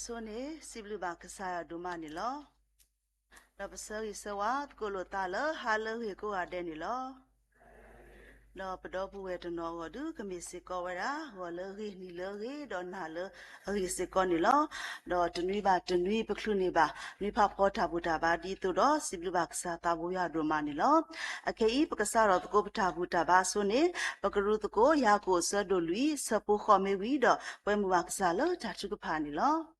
ဆိန့ၣ် စံးဘျုးဘၣ်ကစၢ်ယွၤဒိၣ်မးန့ၣ်လီၤ. ဒီးပဆၢဂ့ၤဆၢဝါသကိးလိာ်သးလၢဟါလၢအဂ့ၤကိးဂၤဒဲးန့ၣ်လီၤ. ဒီးပဒီပုၢ်ဝဲၢ်တနီၤအဂီၢ်ဒုး ကမ့ၢ်စ့ၢ်ကီးဝဲဒၣ် ဂီၤလၢအဂ့ၤ နံၤလၢအဂ့ၤ ဒီးနၤလၢအဂ့ၤစ့ၢ်ကီးန့ၣ်လီၤ. ဒီးတနွံဘၣ်တနွံ ပချုးန့ၢ်ဘၣ် နွံဖးဖီတၢ်ဘူၣ်တၢ်ဘါဒ်သိးဒီး စံးဘျုးဘၣ်ကစၢ်သးဘိယွၤဒိၣ်မးန့ၣ်လီၤ. အခဲအံၤ ပကစးထီၣ်သကိးပတၢ်ဘူၣ်တၢ်ဘါအဆိန့ၣ် ပကရူသကိး ယၤကိာ်အဆၢဒိၣ်လွံၢ် ဆၢဖိဃိးမ့ၢ်ဝံၤဒီး ပဝဲမုၢ်ဘၣ်ကစၢ်လၢတၢ်ထုကဖၣ်န့ၣ်လီၤ.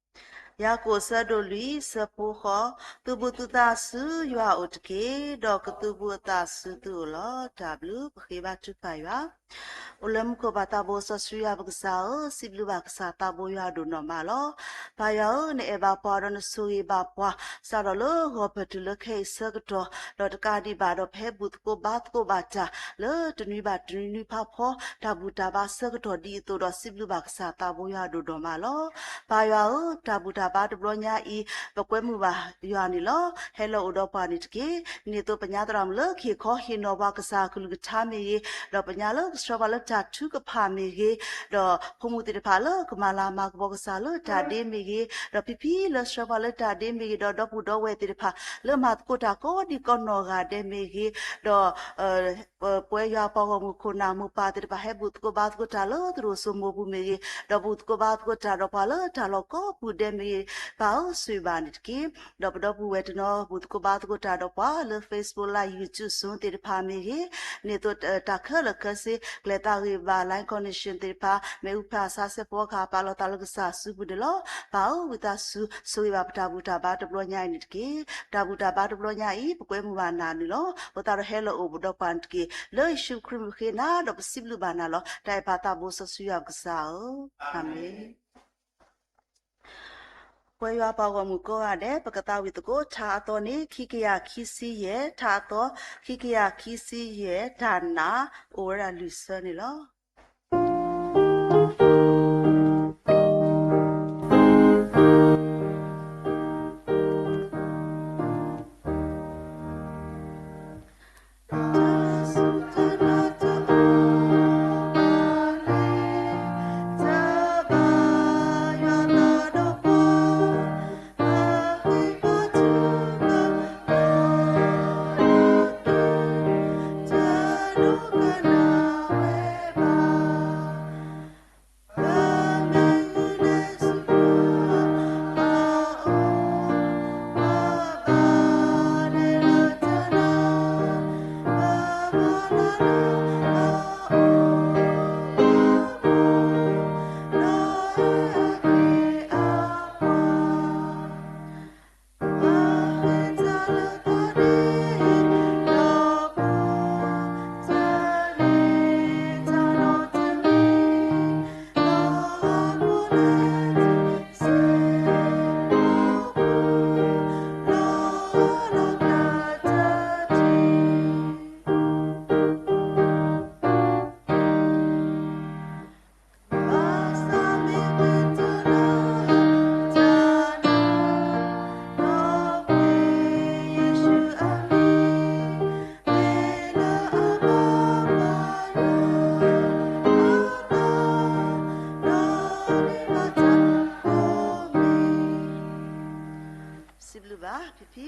ယၤကိာ်အဆၢဒိၣ်လွံၢ် ဆၢဖိဃိး, သုးဘူးသုသးဆူယွၤအအိၣ်တက့ၢ်, ဒီးကသုးဘူးအသးဆူသုအိၣ်လီၤ. တၢ်ဘျုး ပဃ့ဘါထုကဖၣ်ယွၤ အိၣ်လၢမူခိၣ်ဘၣ်သးဘိစီဆှံယွၤပကစၢ်ဧၢ, စံးဘျုးဘၣ်ကစၢ်သးဘိယွၤဒိၣ်နီၢ်မးလီၤ. ပၢ်ယွၤဧၢ, နအဲၣ်ဘၣ်ပှၤဒီးနဆိၣ်ဂ့ၤဘၣ်ပှၤ, စးထီၣ်လၢဂီၤဖၢၣ်တုၤလၢခဲအံၤဆၢကတီၢ်, ဒီးတကးဒံးဘၣ်ဒီး ပဟဲဘူၣ်သကိးဘါသကိးဘၣ်တၢ် လၢတနွံဘၣ်တနွံနွံဖးဖီ တၢ်ဘူၣ်တၢ်ဘါဆၢကတီၢ်ဒ်အံၤအသိးဒီး စံးဘျုးဘၣ်ကစၢ်သးဘိယွၤဒိၣ်နီၢ်မးလီၤ. ပၢ်ယွၤဧၢ, တၢ်ဘူၣ်တၢ်ဘါတဘျီညါအံၤ ပကွဲမုာ်ဘၣ်ယွၤန့ၣ်လီၤ. ဟဲလီၤအိၣ်ဒီးပှၤန့ၣ်တက့ၢ်. န့ၣ်သိးပညါသရၣ်မုၣ်လၢကဟ့ၣ်ခီဟ့ၣ်နီၤပှၤကစၢ်အကလုၢ်ကထါမ့ၢ်ဂ့ၤ, ဒီးပညါလၢကဆှၢပှၤလၢတၢ်ထုကဖၣ်မ့ၢ်ဂ့ၤ, ဒီးဖိမုၣ်သ့ၣ်တဖၣ်လၢကမၤလၤမၤကပီၤကစၢ်လၢတၢ်ဒ့မ့ၢ်ဂ့ၤ, ဒီးဖံဖံလၢဆှၢပှၤလၢတၢ်ဒ့မ့ၢ်ဂ့ၤ, ဒီးဒီပုၢ်ဒီဝဲၢ်သ့ၣ်တဖၣ် လၢမၤသကိးတၢ်ကိးဒံကိးနီၢ်ဂၤဒဲးမ့ၢ်ဂ့ၤ, ဒီး ပဝဲယွၤပှၤဂီၢ်မုၢ်ခိၣ်နၢ်မိၢ်ပၢ်သ့ၣ်တဖၣ် ဟဲဘူၣ်သကိးဘါသကိးတၢ်လၢသရိာ်စိမိၢ်ပူၤမ့ၢ်ဂ့ၤ, ဒီးဘူၣ်သကိးဘါသကိးတၢ်ဒီးပှၤလၢတၢ်လီၢ်ကိးပူၤဒဲးမ့ၢ်ဂ့ၤ, ပၢ်ဧၢ ဆိၣ်ဂ့ၤဘၣ်န့ၣ်တက့ၢ်. ဒီးပဒီပုၢ်ဝဲၢ်တနီၤ ဘူၣ်သကိးဘါသကိးတၢ်ဒီးပှၤလၢ Facebook Live, YouTube, Zoom သ့ၣ်တဖၣ်မ့ၢ်ဂ့ၤ, န့ၣ်သိးတၢ်ခဲလၢာ်ခဲဆ့ ကျဲၤသးဂ့ၤဘၣ် line connection သ့ၣ်တဖၣ် မ့ၣ်အူဖး ဆါစဲး ဖီကဟၣ် ပာ်လီၤသးလၢကစၢ်အစုပူၤန့ၣ်လီၤ. ပၢ်ဧၢ ဝံသးစူၤ ဆိၣ်ဂ့ၤဘၣ်ပတၢ်ဘူၣ်တၢ်ဘါတဘျီညါအံၤန့ၣ်တက့ၢ်. တၢ်ဘူၣ်တၢ်ဘါတဘျီညါအံၤ ပကွဲမုာ်ဘၣ်နၤန့ၣ်လီၤ. အဃိသတးဒီးဟဲလီၤအိၣ်ဘူးဒီးပှၤန့ၣ်တက့ၢ်. လၢယ့ၣ်ၡူးခရံာ်မံၤဃ့နၤ ဒီးပစံးဘျုးဘၣ်နၤလီၤ. တၢ်အဲၣ်ပၢ်သးဘိစီဆှံယွၤပကစၢ်ဧၢ, အၤမ့ၣ်. ပဝဲယွၤပှၤဂီၢ်မုၢ်ကိးဂၤဒဲး ပကသးဝံၣ်သကိး ထါအသီန့ၣ် ခံကယၤခံဆံယဲၢ်, ထါအသီ ခံကယၤခံဆံယဲၢ်, တၢ်နာ် အိၣ်ဝဲဒၣ်လွံၢ်ဆၢန့ၣ်လီၤ.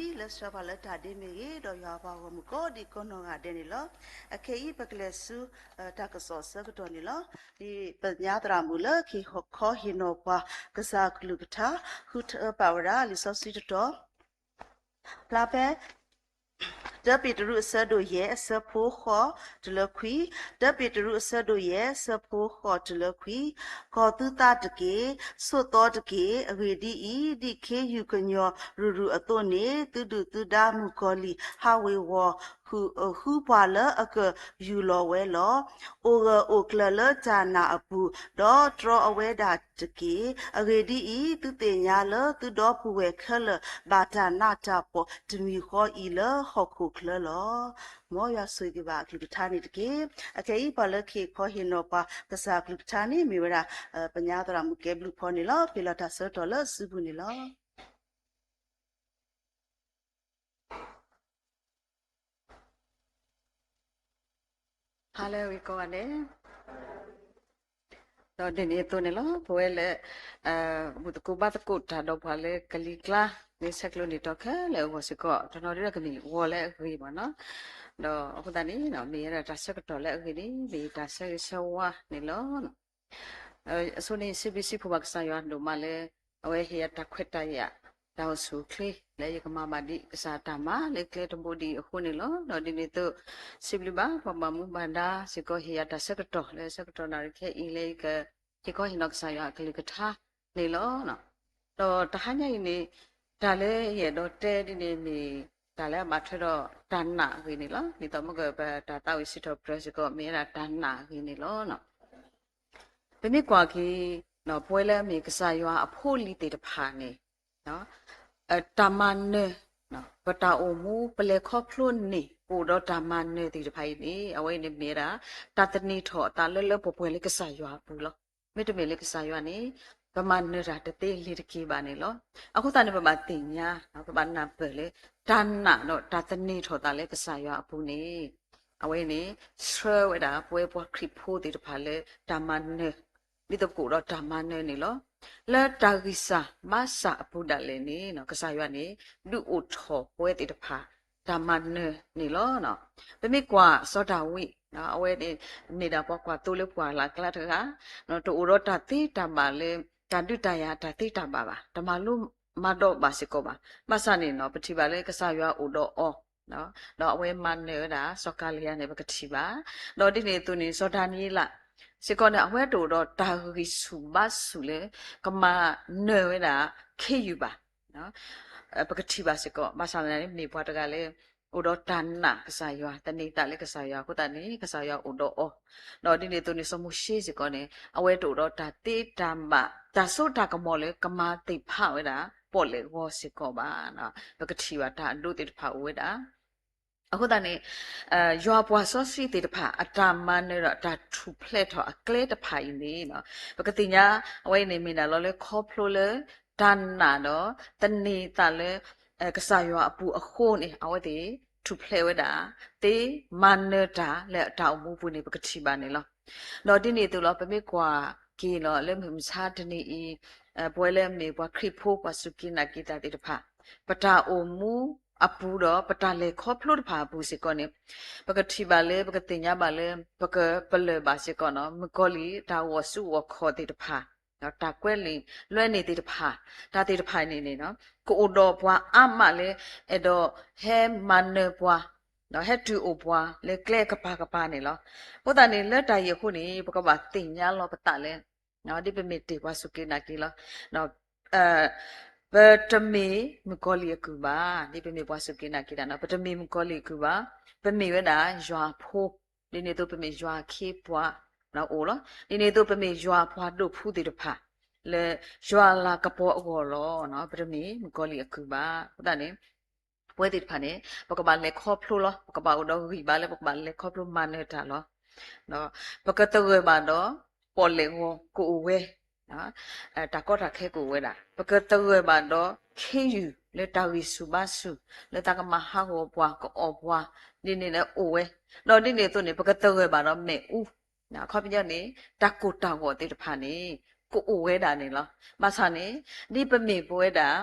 စံးဘျုးဘၣ် ဖံဖံလၢဆှၢပှၤလၢတၢ်ဒ့မ့ၢ်ဂ့ၤ, ဒီးယွၤပှၤဂီၢ်မုၢ်ကိးဒံကိးနီၢ်ဂၤဒဲးန့ၣ်လီၤ. အခဲအံၤ ပကလဲၤဆူ တၢ်ကစီၣ်အဆၢကတီၢ်န့ၣ်လီၤ. ဒ်ပညါသရၣ်မုၣ်လၢကဟ့ၣ်ခီဟ့ၣ်နီၤပှၤ ကစၢ်အကလုၢ်ကထါ ဃုထၢပာ်ဝဲဒၣ်လံာ်စီဆှံတတီၤ ဖျါဖဲ တၢပ့းတရူးအဆၢဒိၣ်ယဲၢ် အဆၢဖိဃိးတုၤလၢခွံ, တၢပ့းတရူးအဆၢဒိၣ်ယဲၢ် အဆၢဖိဃိးတုၤလၢခွံ, ကီၤသုသးတက့ၢ်, ဆိးသီတက့ၢ်, အဂ့ၢ်ဒ်အံၤ, ဒ်ခ့ယုၢ်ကညီၤရုၢ်ရုၢ်အသိးန့ၣ် သုဒုၣ်သုဒါမုၣ်ကီၤလံၢ်ဟးဝ့ၤဝီၤ ဃုပှၤလၢအကယူၢ်လီၤဝဲလီၤ. အိၣ်ဂၢၢ်အိၣ်ကျၢၤလၢတၢ်နာ်အပူၤ, ဒီးတြီအဝဲဒၣ်တက့ၢ်. အဂ့ၢ်ဒ်အံၤ, သုသ့ၣ်ညါလၢသုဒီပုၢ်ဝဲၢ်ခဲလၢာ် ဘၣ်တၢ်နးတၢ်ဖှီၣ်တမံၤဃီအံၤလၢဟီၣ်ခိၣ်ချၢလီၤ. မ်ယွၤဆိၣ်ဂ့ၤဘၣ်အကလုၢ်ကထါန့ၣ်တက့ၢ်. အခဲအံၤ ပှၤလၢကဟ့ၣ်ခီဟ့ၣ်နီၤပှၤ ကစၢ်အကလုၢ်ကထါန့ၣ် မ့ၢ်ဝဲဒၣ် ပညါသရၣ်မုၣ်ကဲဘျုးဖီန့ၣ်လီၤ. ပ့ၤလီၤတၢ်ဆၢကတီၢ်လၢအစုပူၤန့ၣ်လီၤ. ဟါလၢအဂ့ၤကိးဂၤဒဲး, ဒီးဒ်န့ၣ်အသိးန့ၣ်လီၤ ပဝဲလၢ ဘူၣ်သကိးဘါသကိးတၢ်ဒီးပှၤလၢကလံၤကျါ လၢဆဲးကျိးန့ၢ်တီခဲလၢာ်အဂီၢ်စ့ၢ်ကီး တနီၤဒုဒီးကမ့ၢ်ဂီၤလၢအဂ့ၤမ့ၢ်နီၤ. ဒီးအဃိသတးန့ၣ် မ့ၢ်ဝဲဒၣ်တၢ်ဆၢကတီၢ်လၢအဂ့ၤန့ၣ် မ့ၢ်တၢ်ဆၢဂ့ၤဆၢဝါန့ၣ်လီၤ. အဆိန့ၣ် စံးဘျုးစံးဖှိၣ်ဘၣ်ကစၢ်ယွၤဒိၣ်မးလၢ အဝဲဟ့ၣ်ယၤတၢ်ခွဲးတၢ်ယာ် တၢ်အိၣ်ဆူၣ်အိၣ်ချ့ လၢယကမၤဘၣ်ဒံးကစၢ်တၢ်မၤလၢကျဲတဘိဒ်အံၤအဃိန့ၣ်လီၤ. ဒီးဒ်န့ၣ်အသိး စံးဘျုးဘၣ်ပှၤဘၣ်မူဘၣ်ဒါစ့ၢ်ကီး ဟ့ၣ်ယၤတၢ်ဆၢကတီၢ်လၢဆၢကတီၢ်နၣ်ရံၣ်ခဲအံၤလၢ ယကဟ့ၣ်ခီဟ့ၣ်နီၤကစၢ်ယွၤအကလုၢ်ကထါန့ၣ်လီၤ. ဒီးတဟါညါအံၤန့ၣ် တၢ်လၢယအဲၣ်ဒိးတဲဒ်န့ၣ်မ့ၢ် တၢ်လၢအဘၣ်ထွဲဒီးတၢ်နာ်အဂ့ၢ်န့ၣ်လီၤ. ဒ်သိးမ့ၢ်ကပတၢ်သးဝံၣ်စံးထီၣ်ပတြၢၤစ့ၢ်ကီး မ့ၢ်ဝဲဒၣ်တၢ်နာ်အဂ့ၢ်န့ၣ်လီၤ. ပမ့ၢ်ကွၢ်က့ၤ ပဝဲလၢအမ့ၢ်ကစၢ်ယွၤအဖိအလံၤသ့ၣ်တဖၣ်န့ၣ် တၢ်မၤနၢၤ ပတၢ်အိၣ်မူ ပလဲၤခီဖျိန့ၢ် ပအိၣ်ဒီးတၢ်မၤနၢၤသ့ၣ်တဖၣ်အံၤန့ၣ် အဝဲအံၤန့ၣ်မ့ၢ်ဝဲဒၣ် တၢ်သန့ၤထီၣ်အသးလၢလၢပှဲၤပှဲၤလၢကစၢ်ယွၤအပူၤလီၤ. မ့တမ့ၢ်လၢကစၢ်ယွၤန့ၣ် ပမၤနၢၤတၢ်တသ့လၢၤတက့ၢ်ဘၣ်န့ၣ်လီၤ. အဃိသတးန့ၣ် ပဘၣ်သ့ၣ်ညါ ပဘၣ်နၢ်ပၢၢ်လၢ တၢ်နာ်ဒီးတၢ်သန့ၤထီၣ်သးလၢကစၢ်ယွၤအပူၤန့ၣ် အဝဲန့ၣ် ဆှၢဝဲဒၣ်ပဝဲပှၤခရံာ်ဖိသ့ၣ်တဖၣ်လၢတၢ်မၤနၢၤ ဒ်သိးပကအိၣ်ဒီးတၢ်မၤနၢၤန့ၣ်လီၤ. လၢတၢ်ဂံၢ်စၢ်ဘါစၢ်အပူၤဒၣ်လဲာ်န့ၣ် ကစၢ်ယွၤန့ၣ် ဒုးအိၣ်ထီၣ်ပဝဲသ့ၣ်တဖၣ် တၢ်မၤနၢၤန့ၣ်လီၤ. ပမ့ၢ်ကွၢ်စီၤဒၤဝံး အဝဲန့ၣ် မ့ၢ်ဒၣ်ပှၤကွၢ်သိလၢပှၢ်လၢ်ကျါတဂၤ တအိၣ်ဒီးတၢ်သ့တၢ်ဘၣ်လၢ တၢ်ဒုးတၢ်ယၤတၢ်သ့တၢ်ဘၣ်ဘၣ်, တမၤလိမၤဒိးဘၣ်စ့ၢ်ကီးဘၣ်. ဘၣ်ဆၣ်န့ၣ်နီၤ ပထံၣ်ဘၣ်လၢကစၢ်ယွၤအိၣ်ဒီးအီၤ ဒီးအဝဲမၤနၢၤဝဲဒၣ် စီၤကၤလံယၤန့ၣ် ပကထံၣ်ဘၣ်. ဒီးဒ်န့ၣ်အသိးန့ၣ် စီၤဒၤနံးယ့လး စ့ၢ်ကီးန့ၣ် အဝဲတအိၣ်ဒီးတၢ်ဂံၢ်ဆူၣ်ဘါဆူၣ်လၢ ကမၤနၢၤဝဲဒၣ်ခ့ယုၢ်ဘၣ်. ပကထံၣ်ဘၣ်စ့ၢ်ကီး ဘၣ်ဆၣ်သနာ်က့ မ့ၢ်ပှၤတဂၤလၢ အိၣ်ဒီးတၢ်နာ်ကစၢ်ယွၤ သန့ၤသးလၢကစၢ်ယွၤအဃိသတးန့ၣ် ကစၢ်ယွၤအိၣ်ဒီးအီၤ. ဒီးဒ်န့ၣ်အသိးန့ၣ် စီၤမိၤၡ့စ့ၢ်ကီးန့ၣ် အဝဲတအိၣ်ဒီးတၢ်သ့တၢ်ဘၣ် တၢ်စိတၢ်ကမီၤလၢကမၤသ့ၣ်ဖးဝဲဒၣ် ပီၣ်လဲၣ်ဂီၤစ့ၢ်ကီးဘၣ်. ပကထံၣ်ဘၣ်တၢ်အဒိသ့ၣ်တဖၣ်အိၣ်ဝဲဒၣ် အဃိသတးန့ၣ် ယွၤပှၤစီဆှံသ့ၣ်တဖၣ် အတၢ်မၤနၢၤဒီးအတၢ်ထူၣ်ဖျဲးထီၣ်အကျဲတဖၣ်အံၤန့ၣ် ပကသ့ၣ်ညါ အဝဲအံၤန့ၣ်မ့ၢ်ဒၣ်လီၤလၢခီဖျိလၢ တၢ်နာ်ဒီး သန့ၤသးလၢ ကစၢ်ယွၤအပူၤအဃိန့ၣ် အဝဲသ့ၣ်ထူၣ်ဖျဲးဝဲဒၣ် သ့မၤနၢၤတၢ်လၢအတၢ်အိၣ်မူပူၤန့ၣ် ပကထံၣ်ဘၣ်န့ၣ်လီၤ. ဒီးဒ်န့ၣ်အသိးလီၤ ပမ့ၢ်ကွၢ်က့ၤလီၤလၢမုၢ်မဆါတနံၤအံၤ ပဝဲလၢအမ့ၢ်ပှၤခရံာ်ဖိ ပှၤစူၢ်က့ၤနာ်က့ၤတၢ်သ့ၣ်တဖၣ် ပတၢ်အိၣ်မူအပူၤဒီး ပတၢ်လဲၤခီဖျိတဖၣ်အပူၤစ့ၢ်ကီးန့ၣ် ပကထံၣ်ဘၣ်လၢ ပကသ့ၣ်ညါဘၣ်လၢ ပကပလၢၢ်ဘၣ်စ့ၢ်ကီးနီၤ မုၣ်ကီၤလံၢ်တၢ်ဂီၤဆူဂီၤခီၣ်သ့ၣ်တဖၣ် တၢ်ကွဲးလံာ်လွဲန့ၢ်သ့ၣ်တဖၣ် တၢ်သ့ၣ်တဖၣ်န့ၣ်န့ၣ် ကအိၣ်ဒီးပှၤအါမးလၢ အဲၣ်ဒိးဟဲမၤနၢၤပှၤ ဒီးဟဲတုၤအိၣ်ပှၤလၢကျဲကပၤကပၤန့ၣ်လီၤ. အဃိသတးန့ၣ် လၢတၢ်အံၤအဃိန့ၣ် ပကဘၣ်သ့ၣ်ညါလီၤပသးလၢ ဒ်ပမ့ၢ်တ့ၢ်ပှၤစူၢ်က့ၤနာ်က့ၤလီၤ ပတမ့ၢ်မုၣ်ကီၤလံၢ်အကုၢ်ဘၣ်, ဒ်ပမ့ၢ်ပှၤစူၢ်က့ၤနာ်က့ၤတၢ်နီၤ ပတမ့ၢ်မုၣ်ကီၤလံၢ်အကုၢ်ဘၣ်, ပမ့ၢ်ဝဲဒၣ်ယွၤအဖိ, ဒ်န့ၣ်အသိးပမ့ၢ်ယွၤအခ့အပှၤအိၣ်လီၤ. ဒ်န့ၣ်အသိးပမ့ၢ်ယွၤအပှၤဒိၣ်ဖုသ့ၣ်တဖၣ် လၢယွၤအလၤကပီၤအဂီၢ်လီၤ. ပတမ့ၢ်မုၣ်ကီၤလံၢ်အကုၢ်ဘၣ်. အဃိသတးန့ၣ် ပဝဲသ့ၣ်တဖၣ်န့ၣ် ပကဘၣ်လဲၤခီဖျိလီၤ. ပကဘၣ်အိၣ်ဒီးဂံၢ်ဘါလၢပကဘၣ်လဲၤခီဖျိမၤနၢၤတၢ်လီၤ. ပကသဂၢၢ်ဘၣ်ဒီး ပီၣ်လဲၣ်ဂီၤကအိၣ်ဝဲ, တၢ်ကီတၢ်ခဲကအိၣ်ဝဲဒၣ်, ပကသဂၢၢ်ဘၣ်ဒီးခ့ယုၢ်လၢတၢ်ဂံၢ်ဆူၣ်ဘါဆူၣ် လၢတၢ်ကမၤဟးဂီၤပှၤ ကအီၣ်ပှၤ ဒ်န့ၣ်လၢအိၣ်ဝဲ, ဒီးဒ်န့ၣ်အသိးန့ၣ် ပကသဂၢၢ်ဘၣ်ဒီးမ့ၣ်အူ အခီပညီန့ၣ် တၢ်ကိၢ်တၢ်ဂီၤသ့ၣ်တဖၣ်န့ၣ် ကအိၣ်ဝဲဒၣ်န့ၣ်လီၤ. ဘၣ်ဆၣ်န့ၣ် ဒ်ပမ့ၢ်ပဝဲဒၣ်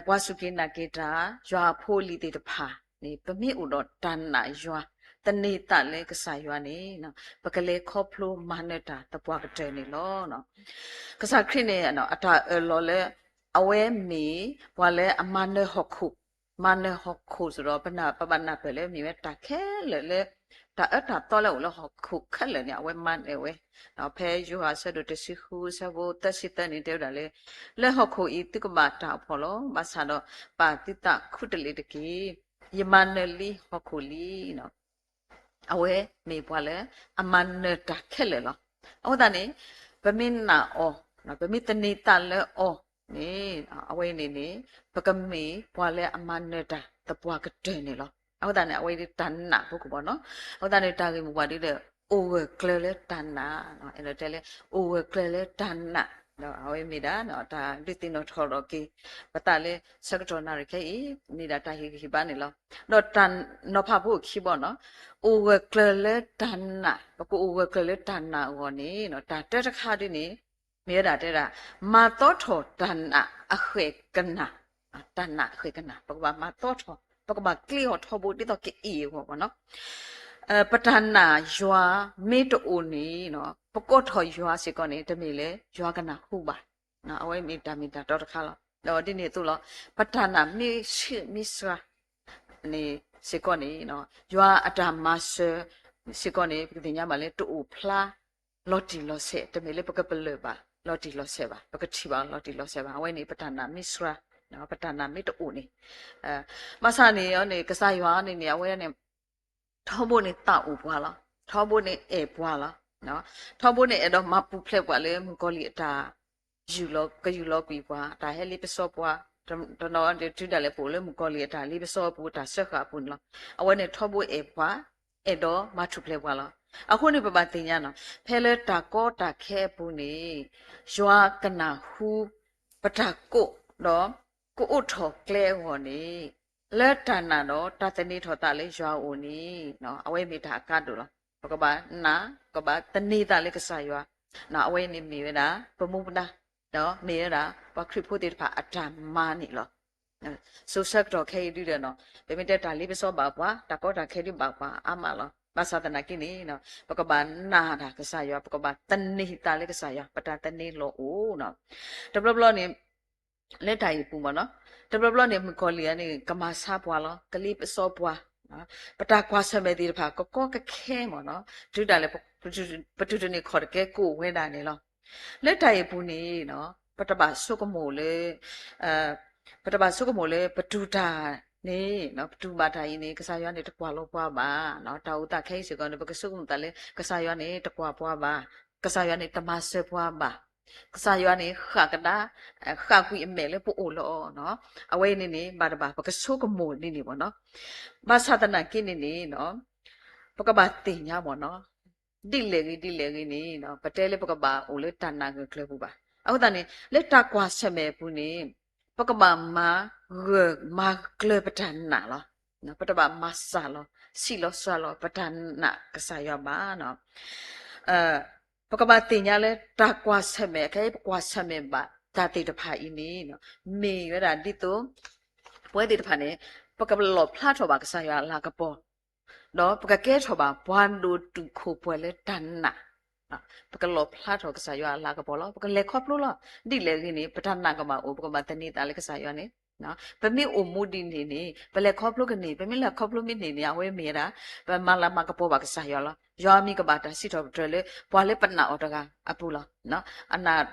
ပှၤစူၢ်က့ၤနာ်က့ၤတၢ် ယွၤအဖိအလံၤသ့ၣ်တဖၣ်န့ၣ် ပမ့ၢ်အိၣ်ဒီးတၢ်နာ်ယွၤ သန့ၤသးလၢကစၢ်ယွၤန့ၣ် ပကလဲၤခီဖျိမၤနၢၤတၢ်သပှၢ်ကတၢၢ်န့ၣ်လီၤ. ကစၢ်ခရံာ်န့ၣ် အတၢ်အၢၣ်လီၤလၢ အဝဲမ့ၢ်ပှၤလၢအမၤနၢၤဟီၣ်ခိၣ်, မၤနၢၤဟီၣ်ခိၣ်စ့ၢ်ဒီး ပဘၣ်နၢ်ပၢၢ်လၢမ့ၢ်ဝဲတၢ်ခဲလၢာ်လၢ တၢ်အၢတၢ်သီလၢအအိၣ်လၢဟီၣ်ခိၣ်ခဲလၢာ်န့ၣ် အဝဲမၤနၢၤဝဲ, ဖဲယိၤဟၣ်အဆၢဒိၣ်တဆံဃု အဆၢဖိသၢဆံသၢန့ၣ် တဲဝဲဒၣ်လၢ လၢဟီၣ်ခိၣ်အံၤသုကဘၣ်တၢ်အိၣ်ဖှိၣ်လီၤ. ဘၣ်ဆၣ်ဒီးပာ်သုသးခူတလ့ၢ်တက့ၢ်. ယမၤနၢၤလံဟီၣ်ခိၣ်လံ. အဝဲမ့ၢ်ပှၤလၢအမၤနၢၤတၢ်ခဲလၢာ်လီၤ. အဃိသတးန့ၣ် ပမ့ၢ်နာ်အီၤ, ပမ့ၢ်သန့ၤသးလၢအီၤန့ၣ် အဝဲန့ၣ်န့ၣ် ပကမ့ၢ်ပှၤလၢအမၤနၢၤတၢ်သပှၢ်ကတၢၢ်န့ၣ်လီၤ. အဃိသတးန့ၣ် အဝဲဒၣ်တၢ်နာ်ဖိကဘီနီၤ. အဃိသတးန့ၣ် တၢ်ဂ့ၢ်မိၢ်ပှၢ်ဒ်ဒီး အိၣ်ဂၢၢ်ကျၢၤလၢတၢ်နာ်, အဲၣ်ဒိးတဲလၢ အိၣ်ဂၢၢ်ကျၢၤလၢတၢ်နာ် အဝဲမ့ၢ်ဒၣ်တၢ်ဒုးသ့ၣ်နီၣ်ထီၣ်ထီၣ်က့ၤ ပသးလၢဆၢကတီၢ်နၣ်ရံၣ်ခဲအံၤ မ့ၢ်ဒၣ်တၢ်ဟ့ၣ်ဂံၢ်ဟ့ၣ်ဘါန့ၣ်လီၤ. ဒီးတၢ်နီၤဖးဖိအခံဘီနီၤ, အိၣ်ဂၢၢ်ကျၢၤလၢတၢ်နာ်, ပကအိၣ်ဂၢၢ်ကျၢၤလၢတၢ်နာ်အဂီၢ်န့ၣ် တၢ်တၢတခါဒ်န့ၣ် မ့ၢ်ဝဲဒၣ်တဲဒၣ် မၤသီထီၣ်တၢ်နာ်အဃဲၣ်ကနၣ်, တၢ်နာ်အဃဲၣ်ကနၣ် ပကဘၣ်မၤသီထီၣ်, ပကဘၣ်ကျ့အီၤထီဘိဒ်သိးကအ့ၣ်အဂီၢ်ဘီနီၤ. ပတၢ်နာ်ယွၤမ့ၢ်တအိၣ်န့ၣ် ပကိးထီၣ်ယွၤစ့ၢ်ကီးန့ၣ် တမ့ၢ်လၢယွၤကနၢ်ဟူဘၣ်. အဝဲမ့ၢ်တၢ်မ့ၢ်တၢ်တီတခါလီၤ. ဒီးဒ်န့ၣ်အသိးလီၤ, ပတၢ်နာ်မ့ၢ်ဆံးမ့ၢ်စှၤ န့ၣ်စ့ၢ်ကီးန့ၣ် ယွၤအတၢ်မၤစၢၤစ့ၢ်ကီးန့ၣ် ပကသ့ၣ်ညါဘၣ်လၢတအိၣ်ဖျါလီၤတံၢ်လီၤဆဲး, တမ့ၢ်လၢပကပလၢၢ်ဘၣ်လီၤတံၢ်လီၤဆဲးဘၣ်, ပကထံၣ်ဘၣ်လီၤတံၢ်လီၤဆဲးဘၣ်. အဝဲန့ၣ် ပတၢ်နာ်မ့ၢ်စှၤ, ပတၢ်နာ်မ့ၢ်တအိၣ်န့ၣ် ဘၣ်ဆၣ်န့ၣ်န့ၣ် ကစၢ်ယွၤန့ၣ်န့ၣ် အဝဲန့ၣ် ထီဘိန့ၣ်သးအိၣ်ပှၤလီၤ. ထီဘိန့ၣ်အဲၣ်ပှၤလီၤ. ထီဘိန့ၣ်အဲၣ်ဒိးမၤပူၤဖျဲးပှၤလၢမုၣ်ကီၤလံၢ်အတၢ် ယူၢ်လီၤ ကယူၢ်လီၤကွံာ်ပှၤ တၢ်ဟဲလ့ပစီပှၤ, တနီၤတုၤဒၣ်လဲာ်ပအိၣ်လၢမုၣ်ကီၤလံၢ်အတၢ်လ့ပစီအပူၤ တၢ်စၢဃာ်အပူၤန့ၣ်လီၤ. အဝဲန့ၣ်ထီဘိအဲၣ်ပှၤ, အဲၣ်ဒိးမၤထူၣ်ဖျဲးပှၤလီၤ. အဃိန့ၣ် ပဘၣ်သ့ၣ်ညါနီၤ, ဖဲလၢတၢ်ကီတၢ်ခဲအပူၤန့ၣ် ယွၤကနၢ်ဟူ ပတၢ်ကိး ဒီး ကအိးထီၣ်ကျဲအဂီၢ်န့ၣ် လၢတၢ်နာ်ဒီးတၢ်သန့ၤထီၣ်သးလၢယွၤအအိၣ်န့ၣ် အဝဲမ့ၢ်တၢ်အကါဒိၣ်လီၤ. ပကဘၣ်နာ် ပကဘၣ်သန့ၤသးလၢကစၢ်ယွၤ, အဝဲန့ၣ်မ့ၢ်ဝဲဒၣ် ပမူပဒါ ဒီးမ့ၢ်ဝဲဒၣ် ပှၤခရံာ်ဖိသ့ၣ်တဖၣ်အတၢ်မၤန့ၣ်လီၤ. စိၤဆၢကတီၢ်ခဲအံၤဒုဒီးနီၤ, ပမ့ၢ်တဲတၢ်လ့ပစီဘၣ်ပှၤ, တၢ်ကီတၢ်ခဲဒုဘၣ်ပှၤအါမးလီၤ. ဘၣ်ဆၣ်သနာ်က့န့ၣ် ပကဘၣ်နာ်တၢ်ကစၢ်ယွၤ, ပကဘၣ်သန့ၤသးလၢကစၢ်ယွၤ, ပတၢ်သန့ၤလီၤအိၣ်နီၤ. တဘျီဘျီန့ၣ် လၢတၢ်အံၤအပူၤမ့ၢ်နီၤ, တဘျီဘျီန့ၣ် မုၣ်ကီၤလံၢ်အံၤန့ၣ် ကမၤဆါပှၤလီၤ, ကလ့ပစီပှၤ, ပတၢ်ကွၢ်ဆၢၣ်မဲာ်သ့ၣ်တဖၣ် ကကီကခဲမ့ၢ်နီၤ, တုၤဒၣ်လဲာ် ပတုၤတန့ၢ်ခီၣ်တကဲကိးဝဲဒၣ်န့ၣ်လီၤ. လၢတၢ်အံၤအပူၤန့ၣ် ပတဘၣ်ဆိကမိၣ်လၢ ပတဘၣ်ဆိကမိၣ်လၢပတူၢ်တၢ်န့ၣ် ပတူၢ်ဘၣ်တၢ်အံၤန့ၣ် ကစၢ်ယွၤန့ၣ်တကွၢ်လီၤပှၤဘၣ်. တၢ်အိၣ်သးခဲအံၤစ့ၢ်ကီးန့ၣ် ပကဆိကမိၣ်သးလၢ ကစၢ်ယွၤန့ၣ်တကွၢ်ပှၤဘၣ်, ကစၢ်ယွၤန့ၣ်တမၤစၢၤပှၤဘၣ်, ကစၢ်ယွၤန့ၣ်ဃၣ်ကဒါ ဃၣ်ကွံာ်အမဲာ်လၢပအိၣ်လၢအီၤနီၤ. အဝဲအံၤန့ၣ်န့ၣ် ဘၣ်တဘၣ် ပကဆိကမိၣ်ဒ်န့ၣ်မ့ၢ်နီၤ. ဘၣ်ဆၣ်သနာ်က့န့ၣ်န့ၣ် ပကဘၣ်သ့ၣ်ညါမ့ၢ်နီၤ, ဒ်လဲၣ်ဂ့ၤဒ်လဲၣ်ဂ့ၤန့ၣ် ပတဲလၢပကဘၣ်အိၣ်လၢတၢ်နာ်ဂၢၢ်ကျၢၤပူၤဘၣ်. အဃိသတးန့ၣ် လၢတၢ်ကွၢ်ဆၢၣ်မဲာ်အပူၤန့ၣ် ပကဘၣ်မၤဂၢၢ်မၤကျၢၤပတၢ်နာ်လီၤ. ပတဘၣ်မၤစှၤလီၤ ဆံးလီၤစှၤလီၤ ပတၢ်နာ်ကစၢ်ယွၤဘၣ်. ပကဘၣ်သ့ၣ်ညါလၢတၢ်ကွၢ်ဆၢၣ်မဲာ် ခဲအံၤပကွၢ်ဆၢၣ်မဲာ်ဘၣ်တၢ်သ့ၣ်တဖၣ်အံၤန့ၣ် မ့ၢ်ဝဲဒၣ်ဒ်သိး ပဝဲသ့ၣ်တဖၣ်န့ၣ် ပကလီၣ်ဖျါထီၣ်ဘၣ်ကစၢ်ယွၤအလၤကပီၤ ဒီးပကကဲထီၣ်ဘၣ်ပှၤဒိၣ်တုာ်ခိၣ်ပှဲၤလၢတၢ်နာ်, ပကလီၣ်ဖျါထီၣ်ကစၢ်ယွၤအလၤကပီၤလီၤ. ပကလဲၤခီဖျိလီၤ. ဒ်လဲၣ်ဂ့ၤန့ၣ် ပတၢ်နာ်ကဘၣ်အိၣ် ပကဘၣ်သန့ၤသးလၢကစၢ်ယွၤန့ၣ် ပမ့ၢ်အိၣ်မူဒ်န့ၣ်န့ၣ် ပလဲၤခီဖျိကန့ၢ်, ပမ့ၢ်လဲၤခီဖျိမ့ၢ်န့ၢ်န့ၣ် အဝဲမ့ၢ်ဝဲဒၣ် ပမၤလၤမၤကပီၤဘၣ်ကစၢ်ယွၤလီၤ. ယွၤအမံၤကဘၣ်တၢ်စံးထီၣ်ပတြၢၤလၢ ပှၤလၢပနာ်အီၤတဂၤအပူၤလီၤ.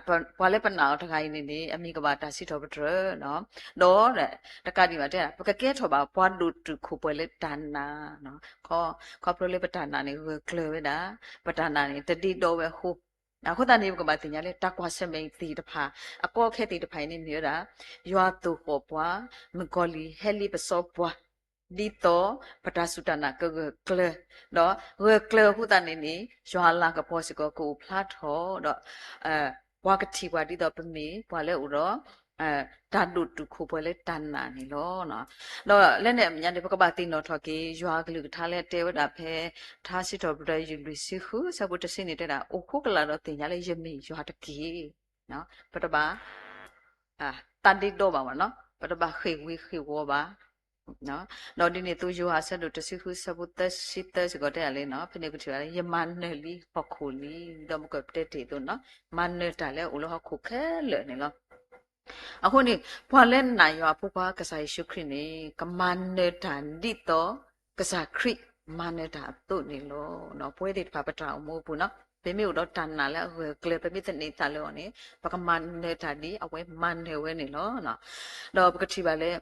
ပှၤလၢပနာ်အီၤတဂၤအံၤန့ၣ်န့ၣ် အမံၤကဘၣ်တၢ်စံးထီၣ်ပတြၢၤ ဒီး တကးဒံးဘၣ်တဲ ပကကဲထီၣ်ဘၣ်ပှၤဒိၣ်တုာ်ခိၣ်ပှဲၤလၢတၢ်နာ်, ခီဖျိလၢပတၢ်နာ်န့ၣ် ဂၢၢ်ကျၢၤဝဲဒၣ်, ပတၢ်နာ်န့ၣ် တဒ့ဒီဝဲအဃိ, အဃိသတးန့ၣ် ပကဘၣ်သ့ၣ်ညါလၢ တၢ်ကွၢ်ဆၢၣ်မဲာ်သ့ၣ်တဖၣ် အကီအခဲသ့ၣ်တဖၣ်အံၤန့ၣ်မ့ၢ်ဝဲဒၣ် ယွၤသိၣ်ဃီၣ်ပှၤ, မုၣ်ကီၤလံၢ်ဟဲလ့ပစီပှၤ ဒ်သိးပတၢ်စူၢ်တၢ်နာ်ကဂၢၢ်ကျၢၤ, ဒီးဂၢၢ်ကျၢၤအဃိသတးန့ၣ်န့ၣ် ယွၤအလၤကပီၤစ့ၢ်ကီးကအိၣ်ဖျါထီၣ်ဒီး ပှၤကထံၣ်ပှၤဒ်သိးပမ့ၢ်ပှၤလၢအအိၣ်ဒီး တၢ်ဒိၣ်တုာ်ခိၣ်ပှဲၤလၢတၢ်နာ်န့ၣ်လီၤ. ဒီးလၢန့ၣ်အမဲာ်ညါန့ၣ် ပကဘၣ်သ့ၣ်နီၣ်ထီၣ်က့ၤ ယွၤအကလုၢ်ကထါလၢအတဲဝဲဒၣ်ဖဲ ထါစံးထီၣ်ပတြၢၤ လွံၢ်ဆံဃု ဆၢဖိတဆံန့ၣ်တဲဒၣ် အိၣ်ဃိကလာ်ဒီးသ့ၣ်ညါလၢယမ့ၢ်ယွၤတက့ၢ်. ပတဘၣ် သးဒ့ဒီဘၣ်ဘၣ်နီၤ, ပတဘၣ်ဃ့ၢ်ဝံဃ့ၢ်ဝီဘၣ်. ဒီးဒ်န့ၣ်အသိး ယိၤဟၣ်အဆၢဒိၣ်တဆံဃု ဆၢဖိသၢဆံသၢစ့ၢ်ကီးတဲဒၣ်လၢ ဖဲန့ၣ်ကထံၣ်ဘၣ်လၢ ယမၤနၢၤလံဟီၣ်ခိၣ်လံ, ဒီးမ့ၢ်ကတဲတ့ၢ်အသိးနီၤ, မၤနၢၤတၢ်လၢအအိၣ်လၢဟီၣ်ခိၣ်ခဲလၢာ်န့ၣ်လီၤ. အဃိန့ၣ် ပှၤလၢနာ်ယွၤအဖိခွါကစၢ်ယ့ၣ်ၡူးခရံာ်န့ၣ် ကမၤနၢၤတၢ်ဒ်သိး ကစၢ်ခရံာ်မၤနၢၤတၢ်အသိးန့ၣ်လီၤ. ပဝဲသ့ၣ်တဖၣ်ပတၢ်အိၣ်မူအပူၤနီၤ, ပမ့ၢ်အိၣ်ဒီးတၢ်နာ်လၢအဂၢၢ်ကျၢၤ ပမ့ၢ်သန့ၤသးလၢအီၤန့ၣ် ပကမၤနၢၤတၢ်ဒ်အဝဲမၤနၢၤဝဲန့ၣ်လီၤ. ဒီးပကထံၣ်ဘၣ်လၢ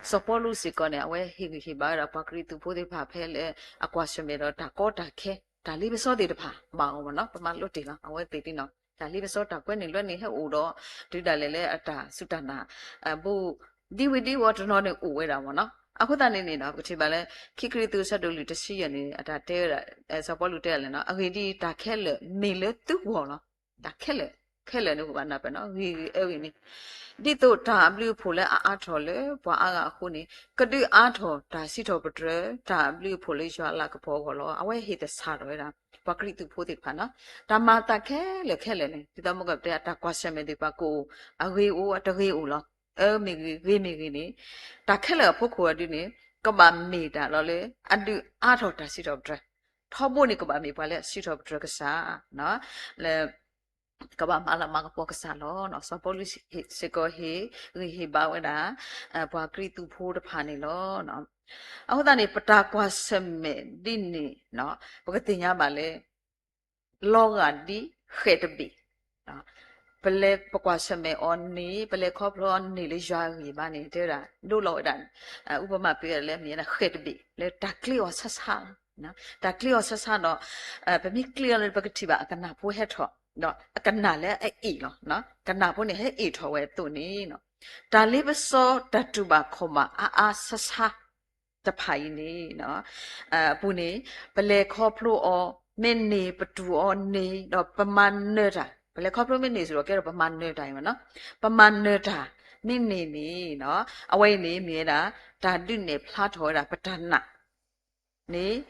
စီၤပီလူးစ့ၢ်ကီးန့ၣ် အဝဲဟ့ၣ်ဂံၢ်ဟ့ၣ်ဘါဝဲဒၣ်ပှၤကရံၣ်သူးဖိသ့ၣ်တဖၣ်ဖဲလၢ အကွၢ်ဆၢၣ်မဲာ်ဒီးတၢ်ကီတၢ်ခဲ တၢ်လ့ပစီသ့ၣ်တဖၣ်ဘၣ်အီၤမ့ၢ်နီၤ, ပမၤလိတ့ၢ်လီၤ အဝဲသ့ၣ်သ့ၣ်နီၤ, တၢ်လ့ပစီတၢ်ကွဲန့ၣ်လွဲန့ၣ်ဟဲအိၣ်ဒီး တုၤဒၣ်လဲာ်လၢအတၢ်စူၢ်တၢ်နာ် ဘူး ဒ်ဝံၤဒ်ဝီၤတနီၤန့ၣ်အိၣ်ဝဲဒၣ်မ့ၢ်နီၤ. အဃိသတးန့ၣ်န့ၣ်ဒီး ပကထံၣ်ဘၣ်လၢ ခံကရံၣ်သူးအဆၢဒိၣ်လွံၢ်တဆံယဲၢ်န့ၣ် အတၢ်တဲဝဲဒၣ် စီၤပီလူးတဲဒၣ်လဲာ်နီၤ, အဂ့ၢ်ဒ်အံၤ တၢ်ခဲလၢာ်မ့ၢ်လၢသုဂီၢ်လီၤ. တၢ်ခဲလၢာ် ခဲလၢာ်န့ၣ် ပဘၣ်နၢ်ပၢၢ်နီၤ ဂ့ၤဂ့ၤအၢဂ့ၤန့ၣ်, ဒ်သိးတၢ်အဘျုးအဖှိၣ်လၢအအါထီၣ်လၢပှၤအါဂၤအဃိန့ၣ် ကဒုးအါထီၣ်တၢ်စံးထီၣ်ပတြၢၤ တၢ်အဘျုးအဖှိၣ်လၢယွၤအလၤကပီၤအဂီၢ်လီၤ. အဝဲဟ့ၣ်သဆၣ်ထီၣ်ဝဲဒၣ် ပှၤကရံၣ်သူးဖိသ့ၣ်တဖၣ်နီၤ တၢ်မၤအသးခဲလၢာ်ခဲလၢာ်န့ၣ် ဒ်သိးမ့ၢ်ကတဲအတၢ်ကွၢ်ဆၢၣ်မဲာ်သ့ၣ်တဖၣ်ကအိၣ် အဂ့ၤအိၣ် အတဂ့ၤအိၣ်လီၤ. အၢမ့ၢ်ဂ့ၤ ဂ့ၤမ့ၢ်ဂ့ၤန့ၣ် တၢ်ခဲလၢာ်အဖီခိၣ်အဒုန့ၣ် ကဘၣ်မ့ၢ်တၢ်လီၤလၢ အဒုးအါထီၣ်တၢ်စံးထီၣ်ပတြၢၤ, ထီဘိန့ၣ်ကဘၣ်မ့ၢ်ပှၤလၢအစံးထီၣ်ပတြၢၤကစၢ် လၢ ကဘၣ်မၤလၤမၤကပီၤကစၢ်လီၤ. စီၤပီလူးစ့ၢ်ကီးဟ့ၣ်ဂံၢ်ဟ့ၣ်ဘါဝဲဒၣ် ပှၤကရံၣ်သူးဖိတဖၣ်န့ၣ်လီၤ. အဃိသတးန့ၣ် ပတၢ်ကွၢ်ဆၢၣ်မဲာ်ဒ်န့ၣ် ပကသ့ၣ်ညါဘၣ်လၢ လီၤဂာ်ဒ်ဃဲးတဘ့ၣ် ပလဲၤပကွၢ်ဆၢၣ်မဲာ်အီၤန့ၣ် ပလဲၤခီဖျိအီၤန့ၣ်လၢယွၤအဂံၢ်ဘါန့ၣ် တဲဝဲဒၣ် ဒိလီၤဝဲဒၣ် ဥပမၣ်ပှၤလၢအမ့ၢ်ဝဲဒၣ်ဃဲးတဘ့ၣ် လၢတၢ်ကျ့အီၤဆါဆါလီၤ. တၢ်ကျ့အီၤဆါဆါဒီး ပမ့ၢ်ကျ့အီၤလၢပကထံၣ်ဘၣ်အကနၣ်ဖိဟဲထီၣ် ဒီးအကနၣ်လၢအအ့ၣ်လီၤ. ကနၣ်ဖိန့ၣ်ဟဲအ့ၣ်ထီၣ်ဝဲအသိးန့ၣ် တၢ်လ့ပစီတၢ်တူၢ်ဘၣ်ခီၣ်ဘၣ်အါအါဆါဆါ တဖၣ်အံၤန့ၣ် အပူၤန့ၣ် ပလဲၤခီဖျိအီၤမ့ၢ်န့ၢ် ပတူၢ်အီၤန့ၢ် ဒီးပမၤနၢၤတၢ် ပလဲၤခီဖျိမ့ၢ်န့ၢ်စ့ၢ်ကီး ကဲထီၣ်ပမၤနၢၤတၢ်အံၤမ့ၢ်နီၤ ပမၤနၢၤတၢ်မ့ၢ်န့ၢ်န့ၣ် အဝဲအံၤန့ၣ်မ့ၢ်ဝဲဒၣ် တၢ်ဒုးနဲၣ်ဖျါထီၣ်ဝဲဒၣ်ပတၢ်နာ် န့ၣ်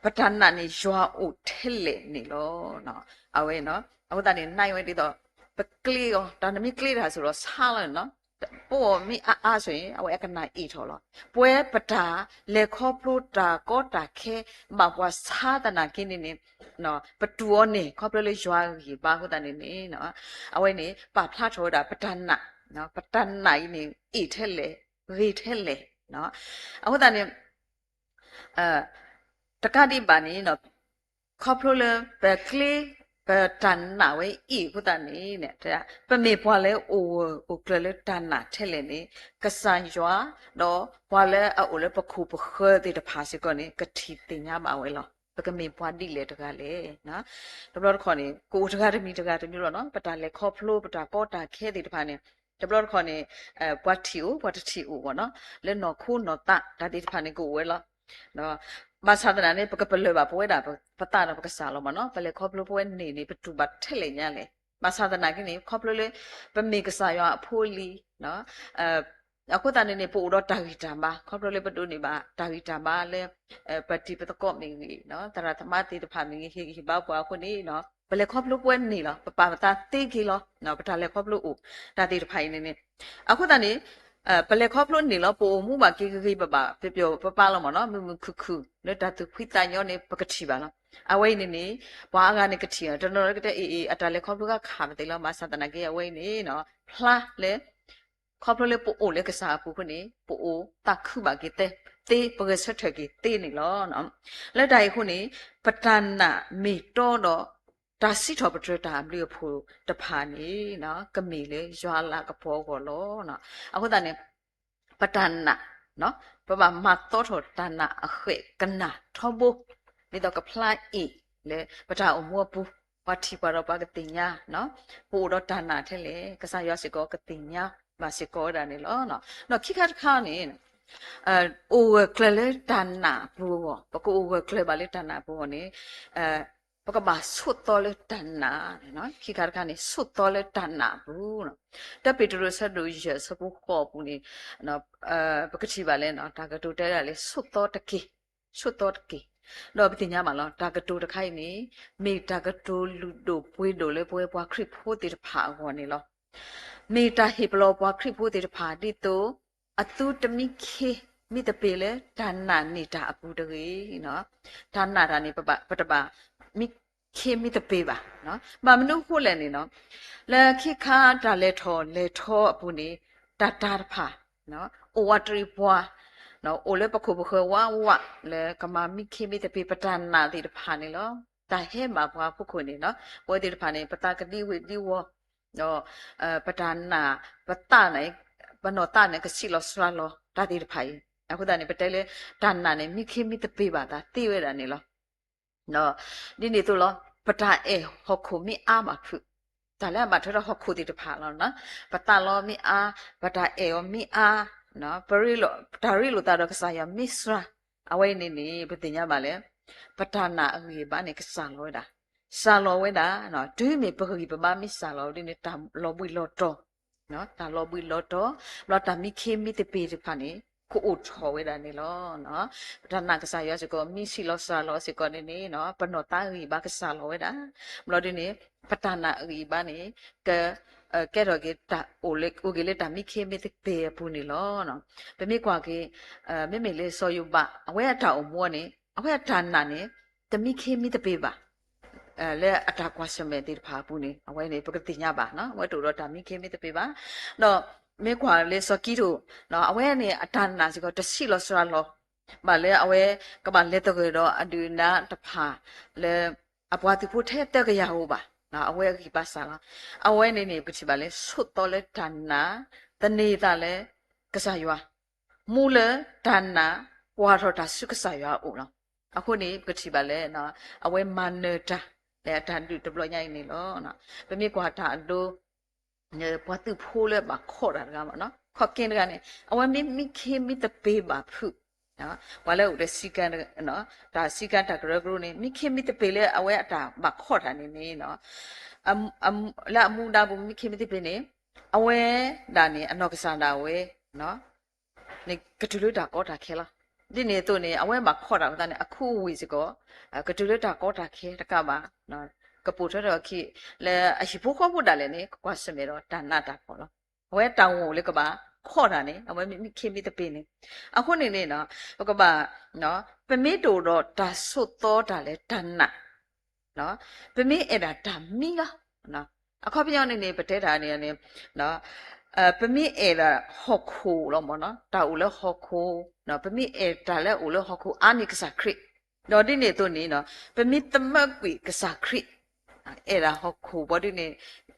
ပတၢ်နာ်န့ၣ်ယွၤအိၣ်ထဲလဲၣ်န့ၣ်လီၤ. အဝဲ အဃိသတးန့ၣ် နာ်ဝဲဒ်သိး ပကျ့အီၤ တၢ်နမ့ၢ်ကျ့တၢ်စ့ၢ်ကီးဆါလီၤန့ၣ်နီၤ ပအိၣ်မ့ၢ်အါအါဆိုရင် အဝဲအကနၣ်အ့ၣ်ထီၣ်လီၤ. ပဝဲပတၢ်လဲၤခီဖျိတၢ်ကီတၢ်ခဲ ဘၣ်ပှၤဆါသနာ်က့န့ၣ်န့ၣ် ပတူၢ်အီၤန့ၢ် ခီဖျိလၢယွၤဂံၢ်ဘါအဃိသတးန့ၣ်န့ၣ် အဝဲန့ၣ် ပာ်ဖျါထီၣ်ဝဲဒၣ်ပတၢ်နာ် ပတၢ်နာ်အံၤန့ၣ် အ့ၣ်ထဲလဲၣ် ဂ့ၤထဲလဲၣ်. အဃိသတးန့ၣ် တကးဒံးဘၣ်န့ၣ် ခီဖျိလၢပကျ့ ပတၢ်နာ်ဝဲအံၤအဃိသတးန့ၣ် ပမ့ၢ်ပှၤလၢအိၣ်ဂၢၢ်အိၣ်ကျၢၤလၢတၢ်နာ်ထဲလဲၣ်န့ၣ် ကစၢ်ယွၤ ဒီးပှၤလၢအအိၣ်လၢပခိၣ်ပဃၢၤသ့ၣ်တဖၣ်စ့ၢ်ကီးန့ၣ် ကထံၣ်သ့ၣ်ညါဘၣ်ဝဲလီၤ. ပကမ့ၢ်ပှၤဒ်လဲၣ်တဂၤလဲၣ်. တဘျီတခီၣ်န့ၣ် ကအိၣ်တဂၤတမံၤတဂၤတမံၤလီၤနီၤ ပတၢ်လဲၤခီဖျိ ပတၢ်ကီတၢ်ခဲသ့ၣ်တဖၣ်န့ၣ် တဘျီတခီၣ်န့ၣ် ပှၤထံၣ်အိၣ် ပှၤတထံၣ်အိၣ်ဘၣ်နီၤ လၢနီၢ်ခိနီၢ်သးတၢ်သ့ၣ်တဖၣ်န့ၣ် ကအိၣ်ဝဲလီၤ. ဘၣ်ဆၣ်သနာ်န့ၣ် ပကပလၢၢ်ဘၣ်ပဝဲဒၣ်ပသးဒီးပကစၢ်လီၤမ့ၢ်နီၤ ပလဲၤခီဖျိပဝဲန့ၢ်န့ၣ် ပတူၢ်ဘၣ်ထဲလဲၣ်ညါလဲၣ်. ဘၣ်ဆၣ်သနာ်က့န့ၣ် ခီဖျိလၢ ပမ့ၢ်ကစၢ်ယွၤအဖိအလံၤ အဃိသတးန့ၣ်န့ၣ် ပအိၣ်ဒီးတၢ်ဂံၢ်တၢ်ဘါ ခီဖျိလၢပဒိးန့ၢ်ဘၣ်တၢ်ဂံၢ်တၢ်ဘါလၢ ပတံၤပသကိးမ့ၢ်ဂ့ၤ သရၣ်သမါသ့ၣ်တဖၣ်မ့ၢ်ဂ့ၤ ဟ့ၣ်ဂံၢ်ဟ့ၣ်ဘါပှၤအဃိန့ၣ် ပလဲၤခီဖျိပဝဲန့ၢ်လီၤ ပပာ်ပသးသ့က့ၤလီၤ ပတၢ်လဲၤခီဖျိအိၣ် တၢ်သ့ၣ်တဖၣ်အံၤန့ၣ်န့ၣ် အဃိသတးန့ၣ် ပလဲၤခီဖျိန့ၢ်လီၤ ပအိၣ်မူဘၣ်က့ၤဂ့ၤဂ့ၤဘၣ်ဘၣ် ပျီၤပျီၤပပာ်လီၤမ့ၢ်နီၤ မုာ်မုာ်ခုၣ်ခုၣ် လၢတၢ်သူၣ်ဖှံသးညီန့ၣ် ပကထံၣ်ဘၣ်လီၤ. အဝဲအံၤန့ၣ်န့ၣ် ပှၤအါဂၤန့ၣ်ကထံၣ် တနီၤကတဲအ့ၣ်အ့ၣ် အတၢ်လဲၤခီဖျိဂၤခးပသ့လီၤ ဘၣ်ဆၣ်သနာ်က့ အဝဲအံၤန့ၣ် ဖျါလၢ ခီဖျိလၢပအိၣ်လၢကစၢ်အပူၤအဃိန့ၣ် ပအိၣ်သးခုဘၣ်က့ၤသ့ ပဂဲၤဆၢထၢၣ်က့ၤသ့န့ၣ်လီၤ. လၢတၢ်အံၤအဃိန့ၣ် ပတၢ်နာ်မ့ၢ်တီဒီး တၢ်စံးထီၣ်ပတြၢၤတၢ်အဘျုးအဖှိၣ်တဖၣ်န့ၣ် ကမ့ၢ်လၢယွၤအလၤကပီၤအဂီၢ်လီၤ. အဃိသတးန့ၣ် ပတၢ်နာ် ပဘၣ်မၤသီထီၣ်တၢ်နာ်အဃဲၣ်ကနၣ်ထီဘိ ဒ်သိးကဖျါအ့ၣ်လၢပတၢ်အိၣ်မူအပူၤ ပှၤထံၣ်ပှၤဒီးပှၤကသ့ၣ်ညါ ပအိၣ်ဒီးတၢ်နာ်ထဲလဲၣ် ကစၢ်ယွၤစ့ၢ်ကီးကသ့ၣ်ညါဘၣ်စ့ၢ်ကီးဝဲဒၣ်န့ၣ်လီၤ. ဒီးခံခါတခါန့ၣ် အိၣ်ဂၢၢ်ကျၢၤလၢတၢ်နာ်အပူၤအဂီၢ် ပကအိၣ်ဂၢၢ်ကျၢၤဘၣ်လၢတၢ်နာ်အပူၤအဂီၢ်န့ၣ် ပကဘၣ်ဆိးသီလၢတၢ်နာ်န့ၣ်လီၤ. ခံခါတခါန့ၣ် ဆိးသီလၢတၢ်နာ်အပူၤလီၤ. တၢ်ပ့းတရူးဆၢဒိၣ်ယဲၢ်ဆၢဖိဃိးအပူၤန့ၣ် ပကထံၣ်ဘၣ်လၢ တၢ်ကတိၤတဲဒၣ်လၢဆိးသီတက့ၢ်, ဆိးသီတက့ၢ်. ဒီးပသ့ၣ်ညါဘၣ်လီၤ တၢ်ကတိၤတခါအံၤန့ၣ် မ့ၢ်တၢ်ကတိၤလုၢ်ဒိၣ်ပှ့ၤဒိၣ်လၢပဝဲပှၤခရံာ်ဖိသ့ၣ်တဖၣ်အဂီၢ်န့ၣ်လီၤ. မ့ၢ်တၢ်ဟ့ၣ်ပလီၢ်ပှၤခရံာ်ဖိသ့ၣ်တဖၣ်ဒ်သိး အသုတမံခ့မံသပ့ၤလၢတၢ်နာ်န့ၢ်တၢ်အပူၤတဂ့ၤ. တၢ်နာ်တၢ်န့ၣ် ပတဘၣ်မံခ့မံသပ့ၤဘၣ်. ဘၣ်မနုၤအဃိလဲၣ်န့ၣ် လၢခံခါတၢ်လဲၤထီၣ်လဲၤထီအပူၤန့ၣ် တၢ်တၢ်တဖၣ် အိၣ်ဝးတရံးပှၤ အိၣ်လၢပခိၣ်ပဃၢၤဝးဝး လၢကမၤမံခ့မံသပ့ၤပတၢ်နာ်သ့ၣ်တဖၣ်န့ၣ်လီၤ. တၢ်ဟဲဘၣ်ပှၤဖီခိၣ်န့ၣ် ပဝဲသ့ၣ်တဖၣ်န့ၣ် ပသးကဒံဝ့ၤဒံဝီၤ ဒီး ပတၢ်နာ် ပသးန့ၣ် ပနီၢ်သးန့ၣ် ကဆံးလီၤစှၤလီၤ တၢ်သ့ၣ်တဖၣ်အံၤ အဃိသတးန့ၣ် ပတဲလၢ တၢ်နာ်န့ၣ် မံခ့မံသပ့ၤဘၣ်သးသ့ဝဲဒၣ်န့ၣ်လီၤ. ဒ်န့ၣ်အသိးလီၤ ပတၢ်အဲၣ်ဟီၣ်ခိၣ်မ့ၢ်အါဘၣ်ဖုး တၢ်လၢအဘၣ်ထွဲဒီးဟီၣ်ခိၣ်သ့ၣ်တဖၣ်လီၤ. ပသးလီမ့ၢ်အါ ပတၢ်အဲၣ်အီၤမ့ၢ်အါ ပတၢ်ရ့လိာ်သးဒီးကစၢ်ယွၤမ့ၢ်စှၤ အဝဲအံၤန့ၣ်န့ၣ် ပသ့ၣ်ညါဘၣ်လၢ ပတၢ်နာ်အဂံၢ်အဘါန့ၣ်ကစှၤလီၤဝဲဒၣ်. စှၤလီၤဝဲဒၣ်, တုၤမ့ၢ်ပဂံၢ်ပဘါမ့ၢ်စှၤလီၤဒ်န့ၣ် တၢ်လီၤဘှံးလီၤတီၤ, တၢ်လီၤဘှံးလီၤတီၤ, ဘျီတၢ်မံခ့မံသပ့ၤတဖၣ်န့ၣ် ကအိၣ်ထီၣ်ဝဲဒၣ်န့ၣ်လီၤ. ပတၢ်နာ်ကစၢ်ယွၤစ့ၢ်ကီး မ့ၢ်ဆံးလီၤစှၤလီၤစ့ၢ်ကီးန့ၣ်န့ၣ် ပနီၢ်သးဂံၢ်ဘါကစှၤလီၤဝဲဒၣ်, ဘျီဒ်န့ၣ် ပတၢ်နာ်ဂံၢ်ဘါန့ၣ် က ကဲထီၣ်က့ၤတၢ်အိၣ်က့ၤလၢတၢ်မံခ့မံသပ့ၤအပူၤန့ၣ်လီၤ. ပမ့ၢ်ကွၢ်က့ၤ မ့မ့ၢ်လၢစီၤယိၤဘး အဝဲအတၢ်အိၣ်မူန့ၣ် အဝဲအတၢ်နာ်န့ၣ် တမံခ့မံသပ့ၤဘၣ် လၢအတၢ်ကွၢ်ဆၢၣ်မဲာ်သ့ၣ်တဖၣ်အပူၤန့ၣ် အဝဲန့ၣ် ပကသ့ၣ်ညါဘၣ်, အဝဲတအိၣ်ဒီးတၢ်မံခ့မံသပ့ၤဘၣ်. ဒီးမ့ၢ်ကွၢ်လၢစီၤကံဒိၣ် အဝဲန့ၣ်အတၢ်နာ်စ့ၢ်ကီး တဆံးလီၤစှၤလီၤ ဘၣ်လၢအဝဲကဘၣ်လဲၤသဂၢၢ်ဒီးအဒုၣ်အဒါတဖၣ်လၢ အပှၤသုးဖိထဲသၢကယၤဧိၤဘၣ်, အဝဲအဂံၢ်ဘါစှၤလီၤ. အဝဲန့ၣ်န့ၣ် ပထံၣ်ဘၣ်လၢ ဆိးသီလၢတၢ်နာ် သန့ၤသးလၢကစၢ်ယွၤ မူလၢတၢ်နာ် ကွၢ်ထီၣ်တၢ်ဆူကစၢ်ယွၤအအိၣ်လီၤ. အဃိန့ၣ် ပကထံၣ်ဘၣ်လၢ အဝဲမၤနၢၤတၢ် လၢအတၢ်ဒုးတဘျီညါအံၤန့ၣ်လီၤ. ပမ့ၢ်ကွၢ်တၢ်အဒိ ပှၤသုးဖိလၢဘၣ်ခီၣ်တၢ်တဂၤမ့ၢ်နီၤ ခီၣ်က့တဂၤန့ၣ် အဝဲမ့ၢ်မံခ့မံသပ့ၤဘၣ်ဖုး ပှၤလၢအအိၣ်ဒီး တၢ်စည်းကမ်းတၢ်ကရၢကရိန့ၣ် မံခ့မံသပ့ၤလၢအဝဲအတၢ်ဘၣ်ခီၣ်တၢ်န့ၣ်န့ၣ် လၢအမူဒါပူၤမံခ့မံသပ့ၤန့ၣ် အဝဲဒၣ်န့ၣ် အနီၢ်ကစၢ်ဒၣ်ဝဲ န့ၣ်ကတုၤလၢတၢ်ကီတၢ်ခဲလီၤ. ဒ်န့ၣ်အသိးန့ၣ် အဝဲဘၣ်ခီၣ်တၢ်အဃိသတးန့ၣ် အခူအဝ့ၢ်စ့ၢ်ကီး ကတုၤလၢတၢ်ကီတၢ်ခဲတကးဘၣ် ကပိာ်ထွဲထီၣ်အခံ လၢအဟံၣ်ဖိဃီဖိဒၣ်လဲာ်န့ၣ် ကကွၢ်ဆၢၣ်မဲာ်ဒီးတၢ်နးတၢ်ဖှီၣ်လီၤ. အဝဲတၢ်ဂီၤလၢကဘၣ်ခီၣ်တၢ်န့ၣ် အဝဲမ့ၢ်မံခ့မံသပ့ၤန့ၣ် အဃိန့ၣ်န့ၣ် ပကဘၣ် ပမ့ၢ်တအိၣ်ဒီးတၢ်ဆိးသီတၢ်လၢတၢ်နာ် ပမ့ၢ်အဲၣ်ဒၣ်တၢ်မံလီၤ. အခီပညီန့ၣ်န့ၣ် ပတဲတၢ်န့ၣ်န့ၣ် ပမ့ၢ်အဲၣ်ဒၣ်ဟီၣ်ခိၣ်လီၤမ့ၢ်နီၤ တၢ်အိၣ်လၢဟီၣ်ခိၣ် ပမ့ၢ်အဲၣ်တၢ်လၢအအိၣ်လၢဟီၣ်ခိၣ်အါန့ၢ်ကစၢ်ခရံာ် ဒီးဒ်န့ၣ်အသိးန့ၣ် ပမ့ၢ်သမၢကွံာ်ကစၢ်ခရံာ် အဲၣ်ဒၣ်ဟီၣ်ခိၣ်ဘီဒ်န့ၣ်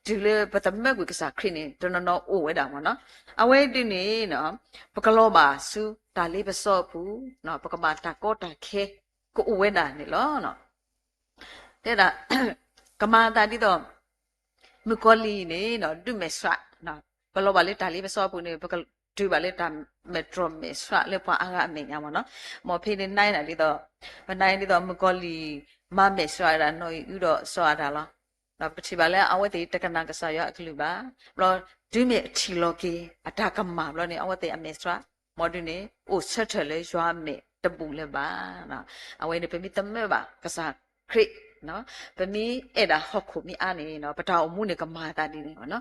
တုၤလၢပသမၢကွံာ်ကစၢ်ခရံာ်န့ၣ် တနီၤနီၤအိၣ်ဝဲဒၣ်မ့ၢ်နီၤ အဝဲဒ်န့ၣ် ပကလီၤဘၣ်ဆူတၢ်လ့ပစီအပူၤ ပကဘၣ်တၢ်ကီတၢ်ခဲ ကအိၣ်ဝဲဒၣ်န့ၣ်လီၤ. တဲဒၣ် ကမၤအသးဒ်သိး မုၣ်ကီၤလံၢ်န့ၣ် ဒုးမဲာ်ဆှး ပလီၤဘၣ်လၢတၢ်လ့ပစီအပူၤန့ၣ် ပကတုၤဘၣ်လၢတၢ်မဲာ်တြီၢ်မဲာ်ဆှးလၢပှၤအါဂၤအမဲာ်ညါမ့ၢ်နီၤ မ်ဖဲန့ၣ်နၢ်ဒၣ်ဒ်သိး ပနၢ်ဒ်သိးမုၣ်ကီၤလံၢ် မၤမဲာ်ဆှးဝဲဒၣ်နီၢ်အံၤအုဒီးစီၤအၤဒၣ်လီၤ. ဒီးပထံၣ်ဘၣ်လၢအဝဲသ့ၣ်တကနၣ်ကစၢ်ယွၤအကလုၢ်ဘၣ်. ဘျီတုၤမ့ၢ်အထံၣ်လီၤက့ၤ အတၢ်ကမၣ်ဘျီန့ၣ် အဝဲသ့ၣ်အမဲာ်ဆှး မ်ဒ်န့ၣ် အိၣ်ဆၢထၢၣ်လၢယွၤအမဲာ်တဘူၣ်လၢၤဘၣ်. အဝဲန့ၣ် ပမ့ၢ်သမၢဘၣ်ကစၢ်ခရံာ် ပမ့ၢ်အဲၣ်ဒၣ်ဟီၣ်ခိၣ်မ့ၢ်အါန့ၣ် ပတၢ်အိၣ်မူန့ၣ်ကမၤအသးဒ်န့ၣ်လီၤ.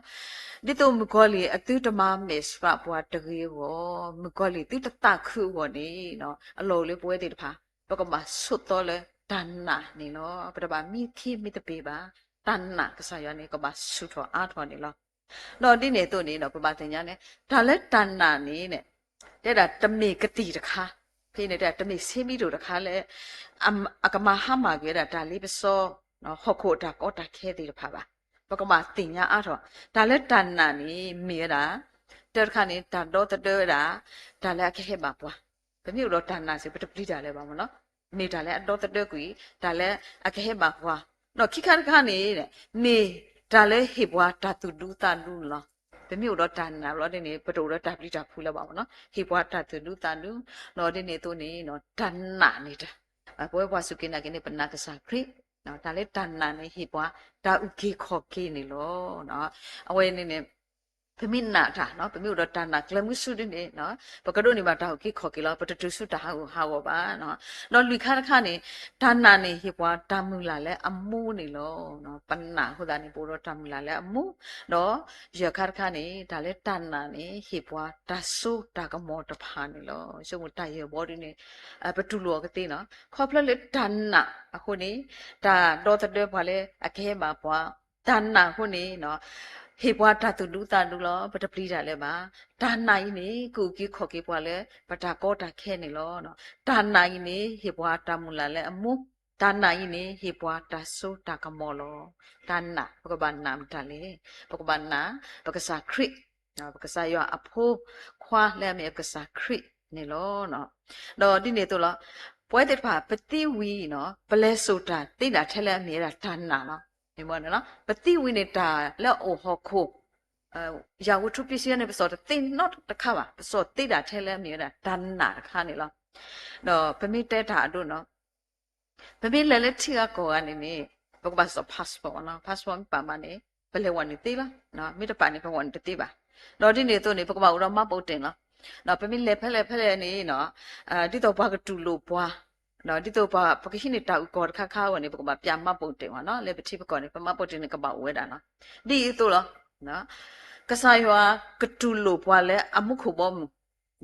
ဒ်သိးမုၣ်ကီၤလံၢ်အသုတမၤမဲာ်ဆှးပှၤတဂ့ၤအဂီၢ် မုၣ်ကီၤလံၢ်သုတသးခုအဂီၢ်န့ၣ် အလီၢ်အိၣ်လၢပဝဲသ့ၣ်တဖၣ် ပကဘၣ်ဆိးသီလၢတၢ်နာ်န့ၣ်လီၤ. ပတဘၣ်မံခ့မံသပ့ၤဘၣ်. တၢ်နာ်ကစၢ်ယွၤန့ၣ် ကဘၣ်ဆူၣ်ထီၣ်အါထီၣ်န့ၣ်လီၤ. ဒီးဒ်န့ၣ်အသိးန့ၣ် ပဘၣ်သ့ၣ်ညါန့ၣ် တၢ်လၢတၢ်နာ်န့ၣ် တဲဒၣ်တမ့ၢ်ကသံၣ်တခါ, ဖဲန့ၣ်တဲဒၣ်တမ့ၢ်ဆ့မံၤဒိၣ်တခါလၢ အကမၤဟါမၢ်ကွံာ်ဝဲဒၣ်တၢ်လ့ပစီ ဟီၣ်ခိၣ်အတၢ်ကီတၢ်ခဲသ့ၣ်တဖၣ်ဘၣ်. ပကဘၣ်သ့ၣ်ညါအါထီၣ် တၢ်လၢတၢ်နာ်န့ၣ် မ့ၢ်ဝဲဒၣ် တၢတခါန့ၣ် တၢ်ဒီသဒၢဝဲဒၣ် တၢ်လၢအကဟဲဘၣ်ပှၤ ပမ့ၢ်အိၣ်ဒီးတၢ်နာ်စ့ၢ် ပတပျံၤတၢ်လၢၤဘၣ်မ့ၢ်နီၤ, မ့ၢ်တၢ်လၢအဒီသဒၢကွံာ် တၢ်လၢအကဟဲဘၣ်ပှၤ, ဒီးခံခါတခါန့ၣ် မ့ၢ်တၢ်လၢဟ့ၣ်ပှၤတၢ်သူၣ်ဒူသးဒူန့ၣ်လီၤ. ပမ့ၢ်အိၣ်ဒီးတၢ်နာ်ဘျီဒ်န့ၣ် ပတအိၣ်ဒီးတၢ်ပျံၤတၢ်ဖုးလၢၤဘၣ်မ့ၢ်နီၤ, ဟ့ၣ်ပှၤတၢ်သူၣ်ဒူသးဒူ, ဒီးဒ်န့ၣ်အသိးန့ၣ် တၢ်နာ်န့ၣ်တၢ်, ပဝဲပှၤစူၢ်က့ၤနာ်က့ၤန့ၣ် ပနာ်ကစၢ်ခရံာ်, တၢ်လၢတၢ်နာ်န့ၣ် ဟ့ၣ်ပှၤတၢ်အုၣ်က့ၤခီၣ်က့ၤန့ၣ်လီၤ. အဝဲန့ၣ်န့ၣ် ပမ့ၢ်နာ်တၢ် ပမ့ၢ်အိၣ်ဒီးတၢ်နာ်ကျဲမုၢ်ဆူၣ်ဒ်န့ၣ် ပကဒိးန့ၢ်ဘၣ်တၢ်အုၣ်က့ၤခီၣ်က့ၤလီၤ, ပတတုၤဆူတၢ်ဟးဂူာ်ဟးဂီၤဘၣ်. ဒီးလွံၢ်ခါတခါန့ၣ် တၢ်နာ်န့ၣ် ဟ့ၣ်ပှၤတၢ်မုၢ်လၢ်လၢအမူန့ၣ်လီၤ. ပနာ်အဃိသတးန့ၣ် ပအိၣ်ဒီးတၢ်မုၢ်လၢ်လၢအမူ, ဒီးယဲၢ်ခါတခါန့ၣ် တၢ်လၢတၢ်နာ်န့ၣ် ဟ့ၣ်ပှၤတၢ်စိတၢ်ကမီၤတဖၣ်န့ၣ်လီၤ. ဆိကမိၣ်တၢ်ယဲၢ်ဘီဒ်န့ၣ် ပတူၢ်လိာ်အီၤကသ့နီၤ, ခီဖျိလၢတၢ်နာ်အဃိန့ၣ် တၢ်ဒီသဒၢပှၤလၢအကဟဲဘၣ်ပှၤ, တၢ်နာ်အဃိန့ၣ် ဟ့ၣ်ပှၤတၢ်သူၣ်ဒူသးဒူလီၤ, ပတပျံၤတၢ်လၢၤဘၣ်. တၢ်နာ်အံၤန့ၣ် ကအုၣ်က့ၤခီၣ်က့ၤပှၤလၢ ပတၢ်ကီတၢ်ခဲန့ၣ်လီၤ. တၢ်နာ်အံၤန့ၣ် ဟ့ၣ်ပှၤတၢ်မုၢ်လၢ်လၢအမူ, တၢ်နာ်အံၤန့ၣ် ဟ့ၣ်ပှၤတၢ်စိတၢ်ကမီၤလီၤ. တၢ်နာ် ပကဘၣ်နာ်မတၤလဲၣ်, ပကဘၣ်နာ် ပကစၢ်ခရံာ်, ပကစၢ်ယွၤအဖိခွါလၢအမ့ၢ်ပကစၢ်ခရံာ်န့ၣ်လီၤ. ဒီးဒ်န့ၣ်အသိးလီၤ, ပဝဲသ့ၣ်တဖၣ် ပသံဝံၤနီၤ ပလဲၤစိာ်တၢ်သ့ဒၣ်ထဲလၢအမ့ၢ်ဝဲဒၣ်တၢ်နာ်လီၤ. မ့ၢ်မ့ၢ်န့ၣ်လီၤ, ပသံဝံၤန့ၣ် တၢ်လၢအအိၣ်ဟီၣ်ခိၣ် ယၤဝူၤထူပံစံးန့ၣ် ပစိာ်တသ့နီတခါဘၣ်, ပစိာ်သ့ဒၣ်ထဲလၢအမ့ၢ်ဝဲဒၣ်တၢ်နာ်တခါန့ၣ်လီၤ. ဒီးပမ့ၢ်တဲတၢ်အဒိနီၤ, ပမ့ၢ်လဲၤလၢထံဂၤကီၢ်ဂၤန့ၣ်န့ၣ် ပကဘၣ်စိာ် passport နီၤ, passport မ့ၢ်ပာ်မးန့ၣ် ပလဲၤဝဲနုာ်သ့လီၤ. မ့ၢ်တပာ်န့ၣ် ပဝဲနုာ်တသ့ဘၣ်. ဒီးဒ်န့ၣ်အသိးန့ၣ် ပကဘၣ်အိၣ်ဒီး မှတ်ပုံတင် လီၤ. ပမ့ၢ်လဲၤဖဲလဲၣ်ဖဲလဲၣ်န့ၣ်နီၤ, ဒ်သိးပှၤကတူၢ်လိာ်ပှၤ, ဒ်သိးပှၤ ပကဟံးန့ၢ်တၢ်အုၣ်ကီၤတခါခါအဂီၢ်န့ၣ် ပကဘၣ်ပျး မှတ်ပုံတင် ဝဲနီၤ, လၢပထံပကီၢ်န့ၣ် ပ မှတ်ပုံတင် န့ၣ် ကဘၣ်အိၣ်ဝဲဒၣ်နီၤ. ဒ်အံၤအသိးလီၤ. ကစၢ်ယွၤကတူၢ်လိာ်ပှၤလၢအမူခိၣ်ဘီမုၢ်,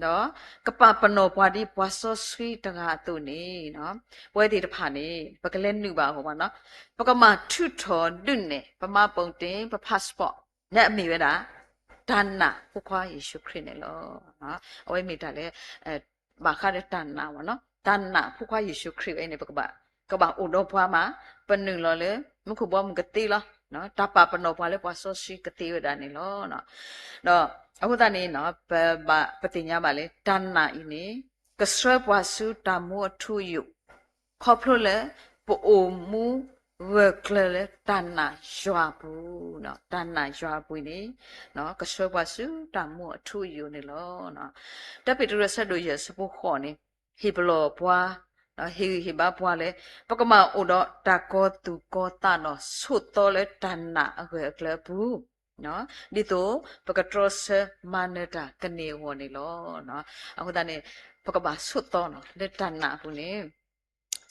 ဒီးကပာ်ပနီၣ်ပှၤဒ်ပှၤစီဆှံတဂၤအသိးန့ၣ်, ပဝဲသ့ၣ်တဖၣ်န့ၣ် ပကလဲၤနုာ်ဘၣ်အဂီၢ်ဘၣ်နီၤ, ပကမၤထုးထီၣ်ဒုးနဲၣ် ပ မှတ်ပုံတင် ပ passport လၢအမ့ၢ်ဝဲဒၣ် တၢ်နာ်ဖိခွါယ့ၣ်ၡူးခရံာ်န့ၣ်လီၤ. အဝဲမ့ၢ်တၢ်လၢ ဘၣ်ဃးဒီးတၢ်နာ်ဝဲနီၤ, တၢ်နာ်ဖိခွါယ့ၣ်ၡူးခရံာ်ဝဲန့ၣ် ပကဘၣ်အိၣ်ဒီးပှၤမး, ပနုာ်လီၤလၢ မူခိၣ်ဘီမုၢ်ကသ့လီၤ. တၢ်ပာ်ပနီၣ်ပှၤလၢပှၤစီဆှံကသ့ဝဲဒၣ်န့ၣ်လီၤ. ဒီးအဃိသတးန့ၣ် ပဘၣ်ပသ့ၣ်ညါဘၣ်လၢ တၢ်နာ်အံၤန့ၣ် ကဆှၢပှၤဆူတၢ်မူအထူအယိာ်, ခီဖျိလၢ ပအိၣ်မူဂၢၢ်ကျၢၤလၢတၢ်နာ်ယွၤအပူၤ, တၢ်နာ်ယွၤအပူၤန့ၣ် ကဆှၢပှၤဆူတၢ်မူအထူအယိာ်န့ၣ်လီၤ. တၢ်ပ့းတရူး အဆၢဒိၣ်ယဲၢ် အဆၢဖိဃိးန့ၣ် ဟ့ၣ်ပလီၢ်ပှၤ, ဟ့ၣ်ဂံၢ်ဟ့ၣ်ဘါပှၤလၢ ပကမၤအိၣ်ဒီးတၢ်ကီသူၣ်ကီသးဒီး ဆိးသီလၢတၢ်နာ်အဂၢၢ်အကျၢၤအပူၤ, ဒ်သိးပကတြီဆၢမၤနၢၤတၢ်ကန့ၢ်အဂီၢ်န့ၣ်လီၤ. အဃိသတးန့ၣ် ပကဘၣ်ဆိးသီနီၤ လၢတၢ်နာ်အပူၤန့ၣ်,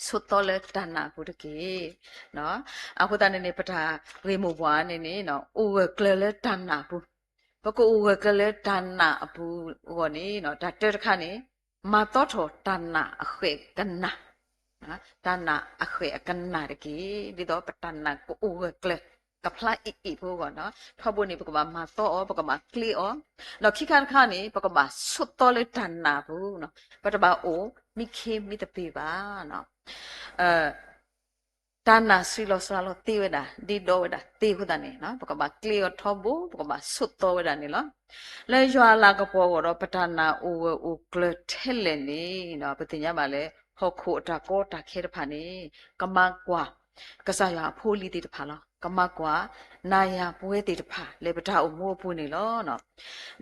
ဆိးသီလၢတၢ်နာ်အပူၤတက့ၢ်. အဃိသတးန့ၣ်န့ၣ် ပတၢ်ဂ့ၢ်မိၢ်ပှၢ်န့ၣ်န့ၣ် အိၣ်ဂၢၢ်ကျၢၤလၢတၢ်နာ်အပူၤ, ပကအိၣ်ဂၢၢ်ကျၢၤလၢတၢ်နာ်အပူၤအဂီၢ်န့ၣ် တၢ်တၢတခါန့ၣ် မၤသီထီၣ်တၢ်နာ်အဃဲၣ်ကနၣ်, တၢ်နာ်အဃဲၣ်အကနၣ်တက့ၢ်. ဒ်သိးပတၢ်နာ်ကအိၣ်ဂၢၢ်ကျၢၤ ကဖျါအံၤအံၤဖိအဂီၢ်နီၤ, ထီဘိန့ၣ် ပကဘၣ်မၤသီအီၤ, ပကဘၣ်ကျ့အီၤ, ဒီးခံခါတခါန့ၣ် ပကဘၣ်ဆိးသီလၢတၢ်နာ်အပူၤ, ပတဘၣ်အိၣ်မံခ့မံသပ့ၤဘၣ်. တၢ်နာ်စုလီၤစှၤလီၤသ့ဝဲဒၣ်, ဒ့ဒီဝဲဒၣ်သ့အဃိသတးန့ၣ် ပကဘၣ်ကျ့အီၤထီဘိ, ပကဘၣ်ဆိးသီဝဲဒၣ်န့ၣ်လီၤ. လၢယွၤအလၤကပီၤအဂီၢ်ဒီး ပတၢ်နာ်အိၣ်ဂၢၢ်အိၣ်ကျၢၤထဲလဲၣ်န့ၣ် ပသ့ၣ်ညါဘၣ်လၢ ဟီၣ်ခိၣ်အတၢ်ကီတၢ်ခဲတဖၣ်န့ၣ် ကမၤကွၢ် ကစၢ်ယွၤအဖိအလံၤသ့ၣ်တဖၣ်လီၤ. ကမၤကွၢ် နၤယၤပဝဲသ့ၣ်တဖၣ် လၢပတၢ်အိၣ်မူအပူၤန့ၣ်လီၤ.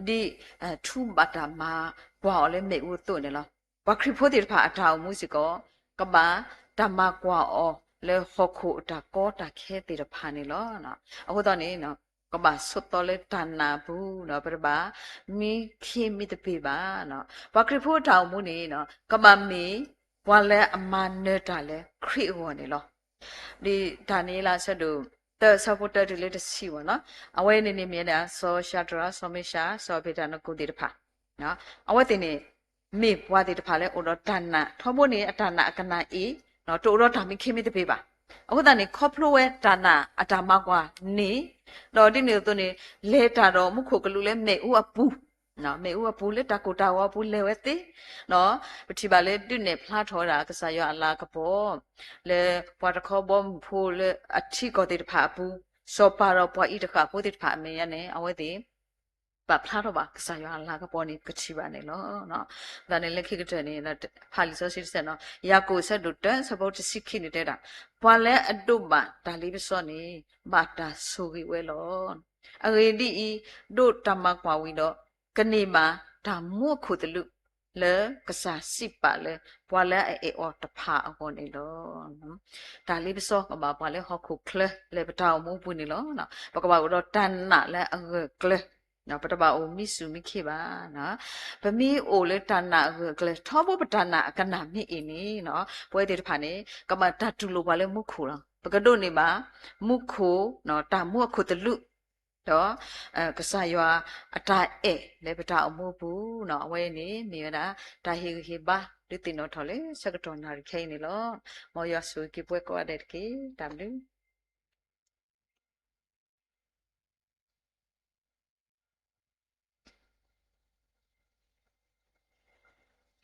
ဒ်ထူဘၣ်တၢ်မၤကွၢ်အီၤလၢမ့ၣ်အူအသိးန့ၣ်လီၤ. ပှၤခရံာ်ဖိသ့ၣ်တဖၣ်အတၢ်အိၣ်မူစ့ၢ်ကီး ကဘၣ်တၢ်မၤကွၢ်အီၤလၢဟီၣ်ခိၣ်အတၢ်ကီတၢ်ခဲသ့ၣ်တဖၣ်န့ၣ်လီၤ. အဃိသတးန့ၣ် ကဘၣ်ဆိးသီလၢတၢ်နာ်အပူၤ, ပတဘၣ်မံခ့မံသပ့ၤဘၣ်. ပှၤခရံာ်ဖိအတၢ်အိၣ်မူန့ၣ် ကဘၣ်မ့ၢ်ပှၤလၢအမၤနၢၤတၢ်လၢခရံာ်အဂီၢ်န့ၣ်လီၤ. ဒ်ဒၤနံးယ့လး အဆၢဒိၣ်သၢ အဆၢဖိတၢတုၤလၢတဆံအဂီၢ်နီၤ, အဝဲန့ၣ်န့ၣ်မ့ၢ်ဝဲဒၣ် စီၤၡၤဒြး, စီၤမ့ၡး, စီၤအဘ့းနကိၤသ့ၣ်တဖၣ်, အဝဲသ့ၣ်န့ၣ် မ့ၢ်ပှၤသ့ၣ်တဖၣ်လၢအိၣ်ဒီးတၢ်နာ်, ထီဘိန့ၣ် အတၢ်နာ်အကနၣ်အ့ၣ်, တအိၣ်ဒီးတၢ်မံခ့မံသပ့ၤဘၣ်. အဃိသတးန့ၣ် ခီဖျိဝဲတၢ်နာ်အတၢ်မၤကွၢ်န့ၣ်, ဒီးဒ်န့ၣ်အသိးန့ၣ် လဲၤတၢ်ဒီးမူခိၣ်ကလူးလၢမ့ၣ်အူအပူၤ မ့ၣ်အူအပူၤလၢတၢ်ကိၢ်တၢ်ဂီၤအပူၤလဲၤဝဲသ့, ပထံၣ်ဘၣ်လၢဒုးနဲၣ်ဖျါထီၣ်ဝဲဒၣ်ကစၢ်ယွၤအလၤကပီၤ လၢပှၤတခီဘီမုၢ်ဖိလၢအထံကီၢ်သ့ၣ်တဖၣ်အပူၤ, စီၤပၤဒီးပှၤအံၤတဃၣ်ဖိသ့ၣ်တဖၣ်အမဲာ်ညါန့ၣ် အဝဲသ့ၣ် ပာ်ဖျါထီၣ်ဘၣ်ကစၢ်ယွၤအလၤကပီၤန့ၣ် ပကထံၣ်ဘၣ်န့ၣ်လီၤ. သတးန့ၣ်လၢခံကတၢၢ်န့ၣ် ဖးလံာ်စီဆှံတဆၢနီၤ, ယၤကိာ်အဆၢဒိၣ်တၢ အဆၢဖိတဆံခံန့ၣ်တဲဒၣ်, ပှၤလၢအဒိးဘၣ်တၢ်လ့ပစီန့ၣ် ဘၣ်တၢ်ဆိၣ်ဂ့ၤဝဲလီၤ. အဂ့ၢ်ဒ်အံၤ, ဒိးတၢ်မၤကွၢ်ဝံၤဒီး ကန့ၢ်ဘၣ်တၢ်မူအခိၣ်သလုး လၢကစၢ်စံးပာ်လၢ ပှၤလၢအအဲၣ်အီၤတဖၣ်အဂီၢ်န့ၣ်လီၤ. တၢ်လ့ပစီကဘၣ်ပှၤလၢဟီၣ်ခိၣ်ချၢလၢပတၢ်အိၣ်မူအပူၤန့ၣ်လီၤ. ပကဘၣ်အိၣ်ဒီးတၢ်နာ်လၢအဂၢၢ်ကျၢၤ, ပတဘၣ်အိၣ်မံစူၢ်မံခ့ဘၣ်. ပမ့ၢ်အိၣ်လၢတၢ်နာ်အဂၢၢ်အကျၢၤ ထီဘိပတၢ်နာ်အကနၣ်မ့ၢ်အ့ၣ်န့ၣ်, ပဝဲသ့ၣ်တဖၣ်န့ၣ် ကဘၣ်တၢ်တူၢ်လိာ်ပှၤလၢမူခိၣ်လီၤ. ပကဒိးန့ၢ်ဘၣ် မူခိၣ်, တၢ်မူအခိၣ်သလုး, ဒီး ကစၢ်ယွၤအတၢ်အဲၣ်လၢပတၢ်အိၣ်မူအပူၤ, အဝဲန့ၣ်မ့ၢ်ဝဲဒၣ် တၢ်ဟ့ၣ်ဂံၢ်ဟ့ၣ်ဘါ ဒုးသ့ၣ်နီၣ်ထီၣ်လၢဆၢကတီၢ်နၣ်ရံၣ်ခဲအံၤန့ၣ်လီၤ. မ်ယွၤဆိၣ်ဂ့ၤက့ၤပှၤကိးဂၤဒဲးတက့ၢ်. တၢ်ဘ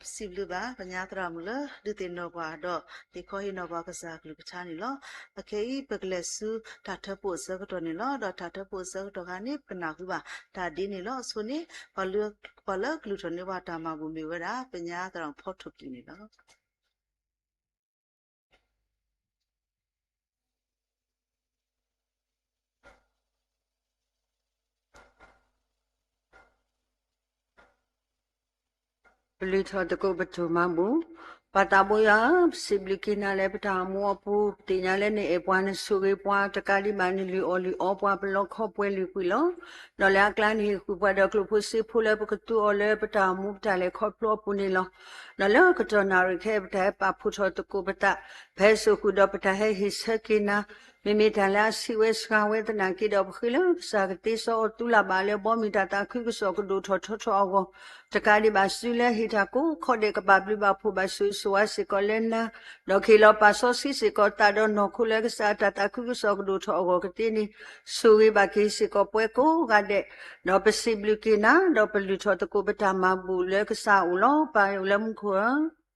ျုး စံးဘျုးဘၣ် ပညါသရၣ်မုၣ်လၢ ဒုးသ့ၣ်နီၣ်ပှၤဒီး ဟ့ၣ်ခီဟ့ၣ်နီၤပှၤကစၢ်ကလုၢ်ကထါန့ၣ်လီၤ. အခဲအံၤ ပကလဲၤဆူတၢ်ထၢဖှိၣ်အဆၢကတီၢ်န့ၣ်လီၤ. ဒီးတၢ်ထၢဖှိၣ်အဆၢကတီၢ်ခါန့ၣ် ပကနၢ်ဟူဘၣ်တၢ်ဒ်န့ၣ်လီၤ. အဆိန့ၣ် ပှၤလၢကလုၢ်ထီၣ်န့ၢ်ပှၤတၢ်မၤဘူၣ်မ့ၢ်ဝဲဒၣ် ပညါသရၣ်မုၣ်ဖီထိၣ်ကံၤန့ၣ်လီၤ. ပလုၢ်ထီၣ်သကိးပတိၢ်မၤဘူၣ်, ပၢ်သးဘိယွၤဧၢ, ပစံးဘျုးက့ၤနၤလၢပတၢ်အိၣ်မူအပူၤ, သ့ၣ်ညါလၢနအဲၣ်ပှၤ နဆိၣ်ဂ့ၤပှၤ, တကးဒံးဘၣ်နလုၢ်အီၣ်လုၢ်အီပှၤ ပလီခီပှဲၤလုၢ်ကွံာ်လီၤ. ဒီးလၢအကျါန့ၣ်ဟ့ၣ်ဃုာ်ပှၤဒီးကျိၣ်ဖိစ့ဖိလၢပကသူအီၤလၢပတၢ်အိၣ်မူပတၢ်လဲၤခီဖျိအပူၤန့ၣ်လီၤ. ဒီးလၢကတီၢ်နၣ်ရံၣ်ခဲအံၤ ပတၢ်ဟဲပာ်ဖှိၣ်ထီၣ်သကိးပသး ဖဲစိာ်ဃုာ်ဒီးပတၢ်ဟဲဟ့ၣ်ဆၢက့ၤနၤ မ့မ့ၢ်တၢ်လၢအဆံးဝဲစှၤဝဲသနာ်က့ဒီး ပဃ့လၢကစၢ်ကသ့စီအီၤ သူလၢ်ဘၣ်လၢ ဘီမုၢ်တၢ်သးခုကစီၣ်ကဒိၣ်ထီၣ်ထီထီၣ်အဂီၢ်, တကးဒံးဘၣ်စုလၢဟ့ၣ်တၢ်ကိးခီဒဲး ကဘၣ်ဘျုးဘၣ်ဖှိၣ်ဘၣ်ဆိၣ်ဂ့ၤဆိၣ်ဝါစ့ၢ်ကီးလၢနၤ, ဒီးကဟ့ၣ်လီၤပာ်စီဆှံစ့ၢ်ကီးသးဒီးနီၢ်ခိလၢ ကစၢ်အတၢ်သးခုကစီၣ်ကဒိၣ်ထီၣ်အဂီၢ်ကသ့န့ၣ် ဆိၣ်ဂ့ၤဘၣ်က့ၤစ့ၢ်ကီးပှၤကိးဂၤဒဲး, ဒီးပစံးဘျုးက့ၤနၤ ဒီးပလုၢ်ထီၣ်သကိးပတၢ်မၤဘူၣ်လၢကစၢ်အအိၣ်လီၤ. ပၢ်လၢမူခိၣ်ဧၢ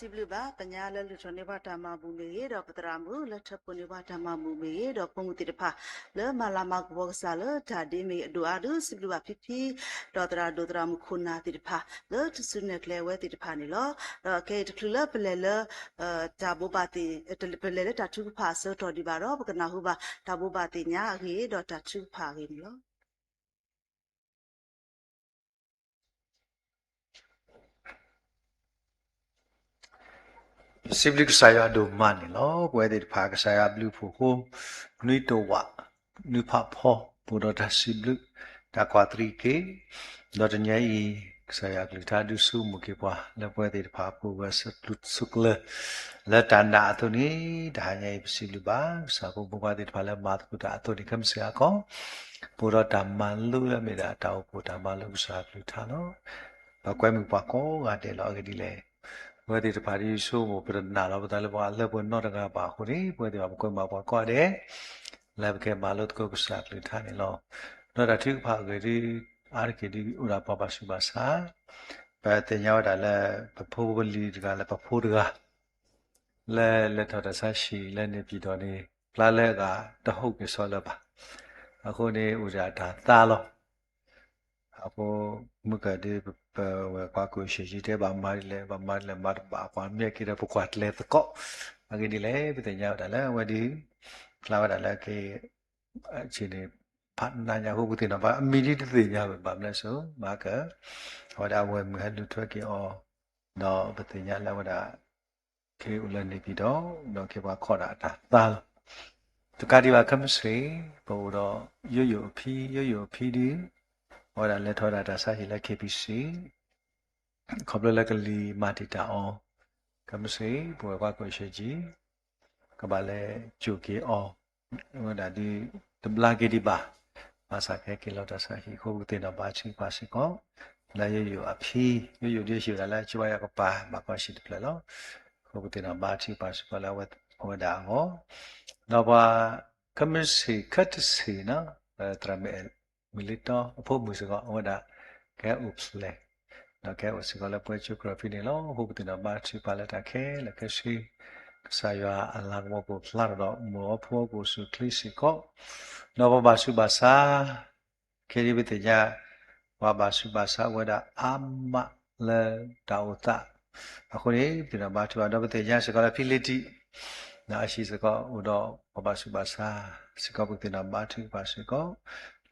စံးဘျုးဘၣ်ပညါလၢလုၢ်ထီၣ်န့ၢ်ပှၤတၢ်မၤဘူၣ်မ့ၢ်ဂ့ၤ, ဒီးပသရၣ်မုၣ်လၢထၢဖှိၣ်န့ၢ်ပှၤတၢ်မၤဘူၣ်မ့ၢ်ဂ့ၤ, ဒီးဖိမုၣ်သ့ၣ်တဖၣ်လၢမၤလၤမၤကပီၤကစၢ်လၢတၢ်ဒ့မ့ၢ်ဂ့ၤ အဒိၣ်အါဒုး စံးဘျုးဘၣ်ဖံဖံ ဒီးသရၣ်ဒိၣ်သရၣ်မုၣ်ခိၣ်နၢ်သ့ၣ်တဖၣ် လၢတစုနဲၣ်ကျဲအဝဲသ့ၣ်တဖၣ်န့ၣ်လီၤ. ဒီးခဲအံၤတချုးလၢပလဲၤလၢ တၢ်ဘိးဘၣ်သ့ၣ် ပလဲၤလၢတၢ်ထုကဖၣ်အဆၢကတီၢ်ဒံးဘၣ်ဒီး ပကနၢ်ဟူဘၣ်တၢ်ဘိးဘၣ်သ့ၣ်ညါအဂ့ၢ် ဒီးတၢ်ထုကဖၣ်အဂ့ၢ်န့ၣ်လီၤ. ပစံးဘျုးကစၢ်ယွၤဒိၣ်မးန့ၣ်လီၤ. ပဝဲသ့ၣ်တဖၣ် ကစၢ်ယွၤဘျုးဖှိၣ်ဃိ နွံတဝာ် နွံဖးဖီ ပအိၣ်ဒီးတၢ်စံးဘျုး တၢ်ကွၢ်တရံးက့ၤ, ဒီးတနံၤအံၤ ကစၢ်ယွၤအကလုၢ်ကထါဒုးဆိကမိၣ်က့ၤပှၤ လၢပဝဲသ့ၣ်တဖၣ်အပူၤ ဂဲၤဆၢထၢၣ်ဆိးကျၢၤ လၢတၢ်နာ်အသိးန့ၣ် တဟါညါအံၤ ပစံးဘျုးဘၣ် ကစၢ်ဖိမုၣ်ဖိခွါသ့ၣ်တဖၣ်လၢမၤသကိးတၢ်အသိးန့ၣ် ခဲမုၢ်ဆ့ၣ်အကီၢ် ပအိၣ်ဒီးတၢ်မၤလိလၢအမ့ၢ်ဒၣ်တၢ်အိၣ်ဖှိၣ်တၢ်မၤလိကစၢ်အကလုၢ်ကထါလီၤ. ပကွဲမုာ်ပှၤကိးဂၤဒဲးလီၤ. အဂ့ၢ်ဒ်လဲၣ်, ပဝဲသ့ၣ်တဖၣ်ဒ်ဆိကမိၣ် ပတနာ်လီၤပသးလၢပှၤလၢပှဲၤနီတဂၤဘၣ်အဃိန့ၣ် ပဝဲသ့ၣ်တဖၣ်ပကွဲမုာ်ပှၤကိးဂၤဒဲး လၢပကမၤလိသကိးကစၢ်အကလုၢ်ကထါန့ၣ်လီၤ. ဒီးတၢ်ထုကဖၣ်အဂ့ၢ်ဒ် အါတက့ၢ်ဒ်အိၣ်ဒၣ်ပှၤဘၣ်ဆူးဘၣ်ဆါ, ပသ့ၣ်ညါဝဲဒၣ်လၢ ပဖိပလံၤတဂၤလၢပဖိတဂၤ လၢလဲၤထီၣ်တၢ်ဆါဟံၣ်လၢန့ၣ်ပၠံၣ်တီၣ်န့ၣ် ပျၢ်လၢအဂၤတဟူးက့ၤဆီလၢၤဘၣ်. အဃိန့ၣ် အိၣ်ဒၣ်တၢ်သါလီၤ. အဃိ မုၢ်ကၢၢ်ဒ်ပဝဲၢ်ကွၢ်ကိၣ်ဆံးကၠံတဲဘၣ်မၤဒ်လဲၣ် ဘၣ်မၤဒ်လဲၣ် မၤတဘၣ် ပှၤမ့ၢ်က့ၤဒီးပကွၢ်ကျဲသကိး. အဂ့ၢ်ဒ်လဲၣ် ပသ့ၣ်ညါဝဲဒၣ်လၢအဝဲဒ် ဖျါဝဲဒၣ်လၢက့ ဆ့ၣ်န့ၣ် ဖးနးညါအဃိ ပသ့ၣ်နီၣ်ဘၣ် အမံၤဒ်တသ့ၣ်ညါဝဲ ဘၣ်မနုၤလဲၣ်စိ မၤကၢၢ် အဝဲဒၣ်အဝဲၢ်မုၣ်ဟဲလူၤထွဲက့ၤအီၤ ဒီးပသ့ၣ်ညါလၢအဝဲဒၣ် က့ၤအိၣ်လၢန့ၣ်ပၠံၣ်တီၣ် ဒီးက့ၤပှၤခီၣ်ဒၣ်အတၢ်သါလီၤ. တကးဒံးဘၣ် ခဲမုၢ်ဆ့ၣ် ပအိၣ်ဒီး ယိယိၣ်အဖံ ယိယိၣ်အဖံဒ် အဝဲဒၣ်လဲၤထီၣ်ဝဲဒၣ်တၢ်ဆါဟံၣ်လၢ KBC ခီဖျိလၢကလံၤမၤတံာ်တာ်အီၤ ခဲမုၢ်ဆ့ၣ် ပဝဲၢ်ကွၢ်ကိၣ်ဆံးကၠံ ကဘၣ်လဲၤစိာ်က့ၤအီၤ အဝဲဒၣ်ဒ် တဘျါက့ၤဒံးဘၣ် ဘၣ်ဆၣ်ကဟဲက့ၤလီၤတၢ်ဆါဟံၣ်အဃိ ပကသ့ၣ်နီၣ်ဘါထုကဖၣ်စ့ၢ်ကီး လၢယိယိၣ်အဖံ ယိယိၣ်ဒ်ဟံၣ်ဝဲဒၣ်လၢ ကၠိဘါယွၤကပၤ ဘၣ်ကီၢ်ဆံတဖျၢၣ်လီၤ. အဃိပကသ့ၣ်နီၣ်ဘါထုကဖၣ်စ့ၢ်ကီးလၢအဝဲဒၣ်အဂီၢ် ဒီးပှၤ ခဲမုၢ်ဆ့ၣ် ခဲတဆ့ၣ်နီၤ သရၣ်မုၣ်အဲၣ် မုၢ်လ့တီ အဖိမုၣ်စ့ၢ်ကီး အဝဲဒၣ် ကဟဲအိၣ်ဖျဲၣ် ဒီးကဟဲအိၣ်စ့ၢ်ကီးလၢပဝဲကၠိကရၢၢ်ဖံန့ၣ်လီၤ. အဃိပသ့ၣ်နီၣ်ဘါထုကဖၣ်လၢတၢ်ခဲလၢာ်ခဲဆ့ ကစၢ်ယွၤအလၤကပီၤကအိၣ်ဖျါထီၣ်ဒီး မိၢ်အီဖိအကအိၣ်ဆူၣ်အိၣ်ချ့စ့ၢ်ကီး ဒီးပှၤဘၣ်ဆူးဘၣ်ဆါ ခဲဒ်ပသ့ၣ်ညါ ပှၤဘၣ်ဆူးဘၣ်ဆါအိၣ်ဝဲဒၣ်အါမးလၢတၢ်အိၣ်သး အဃိန့ၣ် ပသ့ၣ်နီၣ်ဘါထုကဖၣ် ဒီးပသ့ၣ်ညါစ့ၢ်ကီးလၢဖံလ့ၤတံၣ် ဒီးအဟံၣ်စ့ၢ်ကီးအိၣ်ဒီးပှၤဘၣ်ဆူးဘၣ်ဆါစ့ၢ်ကီး ပကသ့ၣ်နီၣ်ဘါထုကဖၣ်စ့ၢ်ကီး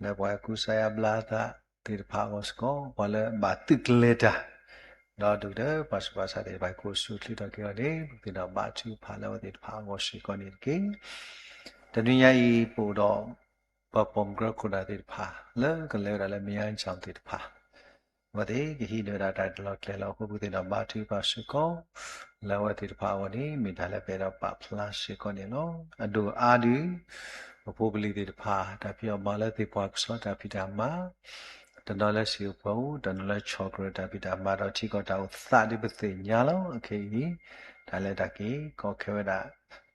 လၢပှၤကူစါယါဘျါသးသ့ၣ်တဖၣ်အဂီၢ်စ့ၢ်ကီး ပှၤလၢဘၣ်သုးကျဲၤတၢ် ဒီးဒုၣ်ဒါပှၤဆူးဘၣ်ဆါသ့ၣ်တဖၣ် ကအိၣ်ဆူၣ်အိၣ်ချ့ထီၣ်က့ၤအီၤန့ၣ် ပကသ့ၣ်နီၣ်ဘါထုကဖၣ်လၢအဝဲသ့ၣ်တဖၣ်အဂီၢ်စ့ၢ်ကီးန့ၣ်တက့ၢ်. တနွံညါအံၤ ပအိၣ်ဒီး ပှၤပိာ်မုၣ်ကရၢခိၣ်နၢ်သ့ၣ်တဖၣ် လၢကလဲၤဝဲဒၣ်လၢ မယါကၠီၣ် သ့ၣ်တဖၣ် အဝဲသ့ၣ်ကဟံးန့ၢ်ဝဲဒၣ်တၢ်လီၢ်ကျဲလီၤအဃိ ပကသ့ၣ်နီၣ်ဘါထုကဖၣ်စ့ၢ်ကီး လၢအဝဲသ့ၣ်တဖၣ်အဂီၢ်န့ၣ် မ့ၢ်တၢ်လၢပအဲၣ်ဒိးပာ်ဖျါစ့ၢ်ကီးန့ၣ်လီၤ. အဒိၣ်အါဒုး ပဖိပလံၤသ့ၣ်တဖၣ် တၢ်ဖံးအီၣ်မၤလၢသ့ၣ်ပှၤကဆှီတၢ်ဖံးတၢ်မၤ တနီၤလၢစံာ်အိၣ်ပှဲၤအိၣ် တနီၤလၢဆီၣ်ကြၢးတၢ်ဖံးတၢ်မၤဒီးထံကီၢ်တၢ်အိၣ်သးဒ်ပသ့ၣ်ညါလီၤ. အခဲအံၤ တၢ်လဲၤတၢ်က့ၤကီခဲဝဲဒၣ်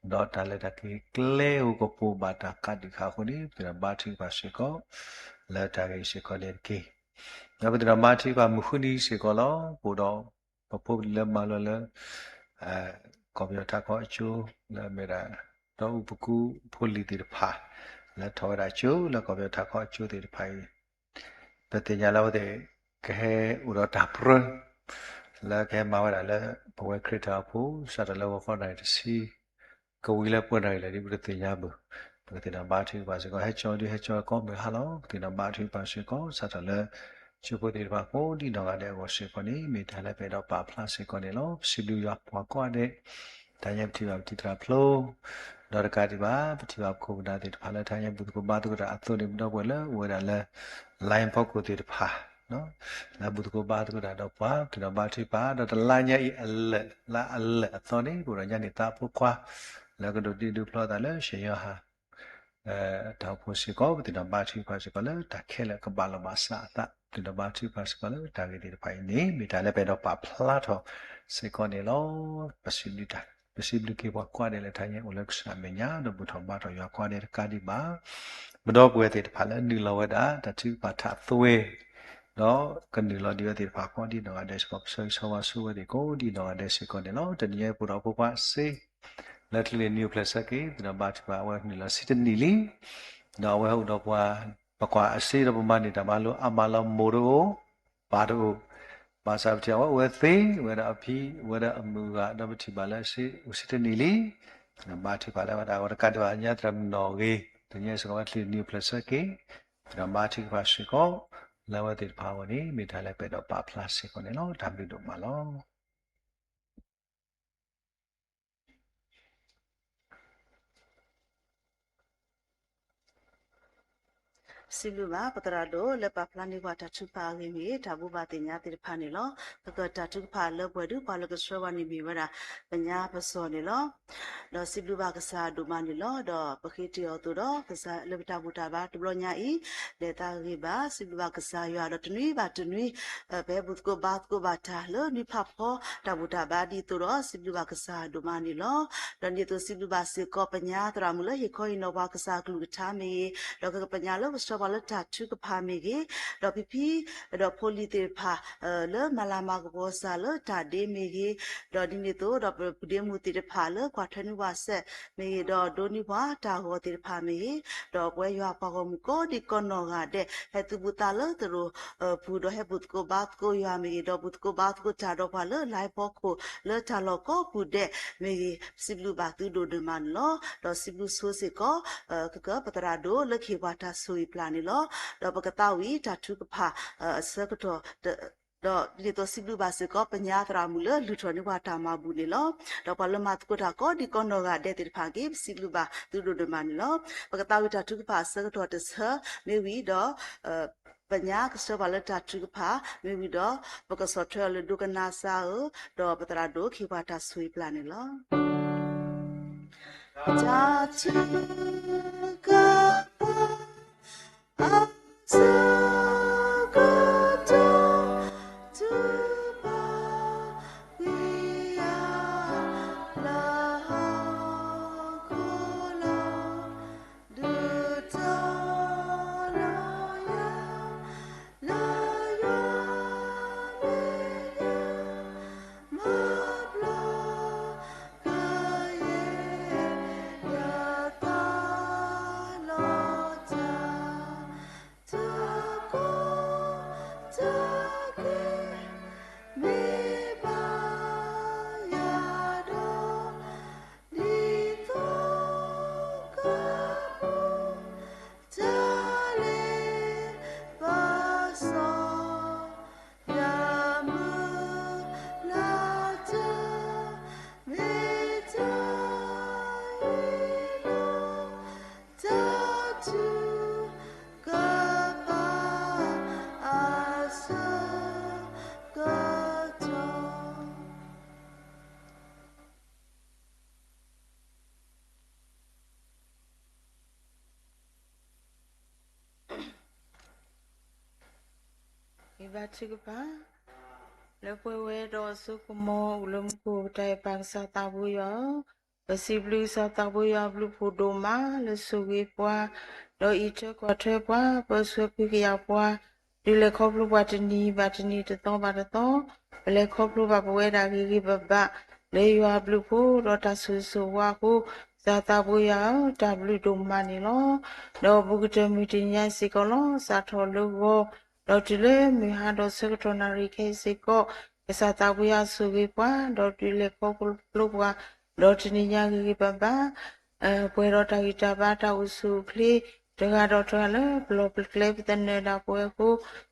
ဒီးတၢ်လဲၤတၢ်က့ၤကျဲဧိၤကပိာ်ဘၣ်တၢ်ကးဒံးခါအဃိန့ၣ် ပသ့ၣ်နီၣ်ဘါထုကဖၣ်စ့ၢ်ကီး လၢတၢ်ဂ့ၢ်စ့ၢ်ကီးန့ၣ်တက့ၢ်. ဒီးပသ့ၣ်နီၣ်ဘါထုကဖၣ်မုၢ်ဃုနံၤစ့ၢ်ကီးလီၤ. ပအိၣ်ဒီး ပဖိပလံၤလၢမၤလိလၢ ကီၢ်ပယီၤထးခီအကၠိ လၢအမ့ၢ်ဒၣ် ဒီအူပကူဖိလံၤသ့ၣ်တဖၣ် လၢထီၣ်ဝဲဒၣ်ကၠိလၢကီၢ်ပယီၤထးခီအကၠိသ့ၣ်တဖၣ်အံၤ ပသ့ၣ်ညါလၢအဝဲသ့ၣ် ကဟဲအိၣ်ဒီးတၢ်ပြၢ လၢကဟဲမၤဝဲဒၣ်လၢ ပဝဲခရံာ်တၢ်အိၣ်ဖှိၣ် စးထီၣ်လၢဂီၤခီနၣ်ရံၣ်တဆံ ကဝံၤလၢပှဲၤနၣ်ရံၣ်လၢာ်ဒ်ပတသ့ၣ်ညါဘၣ်. ပကသ့ၣ်နီၣ်ဘါထုကဖၣ်စ့ၢ်ကီး ဟဲကၠီဒုးဟဲကၠီကိးမုၢ်ဟါလီၤ. ပသ့ၣ်နီၣ်ဘါထုကဖၣ်စ့ၢ်ကီး စးထီၣ်လၢ ကၠိဖိသ့ၣ်တဖၣ်ကိးဒံနီၢ်ဂၤဒဲးအဂီၢ်စ့ၢ်ကီးန့ၣ် မ့ၢ်တၢ်လၢပအဲၣ်ဒိးပာ်ဖျါစ့ၢ်ကီးန့ၣ်လီၤ. ပစံးဘျုးယွၤပှၤကိးဂၤဒဲး တဟါညါပထံၣ်ဘၣ်ပတံၤသရၣ်ဖျိ ဒီးတကးဒံးဘၣ် ပထံၣ်ဘၣ်ပခိၣ်ပနၢ်သ့ၣ်တဖၣ်လၢတဟါညါဘူၣ်သကိးဘါသကိးတၢ်အသိးန့ၣ် ပဒီပုၢ်ဝဲၢ်လၢအိၣ်ဝဲဒၣ်လၢ line ဖီခိၣ်သ့ၣ်တဖၣ် လၢဘူၣ်သကိးဘါသကိးတၢ်ဒီးပှၤ ပသ့ၣ်နီၣ်ဘါထုကဖၣ် ဒီးတလါညါအံၤအလၢာ် လၢအလၢာ်အသီန့ၣ် ပအိၣ်ဒီးညါန့ၣ်သးဖိခွါ လၢကဒိးဒ့ဒိးဖျီသးလၢ ရှ့ယီဟၣ် တၢ်အိၣ်ဖှိၣ်စ့ၢ်ကီး ပသ့ၣ်နီၣ်ဘါထုကဖၣ်စ့ၢ်ကီးလၢတၢ်ခဲလၢာ်ကဘၣ်လီၤဘၣ်စးအသး ပသ့ၣ်နီၣ်ဘါထုကဖၣ်စ့ၢ်ကီးလၢတၢ်ဂ့ၢ်သ့ၣ်တဖၣ်အံၤန့ၣ် မ့ၢ်တၢ်လၢပအဲၣ်ဒိးပာ်ဖျါထီၣ်စ့ၢ်ကီးန့ၣ်လီၤ. ပစံးဘျုးတၢ် ပစံးဘျုးက့ၤပှၤကိးဂၤဒဲးလၢတဟါညါအိၣ်လၢကစၢ်အမဲာ်ညါ ဒီးဘူၣ်ထီၣ်ဘါထီၣ်ယွၤကိးဂၤဒဲးတကးဒံးဘၣ် ပဒီပုၢ်ဝဲၢ်သ့ၣ်တဖၣ်လၢနုာ်လီၤဝဲဒၣ် တၢ်ထုကဖၣ်ထးသွဲ ဒီးကနုာ်လီၤဒံးဝဲသ့ၣ်တဖၣ်ကိးဒံနီၢ်ဂၤဒဲးစ့ၢ်ကီး ပဆၢဂ့ၤဆၢဝါဆိဝဲသ့ၣ်ကိးဒံနီၢ်ဂၤဒဲးစ့ၢ်ကီးန့ၣ်လီၤ. တနံၤအံၤပအိၣ်ဒီးဖိခွါစ့ လၢချံလ့ၣ်နံၤအိၣ်ဖျဲၣ်ဆၢက့ၤ သဒီးဘါထုကဖၣ်အဝဲနုာ်လီၤဆံတနံၣ်လံ ဒီးအဝဲဟဲအိၣ်ဒီးပှၤ ပကွၢ်အစ့ဒီးပမၤန့ၢ်တၢ်မၤလိအါမးလီၤ. မိၢ်တအိၣ် ပၢ်တအိၣ် ဘၣ်ဆၣ်ပထံၣ်အဝဲအိၣ်ဝဲသ့ အိၣ်ဝဲဒၣ်အဖံ အိၣ်ဝဲဒၣ်အမုၢ်ဂၤ ဒီးပထံၣ်ဘၣ်လၢအစ့အိၣ်ဆံတနံၣ်လံ ဘါထုကဖၣ်လၢအဝဲဒၣ်အဂီၢ်တကးဒံးဘၣ် ညါသရၣ်မုၣ်နီၣ်ဂ့ၤ တနံၤအံၤစ့ၢ်ကီး အဝဲချံလ့ၣ်နံၤအိၣ်ဖျဲၣ်ဆၢက့ၤ ဒီးဘါထုကဖၣ်စ့ၢ်ကီး လၢအဝဲသ့ၣ်တဖၣ်အဂီၢ်န့ၣ် မ့ၢ်တၢ်လၢပအဲၣ်ဒိးပာ်ဖျါစ့ၢ်ကီးန့ၣ်လီၤ. တၢ်ဘျုးဒိၣ်မးလီၤ. စံးဘျုးဘၣ်ပသရၣ်ဒိၣ်လၢပာ်ဖျါန့ၢ်ပှၤတၢ်ထုကဖၣ်အဂ့ၢ်မ့ၢ်ဂ့ၤ တၢ်ဘိးဘၣ်သ့ၣ်ညါသ့ၣ်တဖၣ်န့ၣ်လီၤ. ပကတၢ်ထုကဖၣ်လၢပှဲၤဒုးပှၤလၢကဆှၢပှၤန့ၣ်မ့ၢ်ဝဲဒၣ် ပညါပစီၣ်န့ၣ်လီၤ. ဒီးစံးဘျုးဘၣ်ကစၢ်ဒိၣ်မးန့ၣ်လီၤ. ဒီးပဃ့တ့ၢ်အီၤအသိးဒီး ကစၢ်လၢပတၢ်ဘူၣ်တၢ်ဘါတဘျီညါအံၤ လဲၤသးဂ့ၤဘၣ် စံးဘျုးဘၣ်ကစၢ်ယွၤဒီးတနွံဘၣ်တနွံ ပဟဲဘူၣ်သကိးဘါသကိးဘၣ်တၢ်လၢနွံဖးဖီတၢ်ဘူၣ်တၢ်ဘါဒ်သိးဒီး စံးဘျုးဘၣ်ကစၢ်ဒိၣ်မးန့ၣ်လီၤ. ဒီးဒ်သိးစံးဘျုးဘၣ်စ့ၢ်ကီးပညါသရၣ်မုၣ်လၢဟ့ၣ်ခီဟ့ၣ်နီၤပှၤကစၢ်အကလုၢ်ကထါမ့ၢ်ဂ့ၤ, ဒီးကကပညါလၢကဆှၢပှၤလၢတၢ်ထုကဖၣ်မ့ၢ်ဂ့ၤ, ဒီးဖံဖံ ဒီးဖိလံၤသ့ၣ်တဖၣ် လၢမၤလၤမၤကပီၤကစၢ်လၢတၢ်ဒ့မ့ၢ်ဂ့ၤ, ဒီးဒ်န့ၣ်အသိးဒီးပပုၢ်ဒ့မုၣ်သ့ၣ်တဖၣ်လၢကွၢ်ထွဲနွံပှၤစဲးမ့ၢ်ဂ့ၤ, ဒီးဒိနွံပှၤတၢ်ဂီၤသ့ၣ်တဖၣ်မ့ၢ်ဂ့ၤ, ဒီးပဝဲယွၤပှၤဂီၢ်မုၢ်ကိးဒံးကိးနီၢ်ဂၤဒဲး ဟဲသုးဘူးသးလၢသရိာ်ပူၤ ဒီးဟဲဘူၣ်သကိးဘါသကိးယွၤမ့ၢ်ဂ့ၤ, ဒီးဘူၣ်သကိးဘါသကိးတၢ်ဒီးပှၤလၢလါဟီၣ်ခိၣ်လၢတၢ်လီၢ်ကိးပူၤဒဲးမ့ၢ်ဂ့ၤ, စံးဘျုးဘၣ်သုဒိၣ်ဒိၣ်မးန့ၣ်လီၤ. ဒီးစံးဘျုးဆိစ့ၢ်ကီး ကကပသရၣ်ဒိၣ်လၢကဟ့ၣ်ပှၤတၢ်ဆိၣ်ဂ့ၤပျၢ်န့ၣ်လီၤ. ဒီးပကသးဝံၣ်တၢ်ထုကဖၣ်အဆၢကတီၢ် ဒီးဒ်န့ၣ်အသိးစံးဘျုးဘၣ်စ့ၢ်ကီးပညါသရၣ်မုၣ်လၢလုၢ်ထီၣ်န့ၢ်ပှၤတၢ်မၤဘူၣ်န့ၣ်လီၤ. ဒီးပှၤလၢမၤသကိးတၢ်ကိးဒံးကိးနီၢ်ဂၤဒဲးသ့ၣ်တဖၣ်က့ၤ ပစံးဘျုးဘၣ်သုဒိၣ်ဒိၣ်မးန့ၣ်လီၤ. ပကသးဝံၣ်တၢ်ထုကဖၣ်အဆၢကတီၢ်တဆၢမ့ၢ်ဝံၤဒီး ပညါကဆှၢပှၤလၢတၢ်ထုကဖၣ်မ့ၢ်ဝံၤဒီး ပကဆီၣ်ထွဲအီၤလၢဒိကနၣ်စၢ်ဧၢ, ဒီးပသရၣ်ဒိၣ်ကဟ့ၣ်ပှၤတၢ်ဆိၣ်ဂ့ၤပျၢ်န့ၣ်လီၤ. တၢ်ထုကဖၣ် အဆၢကတီၢ် ထုးပှၤကွံာ်အါလၢဟီၣ်ခိၣ်လီၤ, ဒုးတီၤလီၤယၤ လၢယွၤမဲာ်ညါ မၤပျီကယဲၢ် ယသးလီၤတၢ် တၢ်ကီတၢ်ခဲ မ့ၢ်ဘၣ်ယၤဒီး ဒ်သိးကပူၤ တၢ်လ့ပစီ ယမုၢ်လၢ်တၢ် မ့ၢ်တၢ်အံၤလီၤ, တၢ်ထုကဖၣ်အဆၢကတီၢ် ဂံၢ်ဘါထုကဖၣ်, လၢပှဲၤဝဲဒီးအစိကမီၤအိၣ်လၢမူခိၣ် ပတၢ်အဲၣ်ပၢ်ကစၢ်သးဘိယွၤဧၢ, ပစံးဘျုးကစၢ်သးဘိယွၤဘျုးဖှိၣ်ဒိၣ်မးလၢဆိၣ်ဂ့ၤပှၤ, ဒီးအံးထွဲကွၢ်ထွဲပှၤ ပၢဆှၢကဟုကယာ်ပှၤ, ဒုးလဲၤခီဖျိပှၤတနံၤဘၣ်တနံၤတသီဘၣ်တသီ, ပလဲၤခီဖျိဘၣ်ပဝဲဒၣ်ဂ့ၤဂ့ၤဘၣ်ဘၣ်, လၢယွၤဘျုးဖှိၣ်ဒီးတၢ်ဆိၣ်ဂ့ၤဆိၣ်ဝါအဃိ, ကစၢ်သးဘိယွၤဧၢ, တၢ်ဘျုးဒိၣ်မးန့ၣ်လီၤ. ဒီးဘူးကတၢၢ်မုၢ်တနံၤညါစ့ၢ်ကီးလီၤ, စးထီၣ်လၢဂီၤ ဒီးတုၤလၢမုၢ်ဟါဒီးဆၢကတီၢ်နၣ်ရံၣ်ခဲအံၤစ့ၢ်ကီး, ကစၢ်သးဘိယွၤဆိၣ်ဂ့ၤပှၤ, ဒီးဒုးလဲၤခီဖျိပှၤ, ဒီးတနံၤညါဂ့ၤဂ့ၤဘၣ်ဘၣ် ပှဲၤဒီးတၢ်ဂံၢ်တၢ်ဘါတၢ်အိၣ်ဆူၣ်အိၣ်ချ့, တဂၤဒီးတဂၤလၢပလီၢ်ပကျဲပသနၢၣ်ဒၣ်ပဝဲအဃိ,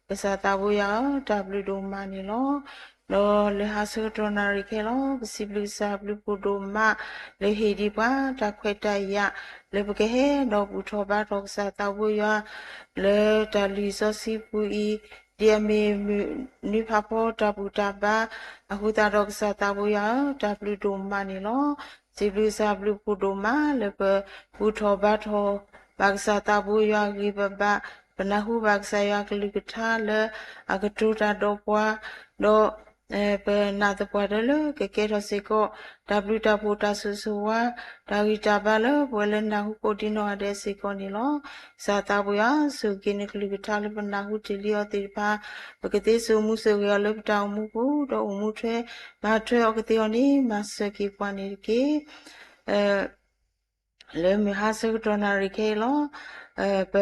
ကစၢ်သးဘိယွၤဧၢ, တၢ်ဘျုးဒိၣ်မးန့ၣ်လီၤ. ဒီးလၢဟါဆၢကတီၢ်နၣ်ရံၣ်ခဲလီၤ, ပစံးဘျုးကစၢ်ဘျုးဖှိၣ်ဒိၣ်မး, လၢဟ့ၣ်ဒံးပှၤတၢ်ခွဲးတၢ်ယာ်, လၢပကဟဲဒီးဘူၣ်ထီၣ်ဘါထီၣ်ကစၢ်သးဘိယွၤ, လၢတၢ်လုၢ်စီဆှံပူၤအံၤ, ဒ်အမ့ၢ်မုၢ်နွံဖးဖီတၢ်ဘူၣ်တၢ်ဘါ, အဃိသတးဒီးကစၢ်သးဘိယွၤဧၢ, တၢ်ဘျုးဒိၣ်မးန့ၣ်လီၤ. စံးဘျုးကစၢ်ဘျုးဖှိၣ်ဒိၣ်မး လၢပဘူၣ်ထီၣ်ဘါထီၣ်ဘၣ်ကစၢ်သးဘိယွၤဂ့ၤဂ့ၤဘၣ်ဘၣ်, ပနၢ်ဟူဘၣ်ကစၢ်ယွၤကလုၢ်ကထါလၢအကတိၤတၢ်ဒီးပှၤ, ဒီး ပနာ်သပှၢ်တၢၢ်လၢကကဲထီၣ်စ့ၢ်ကီး တၢ်ဘျုးတၢ်ဖှိၣ်တၢ်ဆိၣ်ဂ့ၤဆိၣ်ဝါ တၢ်ဂံၢ်တၢ်ဘါလၢပဝဲလၢနၢ်ဟူကိးဒံနီၢ်ဂၤဒဲးစ့ၢ်ကီးန့ၣ်လီၤ. ကစၢ်သးပှၢ်ယွၤ ဆိၣ်ဂ့ၤက့ၤနကလုၢ်ကထါလၢပနၢ်ဟူတ့ၢ်လံအီၤသ့ၣ်တဖၣ် ပကသ့စိာ်မူဆိၣ်ဂ့ၤအီၤလၢပတၢ်အိၣ်မူပူၤ ဒီးအိၣ်မူထွဲ မၤထွဲအီၤကသ့အီၤန့ၣ် မၤစၢၤက့ၤပှၤန့ၣ်တက့ၢ်. လၢမုၢ်ဟါဆၢကတီၢ်နၣ်ရံၣ်ခဲအံၤလီၤ. ပ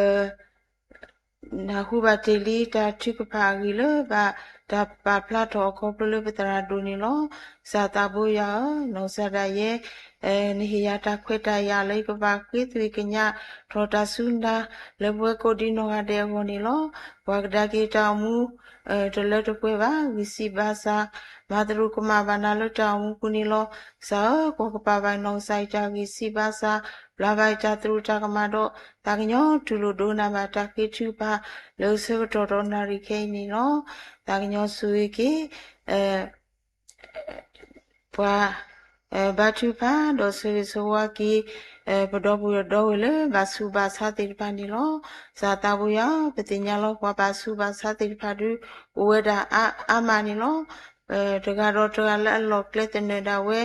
နၢ်ဟူဘၣ်တ့ၢ်လံတၢ်ထုကဖၣ်အဂ့ၢ်လၢဘၣ်တၢ်ပာ်ဖျါထီၣ်အခီဖျိလၢပသရၣ်ဒိၣ်န့ၣ်လီၤ. ကစၢ်သးပှၢ်ယွၤဧၢ, နီၢ်ကစၢ်ဒၣ်ယဲ နဟ့ၣ်ယၤတၢ်ခွဲးတၢ်ယာ်လၢယကဘၣ်ဃ့သွံၣ်ကညးထီၣ်တၢ်စူၢ်တၢ်နာ် လၢပဝဲကိးဒံနီၢ်ဂၤဒဲးအဂီၢ်န့ၣ်လီၤ. ပှၤကဒါက့ၤတၢ်အိၣ်မူ တလၢတပှဲၤဘၣ်, ဂံၢ်စၢ်ဘါစၢ် မၤသရူးကမၣ်ဘၣ်နၤလၢတၢ်အိၣ်မူပူၤန့ၣ်လီၤ. ကစၢ်ဧၢ, ကွၢ်ကပာ်ဘၣ်နီၢ်ကစၢ်အံၤတၢ်ဂံၢ်စၢ်ဘါစၢ်, ဘျါဘၣ်အံၤတၢ်သရူးတၢ်ကမၣ်ဒီး သးကညီၤတူၢ်လိာ်ဒိကနၣ်ဘၣ်တၢ်ဃ့ထုကဖၣ် လၢဆၢကတီၢ်ဒီးနၣ်ရံၣ်ခဲအံၤန့ၣ်လီၤ. သးကညီၤဆိၣ်ဂ့ၤက့ၤ ပှၤ ဘါထုကဖၣ် ဒီးဆိၣ်ဂ့ၤဆိၣ်ဝါက့ၤ ပဒီပုၢ်ဒီဝဲၢ်လၢဘၣ်ဆူးဘၣ်ဆါသ့ၣ်တဖၣ်န့ၣ်လီၤ. ကစၢ်သးပှၢ်ယွၤ ပသ့ၣ်ညါလီၤ ပှၤဘၣ်ဆူးဘၣ်ဆါသ့ၣ်တဖၣ်ဒုး အိၣ်ဝဲဒၣ်အါမးန့ၣ်လီၤ. တဂၤဒီးတဂၤလၢအလီၢ်ကျဲသနၢၣ်ဒၣ်ဝဲ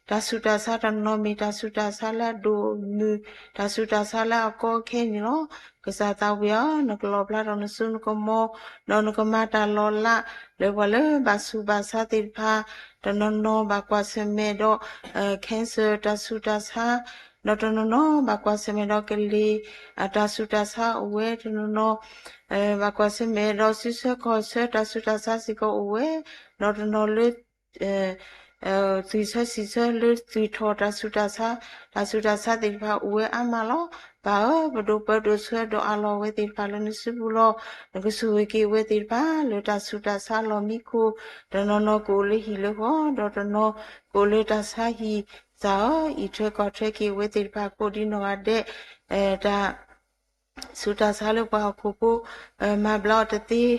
တၢ်ဆူးတၢ်ဆါတနီၤ မ့ၢ်တၢ်ဆူးတၢ်ဆါလၢအဒိၣ်မုၢ် တၢ်ဆူးတၢ်ဆါလၢအကီအခဲန့ၣ်လီၤ. ကစၢ်သးပှၢ်ဧၢ, နကလီၣ်ဖျါထီၣ်နစိနကမီၤ ဒီးနကမၤတၢ်လီၤလး လၢပှၤလၢဘၣ်ဆူးဘၣ်ဆါသ့ၣ်တဖၣ် တနီၤနီၤဘၣ်ကွၢ်ဆၢၣ်မဲာ်ဒီး cancer တၢ်ဆူးတၢ်ဆါ ဒီးတနီၤနီၤဘၣ်ကွၢ်ဆၢၣ်မဲာ်ဒီးကလ့ၤ အတၢ်ဆူးတၢ်ဆါအိၣ်ဝဲ တနီၤနီၤ ဘၣ်ကွၢ်ဆၢၣ်မဲာ်ဒီးစုဆၢခီၣ်ဆၢတၢ်ဆူးတၢ်ဆါစ့ၢ်ကီးအိၣ်ဝဲ ဒီးတနီၤလၢ သွံၣ်ဆၢစံၣ်ဆၢလၢသွံၣ်ထီၣ်တၢ်ဆူးတၢ်ဆါ တၢ်ဆူးတၢ်ဆါသ့ၣ်တဖၣ်အိၣ်ဝဲအါမးလီၤ. ပၢ်ဧၢ, ပဒိးပၢဒိးဆှၢဒီးအးလီၤအဝဲသ့ၣ်တဖၣ်လၢနစုပူၤလီၤ. နကဆိၣ်ဂ့ၤက့ၤအဝဲသ့ၣ်တဖၣ်လၢတၢ်ဆူးတၢ်ဆါလီၢ်မံခိၣ် တနီၤနီၤကအိၣ်လၢဟံၣ်လၢဃီ ဒီးတနီၤကအိၣ်လၢတၢ်ဆါဟံၣ် ကစၢ်ဧၢ, အံးထွဲကွၢ်ထွဲက့ၤအဝဲသ့ၣ်တဖၣ်ကိးဒံနီၢ်ဂၤဒဲး တၢ် ဆူးတၢ်ဆါလၢပှၤဟီၣ်ခိၣ်ဖိ မၤဘျါအီၤတသ့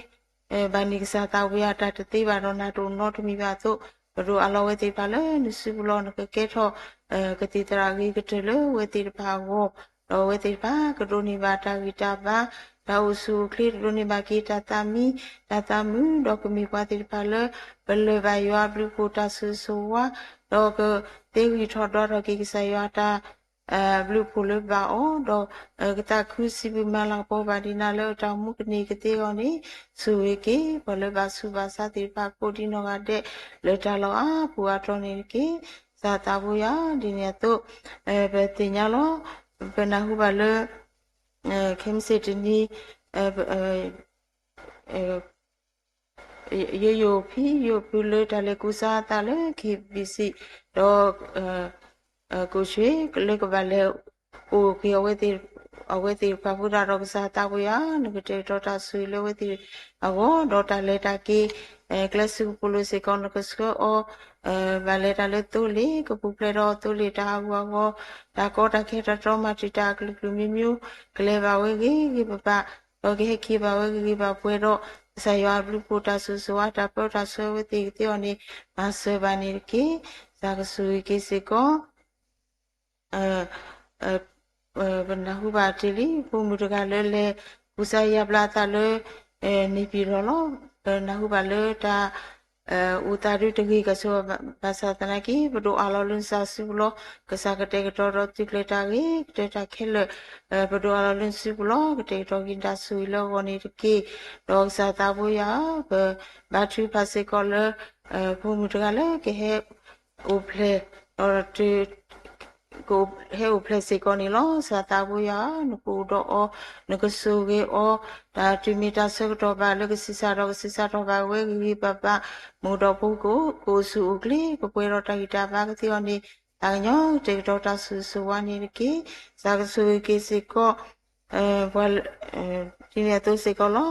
ဘၣ်န့ၣ် ကစၢ်သးပှၢ်ယွၤ တၢ်တသ့ဘၣ်ဒီးနၤတအိၣ်နီတမံၤဘၣ်အသိး ပဒိးအးလီၤဝဲသ့ၣ်တဖၣ်လၢနစုပူၤလီၤ. နကကဲထီၣ် ကသံၣ်သရၣ်ဂ့ၤကတၢၢ်လၢအဝဲသ့ၣ်တဖၣ်အဂီၢ် ဒီးအဝဲသ့ၣ်တဖၣ်ကဒိးန့ၢ်ဘၣ်တၢ်ဂံၢ်တၢ်ဘါ တၢ်အိၣ်ဆူၣ်အိၣ်ချ့ တဒိးန့ၢ်ဘၣ်က့ၤတၢ်သးမံ တၢ်သးမုာ် ဒီးကမ့ၢ်ပှၤသ့ၣ်တဖၣ်လၢ ပလၢၢ်ဘၣ်ယွၤအဘျုးအဖှိၣ်တၢ်ဆိၣ်ဂ့ၤဆိၣ်ဝါ ဒီးကသ့ဂံၢ်ထီၣ်ဒွးထီၣ်က့ၤကစၢ်ယွၤတၢ် ဘျုးအဖှိၣ်လၢဘၣ်အီၤ ဒီး ကသးခုစံးဘျုးမၤလၤကပီၤဘၣ်ဒံးနၤလၢတၢ်အိၣ်မူကန့ၢ်ကသ့အဂီၢ်န့ၣ် ဆိၣ်ဂ့ၤက့ၤ ပှၤလၢဘၣ်ဆူးဘၣ်ဆါသ့ၣ်တဖၣ်ကိးဒံနီၢ်ဂၤဒဲး လၢတၢ်လီၢ်အါပူၤအါတီၤန့ၣ်တက့ၢ်. ကစၢ်သးပှၢ်ယွၤ ဒ်န့ၣ်အသိး ပသ့ၣ်ညါလီၤ ပနၢ်ဟူဘၣ်လၢ ခဲမုၢ်ဆ့ၣ်တနံၤ ယိယိဖံ ယိဖုလၢတၢ်လဲၤကူစါအသးလၢ KBC ဒီး ကိးဆွ့ၣ် လၢကဘၣ်လဲၤအိၣ်က့ၤ အဝဲသ့ၣ်တဖၣ်ဃုာ်ဒီး ကစၢ်သးပှၢ်ယွၤ နကတဲာ်ကတီၤတၢ်ဆိၣ်ဂ့ၤလၢအဝဲသ့ၣ်အဂီၢ် ဒီးတၢ်လဲၤတၢ်က့ၤ ကျဲစုကပူၤလိၤစ့ၢ်ကီး နကဆှၢအီၤ ဘၣ်လဲၤတၢ်လၢသိလ့ၣ် ကပူၤဖျဲးဒီးသိလ့ၣ်တၢ်ဟးဂူာ်ဟးဂီၤ တၢ်ကီတၢ်ခဲတၢ်တြီမၤတံာ်တာ်အကလုာ်ကလုာ်မံၤမံၤ ကလဲၤဘၣ်ဝဲဂ့ၤဂ့ၤဘၣ်ဘၣ် ဒီးကဟဲက့ၤဘၣ်ဝဲဂ့ၤဂ့ၤဘၣ်ပှဲၤဒီး ကစၢ်ယွၤအဘျုးအဖှိၣ်တၢ်ဆိၣ်ဂ့ၤဆိၣ်ဝါ တၢ်ပၢတၢ်ဆှၢအဝဲသ့ၣ်ကသ့အီၤန့ၣ် မၤစၢၤဘၣ်န့ၣ်တက့ၢ်. ကစၢ်ကဆိၣ်ဂ့ၤက့ၤစ့ၢ်ကီး ပနၢ်ဟူဘၣ်တ့ၢ်လံ ဖိမုၣ်တဂၤလၢလဲၤကူစါယါဘျါအသးလၢ န့ၣ်ပံၤလီၤလီၤ. ပနၢ်ဟူဘၣ်လၢတၢ် အိၣ်သးဒုတဂ့ၤကဆိးဘၣ်ဆၣ်သနာ်က့ ပဒိးအးလီၤလၢနစုပူၤလီၤ. ကစၢ်ကတဲာ်ကတီၤဒီးသုကျဲၤတၢ်ဂ့ၤကတၢၢ်တၢ်ခဲလၢာ် ပဒိးအးလီၤလၢနစုပူၤလီၤ. ကတဲာ်ကတီၤက့ၤတၢ်ဆိၣ်ဂ့ၤလၢအဂီၢ်န့ၣ်တက့ၢ်. ဒီးကစၢ်သးပှၢ်ယွၤဧၢ, ပဘါထုကဖၣ်စ့ၢ်ကီးလၢ ဖိမုၣ်တဂၤလၢကဟဲ အိၣ်ဖျဲၣ် ဒီး ကဟဲအိၣ်ဖျဲၣ်စ့ၢ်ကီးန့ၣ်လီၤ. ကစၢ်သးပှၢ်ယွၤဧၢ, နကအိၣ်ဒီးအီၤ, နကဆိၣ်ဂ့ၤအီၤ, တၢ်တုၤမ့ၢ်တၢ်ဆၢကတီၢ်ဘၣ်လၢကဆံးစၢ်ဒီးကဆံးစၢ်ထီၣ်ဘၣ်ဝဲဂ့ၤဂ့ၤဘၣ်ဘၣ်, မုၢ်ဒီးဖိကအိၣ်ဆူၣ်အိၣ်ချ့ ကပှဲၤဒီးတၢ်ဂံၢ်တၢ်ဘါကသ့အီၤန့ၣ် သးကညီၤကတဲာ်ကတီၤတၢ်ဆိၣ်ဂ့ၤဆိၣ်ဝါန့ၣ်တက့ၢ်. ကစၢ်ကဆိၣ်ဂ့ၤက့ၤစ့ၢ်ကီး ပှၤ ဒ်န့ၣ်အသိးစ့ၢ်ကီးလီ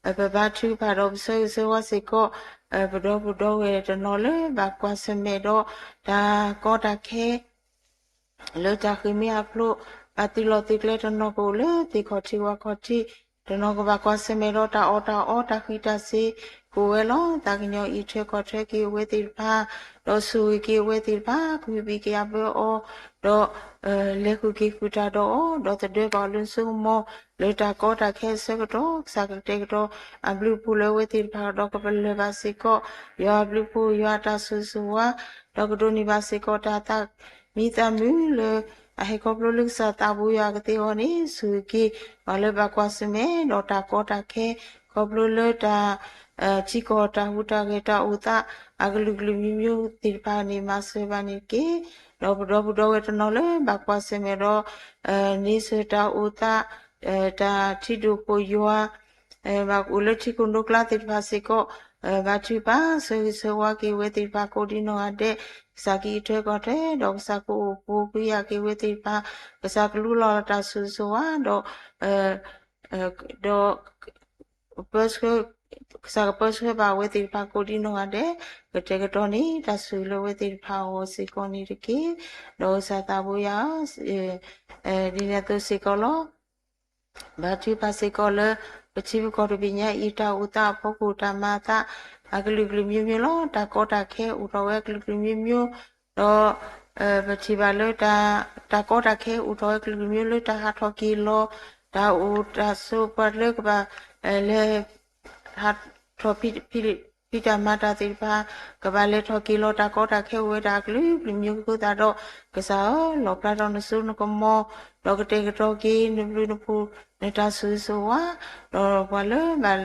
ၤ. ပဘါထုကဖၣ်ဒီးပဆၢဂ့ၤဆၢဝါစ့ၢ်ကီး ပဒီပုၢ်ဒီဝဲၢ်တနီၤလၢဘၣ်ကွၢ်ဆၢၣ်မဲာ်ဒီး တၢ်ကီတၢ်ခဲ လၢတၢ်ဃ့ၢ်မှံဟးဖျိး ဘၣ်သုးလီၢ်သုးကျဲ တနီၤကအိၣ်လၢသ့ၣ်ခီၣ်ထံးဝၣ်ခီၣ်ထံး, တနီၤကဘၣ်ကွၢ်ဆၢၣ်မဲာ်ဒီးတၢ်အီၣ်တၢ်အီ တၢ်ဃံးတၢ်စ့ၤ ကိးဝဲလီၤ. သးကညီၤအံးထွဲကွၢ်ထွဲက့ၤအဝဲသ့ၣ်တဖၣ်, ဒီးဆိၣ်ဂ့ၤက့ၤအဝဲသ့ၣ်တဖၣ်, ကဟုဘံၣ်ကယာ်ဘၢအီၤ, ဒီး လဲၤဃုာ်က့ၤဃုာ်တၢ်ဒီးအီၤ, ဒီးသဒၢဘၣ်အီၤလၢစိကမီၤ လၢတၢ်ကီတၢ်ခဲအဆၢကတီၢ်, ကစၢ်ကတဲာ်ကတီၤအဘျုးအဖှိၣ်လၢအဝဲသ့ၣ်တဖၣ်ဒီး ကပလၢၢ်ဘၣ်စ့ၢ်ကီး ယွၤအဘျုးအဖှိၣ် ယွၤအတၢ်ဆိၣ်ဂ့ၤဆိၣ်ဝါ, ဒီးကဒိးန့ၢ်ဘၣ်စ့ၢ်ကီးတၢ်သးမံသးမုာ်လၢ အဟဲခီဖျိလၢကစၢ်သးဘိယွၤကသ့အီၤန့ၣ် ဆိၣ်ဂ့ၤက့ၤ ပှၤလၢဘၣ်ကွၢ်ဆၢၣ်မဲာ်ဒီးတၢ်ကီတၢ်ခဲ ခီဖျိလၢတၢ် ထံကီၢ်တၢ်ဟူးတၢ်ဂဲၤတၢ်အိၣ်သး အကလုာ်ကလုာ်မံၤမံၤသ့ၣ်တဖၣ်န့ၣ် မၤစၢၤဘၣ်န့ၣ်တက့ၢ်. ဒီးပဒီပုၢ်ဒီဝဲၢ်တနီၤလၢဘၣ်ကွၢ်ဆၢၣ်မဲာ်ဒီး န့ဆၢၣ်တၢ်အိၣ်သး တၢ်ထံဒိၣ်ခိၣ်ယွၤ ဘၣ်အိၣ်လၢထံခိၣ်နိကျါသ့ၣ်တဖၣ်စ့ၢ်ကီး ဘါထုကဖၣ်ဆၢဂ့ၤဆၢဝါက့ၤဝဲသ့ၣ်တဖၣ်ကိးဒ်နီၢ်ဂၤဒဲး, ကစၢ်ကအံးထွဲကွၢ်ထွဲ ဒီးကစၢ်ကအိၣ်ဘှံးကွံာ်ယၤက့ၤဝဲသ့ၣ်တဖၣ်, ကစၢ်ကလူလီၤတၢ်ဆိၣ်ဂ့ၤဆိၣ်ဝါ ဒီး ဒီး ကစၢ်ကပၢဆှၢဘၣ်အဝဲသ့ၣ်တဖၣ်ကိးဒ်နီၢ်ဂၤဒဲး, ကတဲာ်ကတီၤန့ၢ်တၢ်ဆိၣ်ဂ့ၤလၢအဝဲသ့ၣ်တဖၣ်အဂီၢ်စ့ၢ်ကီးန့ၣ်တက့ၢ်. ဒီးကစၢ်သးဘိယွၤဧၢ, ဒ်န့ၣ်အသိးစ့ၢ်ကီးလီၤ. ဘါထုကဖၣ်စ့ၢ်ကီးလၢ ပထံပကီၢ်တဘ့ၣ်ညါအံၤ တၢ်အိၣ်သးအဖီခိၣ် တၢ်မၤအသး အကလုာ်ကလုာ်မံၤမံၤလီၤ. တၢ်ကီတၢ်ခဲအိၣ်ထီၣ်ဝဲအကလုာ်ကလုာ်မံၤမံၤ, ဒီး ပထံၣ်ဘၣ်လၢ တၢ်ကီတၢ်ခဲအိၣ်ထီၣ်ဝဲကလုာ်ကလုာ်မံၤမံၤလၢတၢ်ဟးထီၣ်က့ၤလီၤ, တၢ်အိၣ်တၢ်ဆိးပှၤလၢကဘၣ် လဲၤ ဟးထီၣ်ဖံးတၢ်မၤတၢ်သ့ၣ်တဖၣ် ကဘၣ်လဲၤထီၣ်က့ၤလီၤ တၢ်ကီတၢ်ခဲအိၣ်ဝဲဒၣ်အကလုာ်ကလုာ်မံၤမံၤအဃိသတးဒီး ကစၢ်ဧၢ, လီၣ်ဖျါထီၣ်နစိနကမီၤ, ဒီးကတဲာ်ကတီၤက့ၤနဘျုးနဖှိၣ် နတၢ်ဆိၣ်ဂ့ၤဆိၣ်ဝါ, ဒီးပှၤလၢ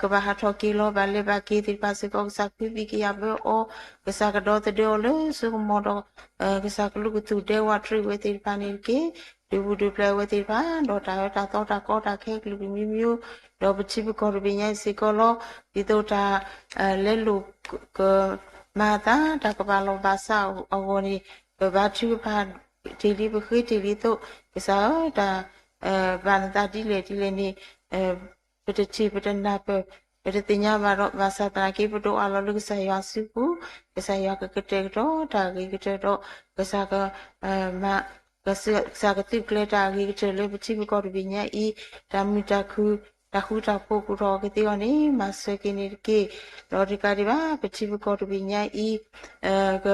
ကဘၣ်ဟးထီၣ်က့ၤလီၤ ဘၣ်လဲၤဘၣ်က့ၤသ့ၣ်တဖၣ်စ့ၢ်ကီး ကစၢ်ကဟုဘံၣ်ကယာ်ဘၢအီၤ, ကစၢ်ကဒီသဒၢအီၤလၢစိကမီၤဒီး ကစၢ်ကလူးကသူၣ်ဒဲဝးတရံးဝဲသ့ၣ်တဖၣ်န့ၣ်တက့ၢ်. ဒုးဘူၣ်ဒုးဖျဲးဝဲသ့ၣ်တဖၣ် ဒီးတၢ်အၢတၢ်သီတၢ်ကီတၢ်ခဲကလုာ်ကလုာ်မံၤမံၤ, ဒီးပထံပကီၢ်တဘ့ၣ်ညါအံၤစ့ၢ်ကီးလီၤ. ဒ်သိးတၢ် လဲလိာ်ကမၤအသး တၢ်ကဘၣ်လီၢ်ဘၣ်စးအဂီၢ်န့ၣ် ပဘါထုကဖၣ်တ့ၢ်လံ ပဃ့တ့ၢ်လံအသိး ကစၢ်ဧၢ, တၢ် ဘၣ်နသးဒ်လဲၣ်ဒ်လဲၣ်န့ၣ် ပတထံၣ်ပတနၢ်ပၢၢ် ပတသ့ၣ်ညါဘၣ်ဒီး ဘၣ်ဆၣ်သနာ်က့ ပဒိးအးလီၤလၢကစၢ်ယွၤစုပူၤ, ကစၢ်ယွၤကကတဲာ်ကတီၤတၢ်အဂ့ၤကတၢၢ်ဒီး ကစၢ်က ကစၢ်ကသုးကျဲၤတၢ်အဂ့ၤကတၢၢ်လၢပထံပကီၢ်တဘ့ၣ်ညါအံၤ, တၢ်မုာ်တၢ်ခုၣ် တၢ်ဃူတၢ်ဖိးကအိၣ်ထီၣ်ကသ့အီၤန့ၣ် မၤစၢၤက့ၤန့ၣ်တက့ၢ်. ဒီးတကးဒံးဘၣ် ပထံပကီၢ်တဘ့ၣ်ညါအံၤ က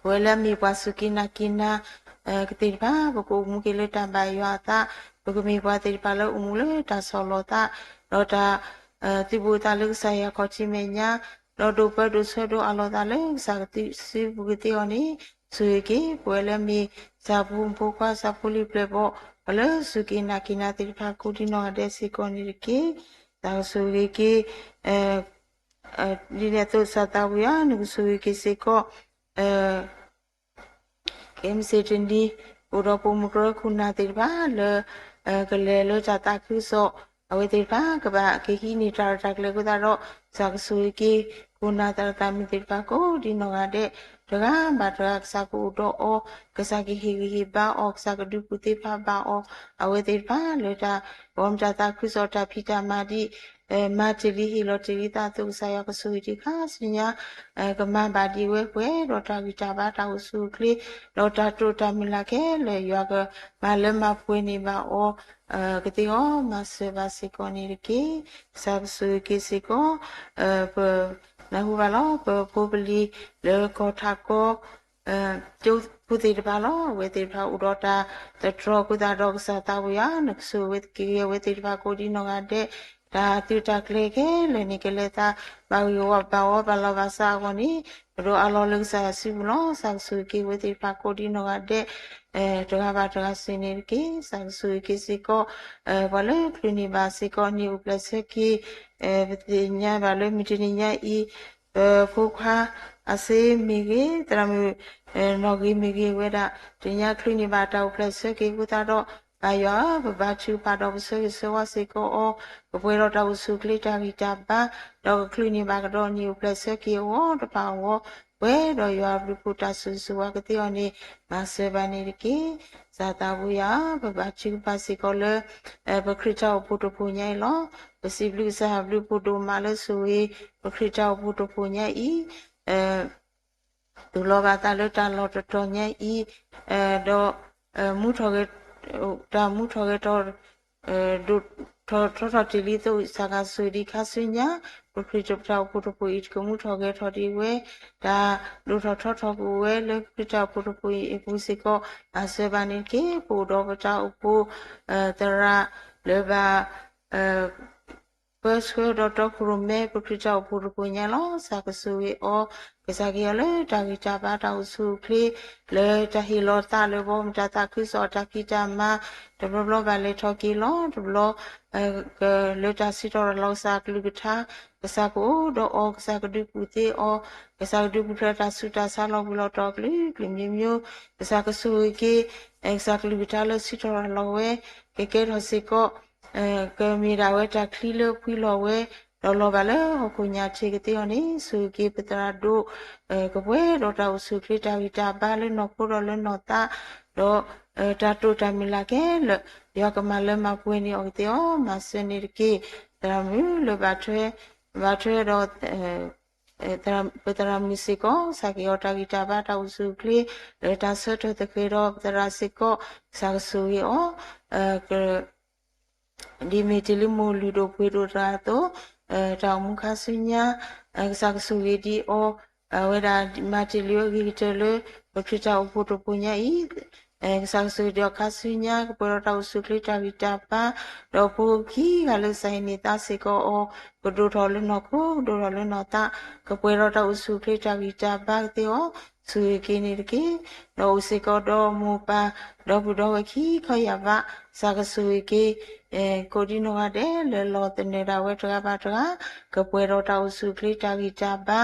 ပဝဲလၢအမ့ၢ်ပှၤစူၢ်က့ၤနာ်က့ၤနၤ ကသ့ၣ်တဖၣ် ပကအိၣ်မူက့ၤလၢတၢ်ဘၣ်ယွၤအသး, ပကမ့ၢ်ပှၤသ့ၣ်တဖၣ်လၢအိၣ်မူလၢတၢ်ဆီၣ်လီၤသး, ဒီးတၢ် သုးဘူးအသးလၢကစၢ်ယွၤခီၣ်ထံးမဲာ်ညါ, ဒီးဒိးပၢဒိးဆှၢဒိးအးလီၤသးလၢကစၢ်ကသုးစုပူၤကသ့အီၤန့ၣ်, ဆိၣ်ဂ့ၤက့ၤ ပဝဲလၢအမ့ၢ် ဆၣ်ဖိမုၣ်ဖိခွါ ဆၣ်ဖိလံၤပျဲၢ်ဘီၣ် ပှၤလၢစူၢ်က့ၤနာ်က့ၤနၤသ့ၣ်တဖၣ်ကိးဒ်နီၢ်ဂၤဒဲးစ့ၢ်ကီးန့ၣ်တက့ၢ်. တၢ်ကဆိၣ်ဂ့ၤက့ၤ ဒ်န့ၣ်အသိး ကစၢ်သးဝံၣ်ဧၢ, နကဆိၣ်ဂ့ၤက့ၤစ့ၢ်ကီး ကဲမ့ၢ်စ့ၢ်တနံၤ အိၣ်ဒီးပိာ်မုၣ်ကရၢခိၣ်နၢ်သ့ၣ်တဖၣ်လၢ ကလဲၤလၢတၢ်သးခုကစီၣ် အဝဲသ့ၣ်တဖၣ် ကဘၣ်ကဟံးန့ၢ်တၢ်ရဲၣ်တၢ်ကျဲၤအဃိသတးဒီး ကစၢ်ကဆိၣ်ဂ့ၤက့ၤ ခိၣ်နၢ်သရၣ်သးမုၣ်သ့ၣ်တဖၣ်ကိးဒ်နီၢ်ဂၤဒဲး တဂၤဘၣ်တဂၤ ကစၢ်ကအိၣ်ဒီးအီၤ, ကစၢ်ကဟ့ၣ်ဂံၢ်ဟ့ၣ်ဘါအီၤ, ကစၢ်ကဒုးကူၣ်သ့ဖးဘၣ်အီၤ, အဝဲသ့ၣ်တဖၣ်လၢတၢ်ဂီၤမူတၢ်သးခုကစီၣ် တၢ်ဖံးတၢ်မၤဒ် မၤတ့ၢ်လံဟ့ၣ်လီၤတ့ၢ်လံသးအသိး ကစၢ်ယွၤကဆိၣ်ဂ့ၤတ့ၢ်ခါဆူညါ ကမၤဘၣ်ဒံးဝဲပှဲၤဒီးတၢ်ဂံၢ်တၢ်ဘါ တၢ်အိၣ်ဆူၣ်အိၣ်ချ့ ဒီးတၢ်တိာ်တၢ်မုၢ်လၢ်ခဲလၢာ် ယွၤကမၤလၢမၤပှဲၤန့ၢ်ဘၣ်အီၤ ကသ့အီၤ မၤစၢၤဘၣ်စ့ၢ်ကီးန့ၣ်တက့ၢ်. ကစၢ်ကဆိၣ်ဂ့ၤက့ၤစ့ၢ်ကီး ပနၢ်ဟူဘၣ်လီၤ ပဖိပလံၤလၢကီၢ်ထးကီ ကၠိဖိသ့ၣ်တဖၣ်လီၤ. အဝဲသ့ၣ်တဖၣ်အိၣ်ဒီးတၢ်သတြီၤအဃိသတးဒီး ကစၢ်သးဝံၣ်ဧၢ, နကဆိၣ်ဂ့ၤက့ၤအဝဲသ့ၣ်တဖၣ်ကိးဒ်နီၢ်ဂၤဒဲး, တၢ်သုးတၢ်ကျဲၤခဲလၢာ်န့ၣ် ကလဲၤသးဘၣ်ဂ့ၤဝါဘၣ်ဝီ ဘၣ်လီၤဘၣ်စးအဂီၢ်န့ၣ် ပဒိးအးလီၤလၢကစၢ်ယွၤစုပူၤလီၤ. ကစၢ်ကဆိၣ်ဂ့ၤက့ၤအဝဲသ့ၣ်တဖၣ်ကိးဒ်နီၢ်ဂၤဒဲး တဂၤဘၣ်တဂၤစ့ၢ်န့ၣ်တက့ၢ်. ကစၢ်ကဆိၣ်ဂ့ၤက့ၤစ့ၢ်ကီး ပှၤလၢချုးန့ၢ်ဘၣ်စ့ၢ်ကီးန့ၣ် အိၣ်ဖျဲၣ်ဆၢက့ၤ ပသ့ၣ်ညါဘၣ်လၢမုၢ်တနံၤညါအံၤ ပဖိခွါအစ့မ့ၢ်ဂ့ၤ, သရၣ်မုၣ်နီၣ်ဂ့ၤမ့ၢ်ဂ့ၤ ဝဲဒၣ် တနံၤညါချုးန့ၢ်ဘၣ်တၢ်အိၣ်ဖျဲၣ်ဆၢက့ၤအဃိသတးဒီး ပၢ်ယွၤဧၢ, ပဘါထုကဖၣ်ဒီးပဆၢဂ့ၤဆၢဝါစ့ၢ်ကီးအီၤ, ကပှဲၤဒီးတၢ်အိၣ်ဆူၣ်အိၣ်ချ့တၢ်ဂံၢ်တၢ်ဘါ, ဒီးကချုးန့ၢ်ဘၣ်ကဒီးန့ၣ် အိၣ်ဖျဲၣ်ဆၢက့ၤအဂီၢ်တဖၣ်အဂီၢ်, ပှဲၤဒီးယွၤအဘျုးအဖှိၣ်တၢ်ဆိၣ်ဂ့ၤဆိၣ်ဝါကသ့အီၤန့ၣ် မၤစၢၤဘၣ်န့ၣ်တက့ၢ်. ကစၢ်သးဝံၣ်ဧၢ, ပဘါထုကဖၣ်စ့ၢ်ကီးလၢ ပခရံာ်တၢ်အိၣ်ဖှိၣ်တဖှိၣ်ညါအံၤလီၤ. ပစံးဘျုးကစၢ်အဘျုးအဖှိၣ်ဒိၣ်မးလၢဆိၣ်ဂ့ၤ ပခရံာ်တၢ်အိၣ်ဖှိၣ်တဖှိၣ်ညါအံၤ သူၣ်လီၤဘၣ်သးလၢတၢ်လီၢ်တတီၤညါအံၤ, ဒီး မူထီၣ်ဂဲၤ တၢ်မူထီၣ်ဂဲၤထီၣ် ဒိၣ်ထီၣ် ထီၣ်ထီထီၣ်တ့ၢ်လံအသိး စးကစူၤဒံးခါဆူညါ ပခရံာ်တၢ်အိၣ်ဖှိၣ်တဖှိၣ်အံၤ တကမူထီၣ်ဂဲၤထီၣ်ဒံးဝဲ တၢ်ဒိၣ်ထီၣ်ထီထီၣ်ကအိၣ်ဝဲလၢ ပခရံာ်တၢ်အိၣ်ဖှိၣ်တဖှိၣ်အံၤအပူၤစ့ၢ်ကီး မၤစၢၤဘၣ်န့ၣ်တက့ၢ်. ပအိၣ်ဒီးပတၢ်အိၣ်ဖှိၣ် သရၣ်လၢဘၣ် ပၢဆှၢဒီးတီခိၣ်ရိၣ်မဲ ပခရံာ်တၢ်အိၣ်ဖှိၣ်တဖှိၣ်ညါလီၤ. စးကစူၤဂ့ၤအီၤ, ကစၢ်ကဟ့ၣ်အီၤလၢတၢ်ဂံၢ်တၢ်ဘါတၢ်အိၣ်ဆူၣ်အိၣ်ချ့ လၢတၢ်ဟ့ၣ်လီၤသးလၢဘီမုၢ်တၢ်သးခုကစီၣ်အတၢ်ဖံးတၢ်မၤ တဘျီဘျီဘၣ်လဲၤထီၣ်က့ၤလီၤ. တဘျီ လၢတၢ်စံးထီၣ်ရၤလီၤကစၢ်ကလုၢ်ကထါ, ကစၢ်ကအိၣ်ဒီးအီၤ, ကစၢ်ကဒုးကူၣ်သ့အီၤ, ကစၢ်ကဒုးပူၤဖျဲးတၢ်ဆူးတၢ်ဆါလီၤဘှံးလီၤတီၤကလုာ်ကလုာ်မျိုးမျိုး, ကစၢ်ကဆိၣ်ဂ့ၤက့ၤ ကစၢ်ကလုၢ်ကထါလၢစံးထီၣ်ရၤလီၤဝဲ, ကကဲထီၣ်စ့ၢ်ကီး ကမ့ၢ်ဒၣ်ဝဲတၢ်ချံလၢပှံလီၤဝဲ ဒီးလီၤဘၣ်လၢဟီၣ်ခိၣ်ညါထံးကသ့အီၤန့ၣ် ဆိၣ်ဂ့ၤက့ၤပသရၣ်ဒိၣ် ကပှဲၤဒီးတၢ်အိၣ်ဆူၣ်အိၣ်ချ့တၢ်ဂံၢ်တၢ်ဘါလၢနီၢ်ခိဒီးလၢနီၢ်သး, ဒီး တၢ်တိာ်တၢ်မုၢ်လၢ်ခဲလၢာ် ယွၤကမၤလၢမၤပှဲၤန့ၢ်အီၤကသ့အီၤ မၤစၢၤန့ၣ်တက့ၢ်. သရၣ်မုၣ်လၢဘၣ်ထွဲ ဘၣ်ထွဲဒီး ပသရၣ်မုၣ်စ့ၢ်ကီး ကစၢ်ကဟ့ၣ်အီၤတၢ်ဂံၢ်တၢ်ဘါတၢ်အိၣ်ဆူၣ်အိၣ်ချ့ လၢတၢ်ဆၢထၢၣ်သဃဲၤဒီးပသရၣ်စ့ၢ်ကီး ကစၢ်ကဆိၣ်ဂ့ၤအီၤ ဒ်မ့ၢ်တ့ၢ်လံမိၢ်လုၢ်ဒိၣ်ပှ့ၤဒိၣ်တဂၤအသိး တၢ်အိၣ်မူခါဆူညါ ကစၢ်ကဆိၣ်ဂ့ၤဒံးအီၤ အဝဲဒၣ်မၤတ့ၢ်လံအဂ့ၤကတၢၢ်လၢ ပခရံာ်တၢ်အိၣ်ဖှိၣ်တဖှိၣ်ညါအံၤ ကစၢ်ကဆိၣ်ဂ့ၤဒံးအီၤခါဆူညါ ကပှဲၤဒီးတၢ်အိၣ်ဆူၣ်အိၣ်ချ့တၢ်ဂံၢ်တၢ်ဘါ ဒီးဖိခံဂၤလၢကစၢ်ဟ့ၣ်န့ၢ်သါစ့ၢ်ကီးအီၤ ကဒိၣ်ထီၣ်လၢနီၢ်ခိ ကဒိၣ်ထီၣ်လၢနီၢ်သး ကပှဲၤဒီးတၢ်အိၣ်ဆူၣ်အိၣ်ချ့တၢ်ဂံၢ်တၢ်ဘါကသ့အီၤ ဆိၣ်ဂ့ၤက့ၤန့ၣ်တက့ၢ်. ဒီးအိၣ်စ့ၢ်ကီးဒီးမိၢ်ပၢ် ဒီပုၢ်ဒီဝဲၢ်ခံခီယၢ်ဘး ကစၢ်ကဆိၣ်ဂ့ၤက့ၤ ကိးဒံနီၢ်ဂၤဒဲးလၢလီၤသနၢၣ်ဒၣ်ဝဲတဂၤဘၣ်တဂၤ ကပှဲၤဒီးတၢ်အိၣ်ဆူၣ်အိၣ်ချ့တၢ်ဂံၢ်တၢ်ဘါ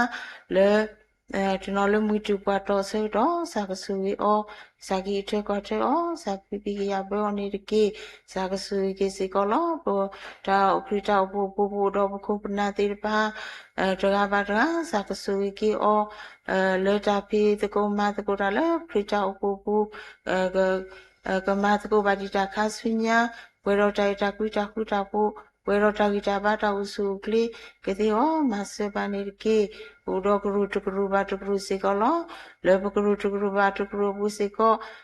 လၢ တနီၤလၢမုၢ်တူၢ်ပှၤတီဆၢကတီၢ် ကစၢ်ကဆိၣ်ဂ့ၤအီၤ ကစၢ်ကအံးထွဲကွၢ်ထွဲအီၤ ကစၢ်ကဖံးဖံးကယာ်ပၢအီၤန့ၣ်တက့ၢ်. ကစၢ်ကဆိၣ်ဂ့ၤက့ၤစ့ၢ်ကီးလီၤ. ပတၢ်အိၣ်ခရံာ်တၢ်အိၣ်ဖှိၣ်အပူၤ ပအိၣ်ဒီးပခိၣ်ပနၢ်သ့ၣ်တဖၣ် တဂၤဘၣ်တဂၤ ကစၢ်ကဆိၣ်ဂ့ၤက့ၤအီၤ လၢတၢ်ဖံးသကိးမၤသကိးတၢ်လၢပခရံာ်တၢ်အိၣ်ဖှိၣ်အပူၤ ကမၤသကိးဘၣ်ဒံးတၢ်ခါဆူညါ ပှဲၤဒီးတၢ်အဲၣ်တၢ်ကွံတၢ်ဃူတၢ်ဖိး ပှဲၤဒီးတၢ်ဂံၢ်တၢ်ဘါတၢ်အိၣ်ဆူၣ်အိၣ်ချ့ကသ့အီၤ မၤစၢၤဘၣ်န့ၣ်တက့ၢ်. ပအိၣ်ဒီးကရူၢ်တကရူၢ်ဘၣ်တကရူၢ်စ့ၢ်ကီးလီၤ. လၢပကရူၢ်တကရူၢ်ဘၣ်တကရူၢ်အပူၤစ့ၢ်ကီး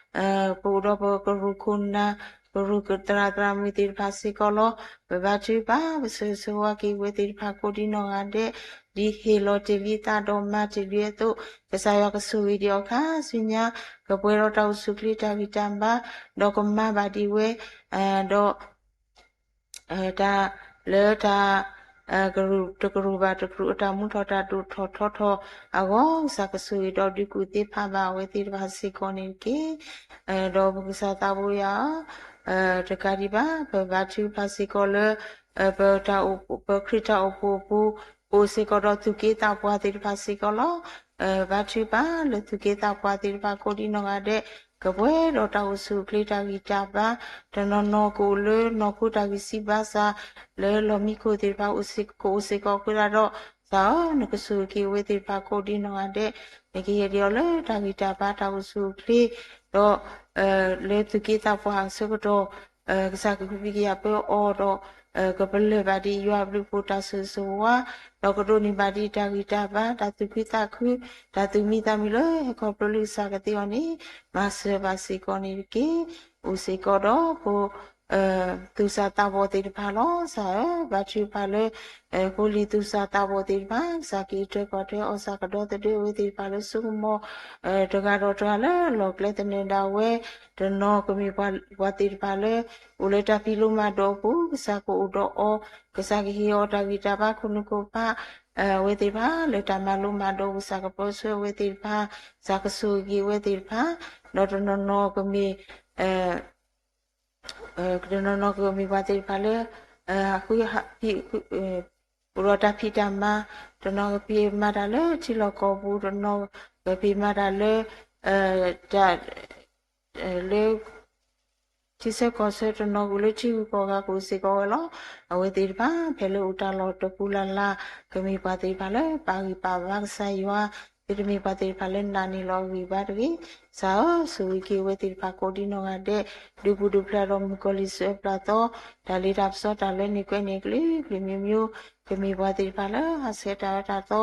ပအိၣ်ဒီးပကရူၢ်ခိၣ်နၢ် ကရူၢ်သရၣ်သရၣ်မုၣ်သ့ၣ်တဖၣ်စ့ၢ်ကီးလီၤ. ပဘါထုကဖၣ် ပဆၢဂ့ၤဆၢဝါက့ၤဝဲသ့ၣ်တဖၣ်ကိးဒံနီၢ်ဂၤဒဲး ဒ်ဟ့ၣ်လီၤတ့ၢ်လံသးဒီးမၤတ့ၢ်လံအသိး ကစၢ်ယွၤကဆိၣ်ဂ့ၤဒံးအီၤခါဆူညါ ကပှဲၤဒီးတၢ်အိၣ်ဆူၣ်အိၣ်ချ့တၢ်ဂံၢ်တၢ်ဘါ ဒီးကမၤဘၣ်ဒံးဝဲ ဒီး တၢ် လၢတၢ် ကရူၢ်တကရူၢ်ဘၣ်တကရူၢ် အတၢ်မူထီၣ်တၢ်ဒိၣ်ထီၣ်ထီထီၣ်အဂီၢ် ကစၢ်ကဆိၣ်ဂ့ၤဒီးဒုးကူၣ်သ့ဖးဘၣ်အဝဲသ့ၣ်တဖၣ်စ့ၢ်ကီးန့ၣ်တက့ၢ်. ဒီးပကစၢ်သးဘိယွၤ တကးဒံးဘၣ် ပဘါထုကဖၣ်စ့ၢ်ကီးလၢ ပတၢ်အိၣ် ပခရံာ်တၢ်အိၣ်ဖှိၣ်အပူၤ ပအိၣ်စ့ၢ်ကီးဒီးသူၣ်က့သးပှၢ်သ့ၣ်တဖၣ်စ့ၢ်ကီးလီၤ. ဘါထုကဖၣ်လၢသူၣ်က့သးပှၢ်သ့ၣ်တဖၣ်ကိးဒံနီၢ်ဂၤဒဲး ကပှဲၤဒီးတၢ်အိၣ်ဆူၣ်အိၣ်ချ့တၢ်ဂံၢ်တၢ်ဘါ တနီၤနီၤကအိၣ်လၢနီၢ်ခိတၢ်ဂံၢ်စၢ်ဘါစၢ် လၢလီၢ်မံခိၣ်သ့ၣ်တဖၣ် ကအိၣ်စ့ၢ်ကီးအဃိသတးဒီး သးဧၢ နကဆိၣ်ဂ့ၤက့ၤအဝဲသ့ၣ်တဖၣ်ကိးဒံနီၢ်ဂၤဒဲး နကဟ့ၣ်ဒံးအီၤလၢတၢ်ဂံၢ်တၢ်ဘါတၢ်အိၣ်ဆူၣ်အိၣ်ချ့ ဒီး လၢသူၣ်က့သးပှၢ်အဆၢကတီၢ် ကစၢ်ကဖံးဖံးကယာ်ပၢအီၤဒီး ကပလၢၢ်ဘၣ်ဒံးယွၤအဘျုးအဖှိၣ်တၢ်ဆိၣ်ဂ့ၤဆိၣ်ဝါ ဒီးကဒိးန့ၢ်ဘၣ်ဒံးတၢ်ဂံၢ်တၢ်ဘါ တၢ်သူၣ်ခုသးခု တၢ်သူၣ်မံသးမုာ်လၢဟဲခီဖျိလၢကစၢ်ကသ့အီၤန့ၣ် မၤစၢၤဘၣ်စ့ၢ်ကီးန့ၣ်တက့ၢ်. အိၣ်စ့ၢ်ကီးဒီးဖိ သူၣ်စၢ်သးဘီၣ်သ့ၣ်တဖၣ်လီၤ. ကစၢ်ဧၢ ဘါထုကဖၣ်လၢ ဖိလံၤသူၣ်စၢ်သးဘီၣ်သ့ၣ်တဖၣ် ကစၢ်ကအံးထွဲကွၢ်ထွဲအီၤ ကစၢ်ကဒီသဒၢအဝဲသ့ၣ်တဖၣ်လၢစိကမီၤ တဂၤဒီးတဂၤလၢလီၢ်ကျဲသနၢၣ်ဒၣ်ဝဲ တနီၤကမ့ၢ်ပှၤသ့ၣ်တဖၣ်လၢ အိၣ်လၢတၢ်ဖံးလိမၤဒိးအပူၤ ကစၢ်ကအိၣ်ဒီးအီၤ ကစၢ်ကဟ့ၣ်အီၤတၢ်ဂံၢ်တၢ်ဘါခိၣ်နူာ်ခိၣ်ဖး အဝဲသ့ၣ်တဖၣ်လၢတၢ်မၤလိမၤဒိး ကစၢ်ကပၢဆှၢအဝဲသ့ၣ်တဖၣ် ကစၢ်ကဆိၣ်ဂ့ၤအဝဲသ့ၣ်တဖၣ် ဒီးတနီၤနီၤကမ့ၢ် တနီၤနီၤကမ့ၢ်ပှၤသ့ၣ်တဖၣ်လၢ ဃု အိၣ်ဒီးတၢ်ဖံးတၢ်မၤ တနီၤကဖံးမၤတၢ်လၢထံလီၢ်ကီၢ်ပူၤ တနီၤကဖံးမၤတၢ်လၢ တၢ် လၢ ထံဆၢကီၢ်ဆၢ တနီၤကအိၣ်လၢထံဂုၤကီၢ်ဂၤ ကအိၣ်စ့ၢ်ကီးဝဲလီၤ. အဝဲသ့ၣ်တဖၣ် ဖဲလၢအိၣ်တၢ်လီၢ်တပူၤလၢ်လၢ် ကမ့ၢ်ပှၤသ့ၣ်တဖၣ်လၢပာ်ဂံၢ်ပာ်ဘါကစၢ်ယွၤ သုတမ့ၢ်ပှၤသ့ၣ်တဖၣ်လၢနာ်န့ၢ်လီၤအဂံၢ်ဘါတဂ့ၤ. ကစၢ်ဧၢ ဆိၣ်ဂ့ၤက့ၤအဝဲသ့ၣ်တဖၣ်ကိးဒံနီၢ်ဂၤဒဲး ဒုးပူၤဒုးဖျဲးဒီးမုၣ်ကီၤလံၢ်စၢဖျါသီ တၢ်လ့တၢ်ပစီတၢ်လၢန့ၣ်ကွဲးန့ၣ်ကလုာ်ကလုာ်မျိုးမျိုး ကမ့ၢ်ပှၤသ့ၣ်တဖၣ်လၢဟးဆှဲးတၢ်အၢတၢ်သီ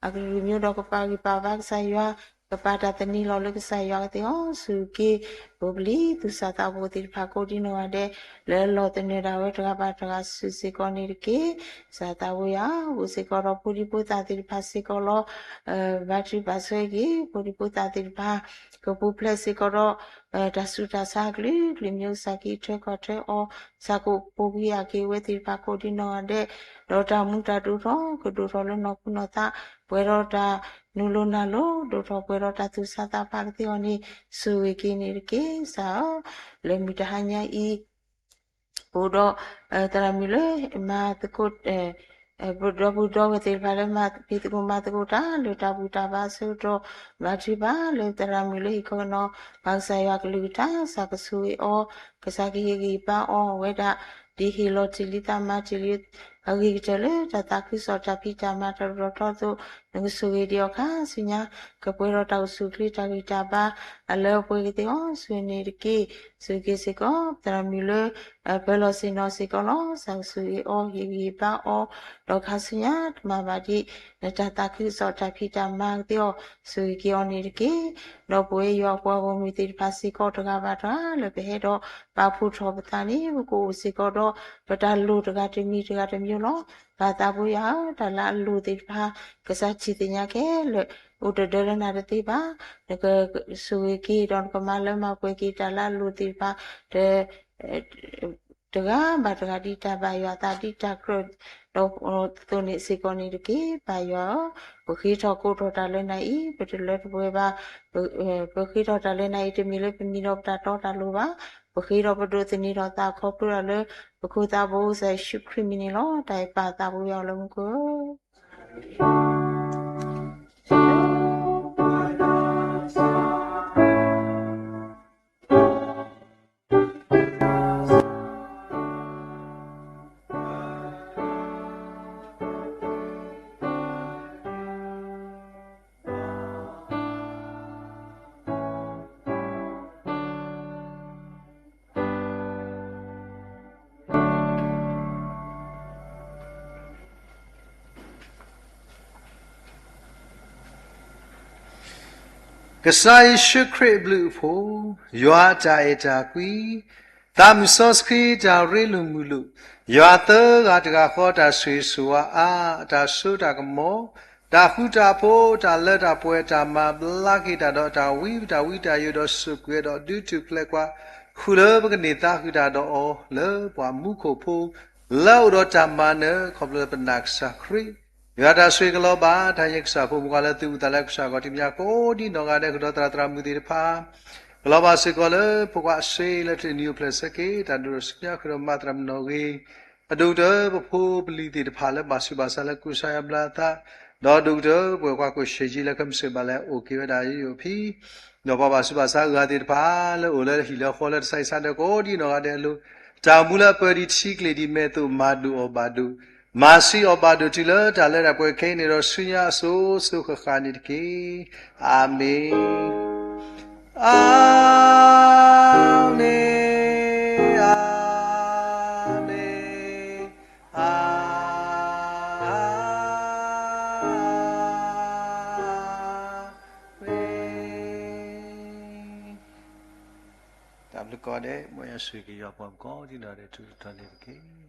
အကလုာ်ကလုာ်မျိုးဒီးကပာ်ဂံၢ်ပာ်ဘါကစၢ်ယွၤ ကပာ်တၢ်သန့ၤလီၤလၢကစၢ်ယွၤကသ့အီၤ, စူၢ်က့ၤ ပပျံၤသူၣ်စၢ်သးဘီၣ်သ့ၣ်တဖၣ်ကိးဒံနီၢ်ဂၤဒဲး လၢလီၢ်သနၢၣ်ဒၣ်ဝဲတဂၤဘၣ်တဂၤစုာ်စ့ၢ်ကီးန့ၣ်တက့ၢ်. ကစၢ်သးဘိယွၤ အိၣ်စ့ၢ်ကီးဒီးဖိဒံဖိသၣ်သ့ၣ်တဖၣ်စ့ၢ်ကီးလီၤ. ဘါထုကဖၣ်ဆၢက့ၤ ဖိဒံဖိသၣ်သ့ၣ်တဖၣ် ကပူၤဖျဲးစ့ၢ်ကီးဒီး တၢ်ဆူးတၢ်ဆါအကလုာ်ကလုာ် မ့ၢ်အိၣ်စ့ၢ်ကီး ထၢကီၢ်ထၢအီၤ ဆၢကိးပိာ်ကွံာ်အက့ၤဝဲသ့ၣ်တဖၣ်ကိးဒံနီၢ်ဂၤဒဲး, ဒီးတၢ်မူတၢ်ဒိၣ်ထီၣ် ကဒိၣ်ထီၣ်လၢနီၢ်ခိနီၢ်သး, ပှဲၤဒီးတၢ်နုာ်လီၤနၢ်လီၤ ဒိၣ်ထီၣ်ပှဲၤဒီးတၢ်သူၣ်စၢ်သးဘီၣ်ကသ့အီၤန့ၣ် ဆိၣ်ဂ့ၤက့ၤန့ၣ်တက့ၢ်. ကစၢ်ဧၢ, လၢမုၢ်တဟါညါအံၤ အိၣ်ဒီး သရၣ်မုၣ်လၢ မၤသကိး ဒီပုၢ်ဒီဝဲၢ်သ့ၣ်တဖၣ်လၢ မၤသကိးမၤသကိးတၢ်လၢတၢ်ဘူၣ်တၢ်ဘါအဆၢကတီၢ်, ဘါထုကဖၣ်လၢသရၣ်မုၣ်လၢဟံၣ်ခိၣ်ကနီၤ ပၢ်ကစၢ်ယွၤကလုၢ်ကထါ ကစၢ်ကဆိၣ်ဂ့ၤအီၤ, ကစၢ်ကဟ့ၣ်ဂံၢ်ဘါအီၤ အဝဲဒၣ် ဒ်ဟ့ၣ်လီၤတ့ၢ်လံသးမၤတ့ၢ်လံ အဂ့ၤကတၢၢ်လၢတၢ်သးခုကစီၣ်တၢ်ဖံးတၢ်မၤတၢ်ဒိၣ်ထီၣ်ထီအသိး, နကဆိၣ်ဂ့ၤဒံးအီၤခါဆူညါ, ကပှဲၤဒီးတၢ်အိၣ်ဆူၣ်အိၣ်ချ့တၢ်ဂံၢ်တၢ်ဘါ အလၢအပှဲၤကသ့အီၤ ဆိၣ်ဂ့ၤန့ၣ်တက့ၢ်. ဆိၣ်ဂ့ၤစ့ၢ်ကီး သရၣ်မုၣ်လၢ ပၢၤလီၢ်ဆ့ၣ်နီၤစ့ၢ်ကီးလီၤ. ကစၢ်ကဆိၣ်ဂ့ၤအီၤ ဟ့ၣ်ဂံၢ်ဟ့ၣ်ဘါအီၤ, ဒီးခါဆူညါတမၤဘၣ်ဒံး နတၢ်သးခုကစီၣ်တၢ်ဖံးတၢ်မၤကသ့အီၤ ဆိၣ်ဂ့ၤက့ၤအီၤန့ၣ်တက့ၢ်. ဒီးပဝဲယွၤအပှၤဂီၢ်မုၢ်သ့ၣ်တဖၣ်စ့ၢ်ကီးတဂၤဘၣ်တဂၤ လၢပဟဲဒီးပာ်ဖှိၣ်ထီၣ်ပသးန့ၣ် ပကအိၣ်စ့ၢ်ကီးဒီး ပတၢ်လိၣ်တဂၤတမံၤတဂၤတမံၤလီၤ. ပၢ်သးဘိယွၤဧၢ, တၢ်လၢအလိၣ်သ့ၣ်တဖၣ် ကစၢ်ထံၣ်သ့ၣ်ညါခဲလၢာ် အိၣ်တဒၢလၢနၤတသ့ဘၣ်. နကဆိၣ်ဂ့ၤက့ၤဒီးနကမၤလၢမၤပှဲၤက့ၤတၢ်လၢအလိၣ်သ့ၣ်တဖၣ် တ တဂၤဘၣ်တဂၤဒ်တၢ်ဘၣ်ယွၤအသးဒ်တၢ်ကြၢး ဒီးသိးန့ၣ်စ့ၢ်ကီးန့ၣ်တက့ၢ်. ပၢ်ယွၤဧၢ, ပဃ့ထီၣ်ကိးထီၣ်တၢ်လၢနၤအံၤ ပတလၢတပှဲၤဘၣ်. ပဃ့ထီၣ်တၢ်လၢနၤအံၤ တမ့ၢ်လၢပမံၤဒီးပတၢ်တီတၢ်လိၤဘၣ်. ပဃ့ဒီးပဒိးသန့ၤထီၣ်သးခီဖျိလၢ ပခိၣ်သးဘိကစၢ်ယ့ၣ်ၡူးခရံာ်မံၤန့ၣ်လီၤ. တၢ်အံၤပၢ်သးဘိယွၤလၢမူခိၣ်ဧၢ. ကစၢ်ယ့ၣ်ၡူးခရံာ်အဘျုးအဖှိၣ်, ယွၤအတၢ်အဲၣ်တၢ်ကွံ, သးမုၣ်စီဆှံတၢ်ရ့လိာ်မုာ်လိာ်, ယွၤသၢဂၤတဂၤဃီတၢ်ဆိၣ်ဂ့ၤဆိၣ်ဝါအါ, တၢ်ဆူးတၢ်ကမီၤ, တၢ်ဃူတၢ်ဖိး, တၢ်လၢတၢ်ပှဲၤ, တၢ်မၤဘျါက့ၤတၢ်ဒီးတၢ်ဝံတၢ်ဝံတၢ်ယိာ်ဒီးစူးကွံာ်ဒီးဒုးထူၣ်ဖျဲးကွၢ် ဃုာ်လၢပကန့ၢ်သါဃုာ်တၢ်ဒီးအီၤ လၢပှၤမူခိၣ်ဖိ လၢအအိၣ်ဒီးတၢ်မၤနၢၤ ခီဖျိလၢပနာ်ကစၢ်ခရံာ်, ယွၤတၢ်ဆိၣ်ဂ့ၤကလီၤဘၣ် တၢ်ဟ့ၣ်ကစၢ်ဖိမုၣ်ခွါလၢသုအိၣ်သးလၢကစၢ်ဂီၢ် တံၤမၠးကိးဒံနီၢ်ဂၤဒဲး ဃုာ်ဒီးသရၣ်သရၣ်မုၣ်သ့ၣ်တဖၣ် ကလီၤဘၣ်စ့ၢ်ကီးလၢဖိခွါအစ့လၢတနံၤအိၣ်ဖျဲၣ်ဆၢက့ၤ တၢ်ဒိၣ်ထီၣ်ဆူညါဃုာ်ဒီးမၤသရၣ်မုၣ်နီၣ်ဂ့ၤ အဒိၣ်ကတၢၢ် ပဖိပလံၤသ့ၣ်တဖၣ်လၢဘၣ်ဆူးဘၣ်ဆါလၢကူစါယါဘျါအသး, ဒီးဒိၣ်ကတၢၢ် ပဝဲၢ်ကွၢ်ကိၣ်ဆံးကၠံလၢကမ့ၢ်စၢၤဘၣ်လၢအအိၣ်က့ၤဝဲဒၣ်ယိယိဖိ, ဒီးပှၤဘၣ်ဆူးဘၣ်ဆါအဂၤသ့ၣ်တဖၣ် လၢအိၣ်လၢဟံၣ်လၢဃီလၢတၢ်ဆါဟံၣ်ဆါဒၢကိးဒံနီၢ်ဂၤဒဲးအလိၤ, တၢ်အိၣ်မူလၢအပၢၤဒံးထံကျ့ၤဒံးမဲာ်သိး မၤဒိၣ်အီၤဘၣ်ဒိး, မၤဆံးအီၤဘၣ်ဒိးတုၤလၢတၢ်လၢတၢ်ပှဲၤခဲအံၤန့ၣ်ဒီးဆူညါအစိၤစိၤဃၣ်ဃၣ်န့ၣ်တက့ၢ်. အၤမ့ၣ်. အၤမ့ၣ်, အၤမ့ၣ်, အၤမ့ၣ်. တၢ်ဘျုးကိးဂၤဒဲး မ်ယွၤဆိၣ်ဂ့ၤက့ၤယွၤပှၤကိးဒံနီၢ်ဂၤဒဲး ထူးထူးတီၤတီၤန့ၣ်တက့ၢ်.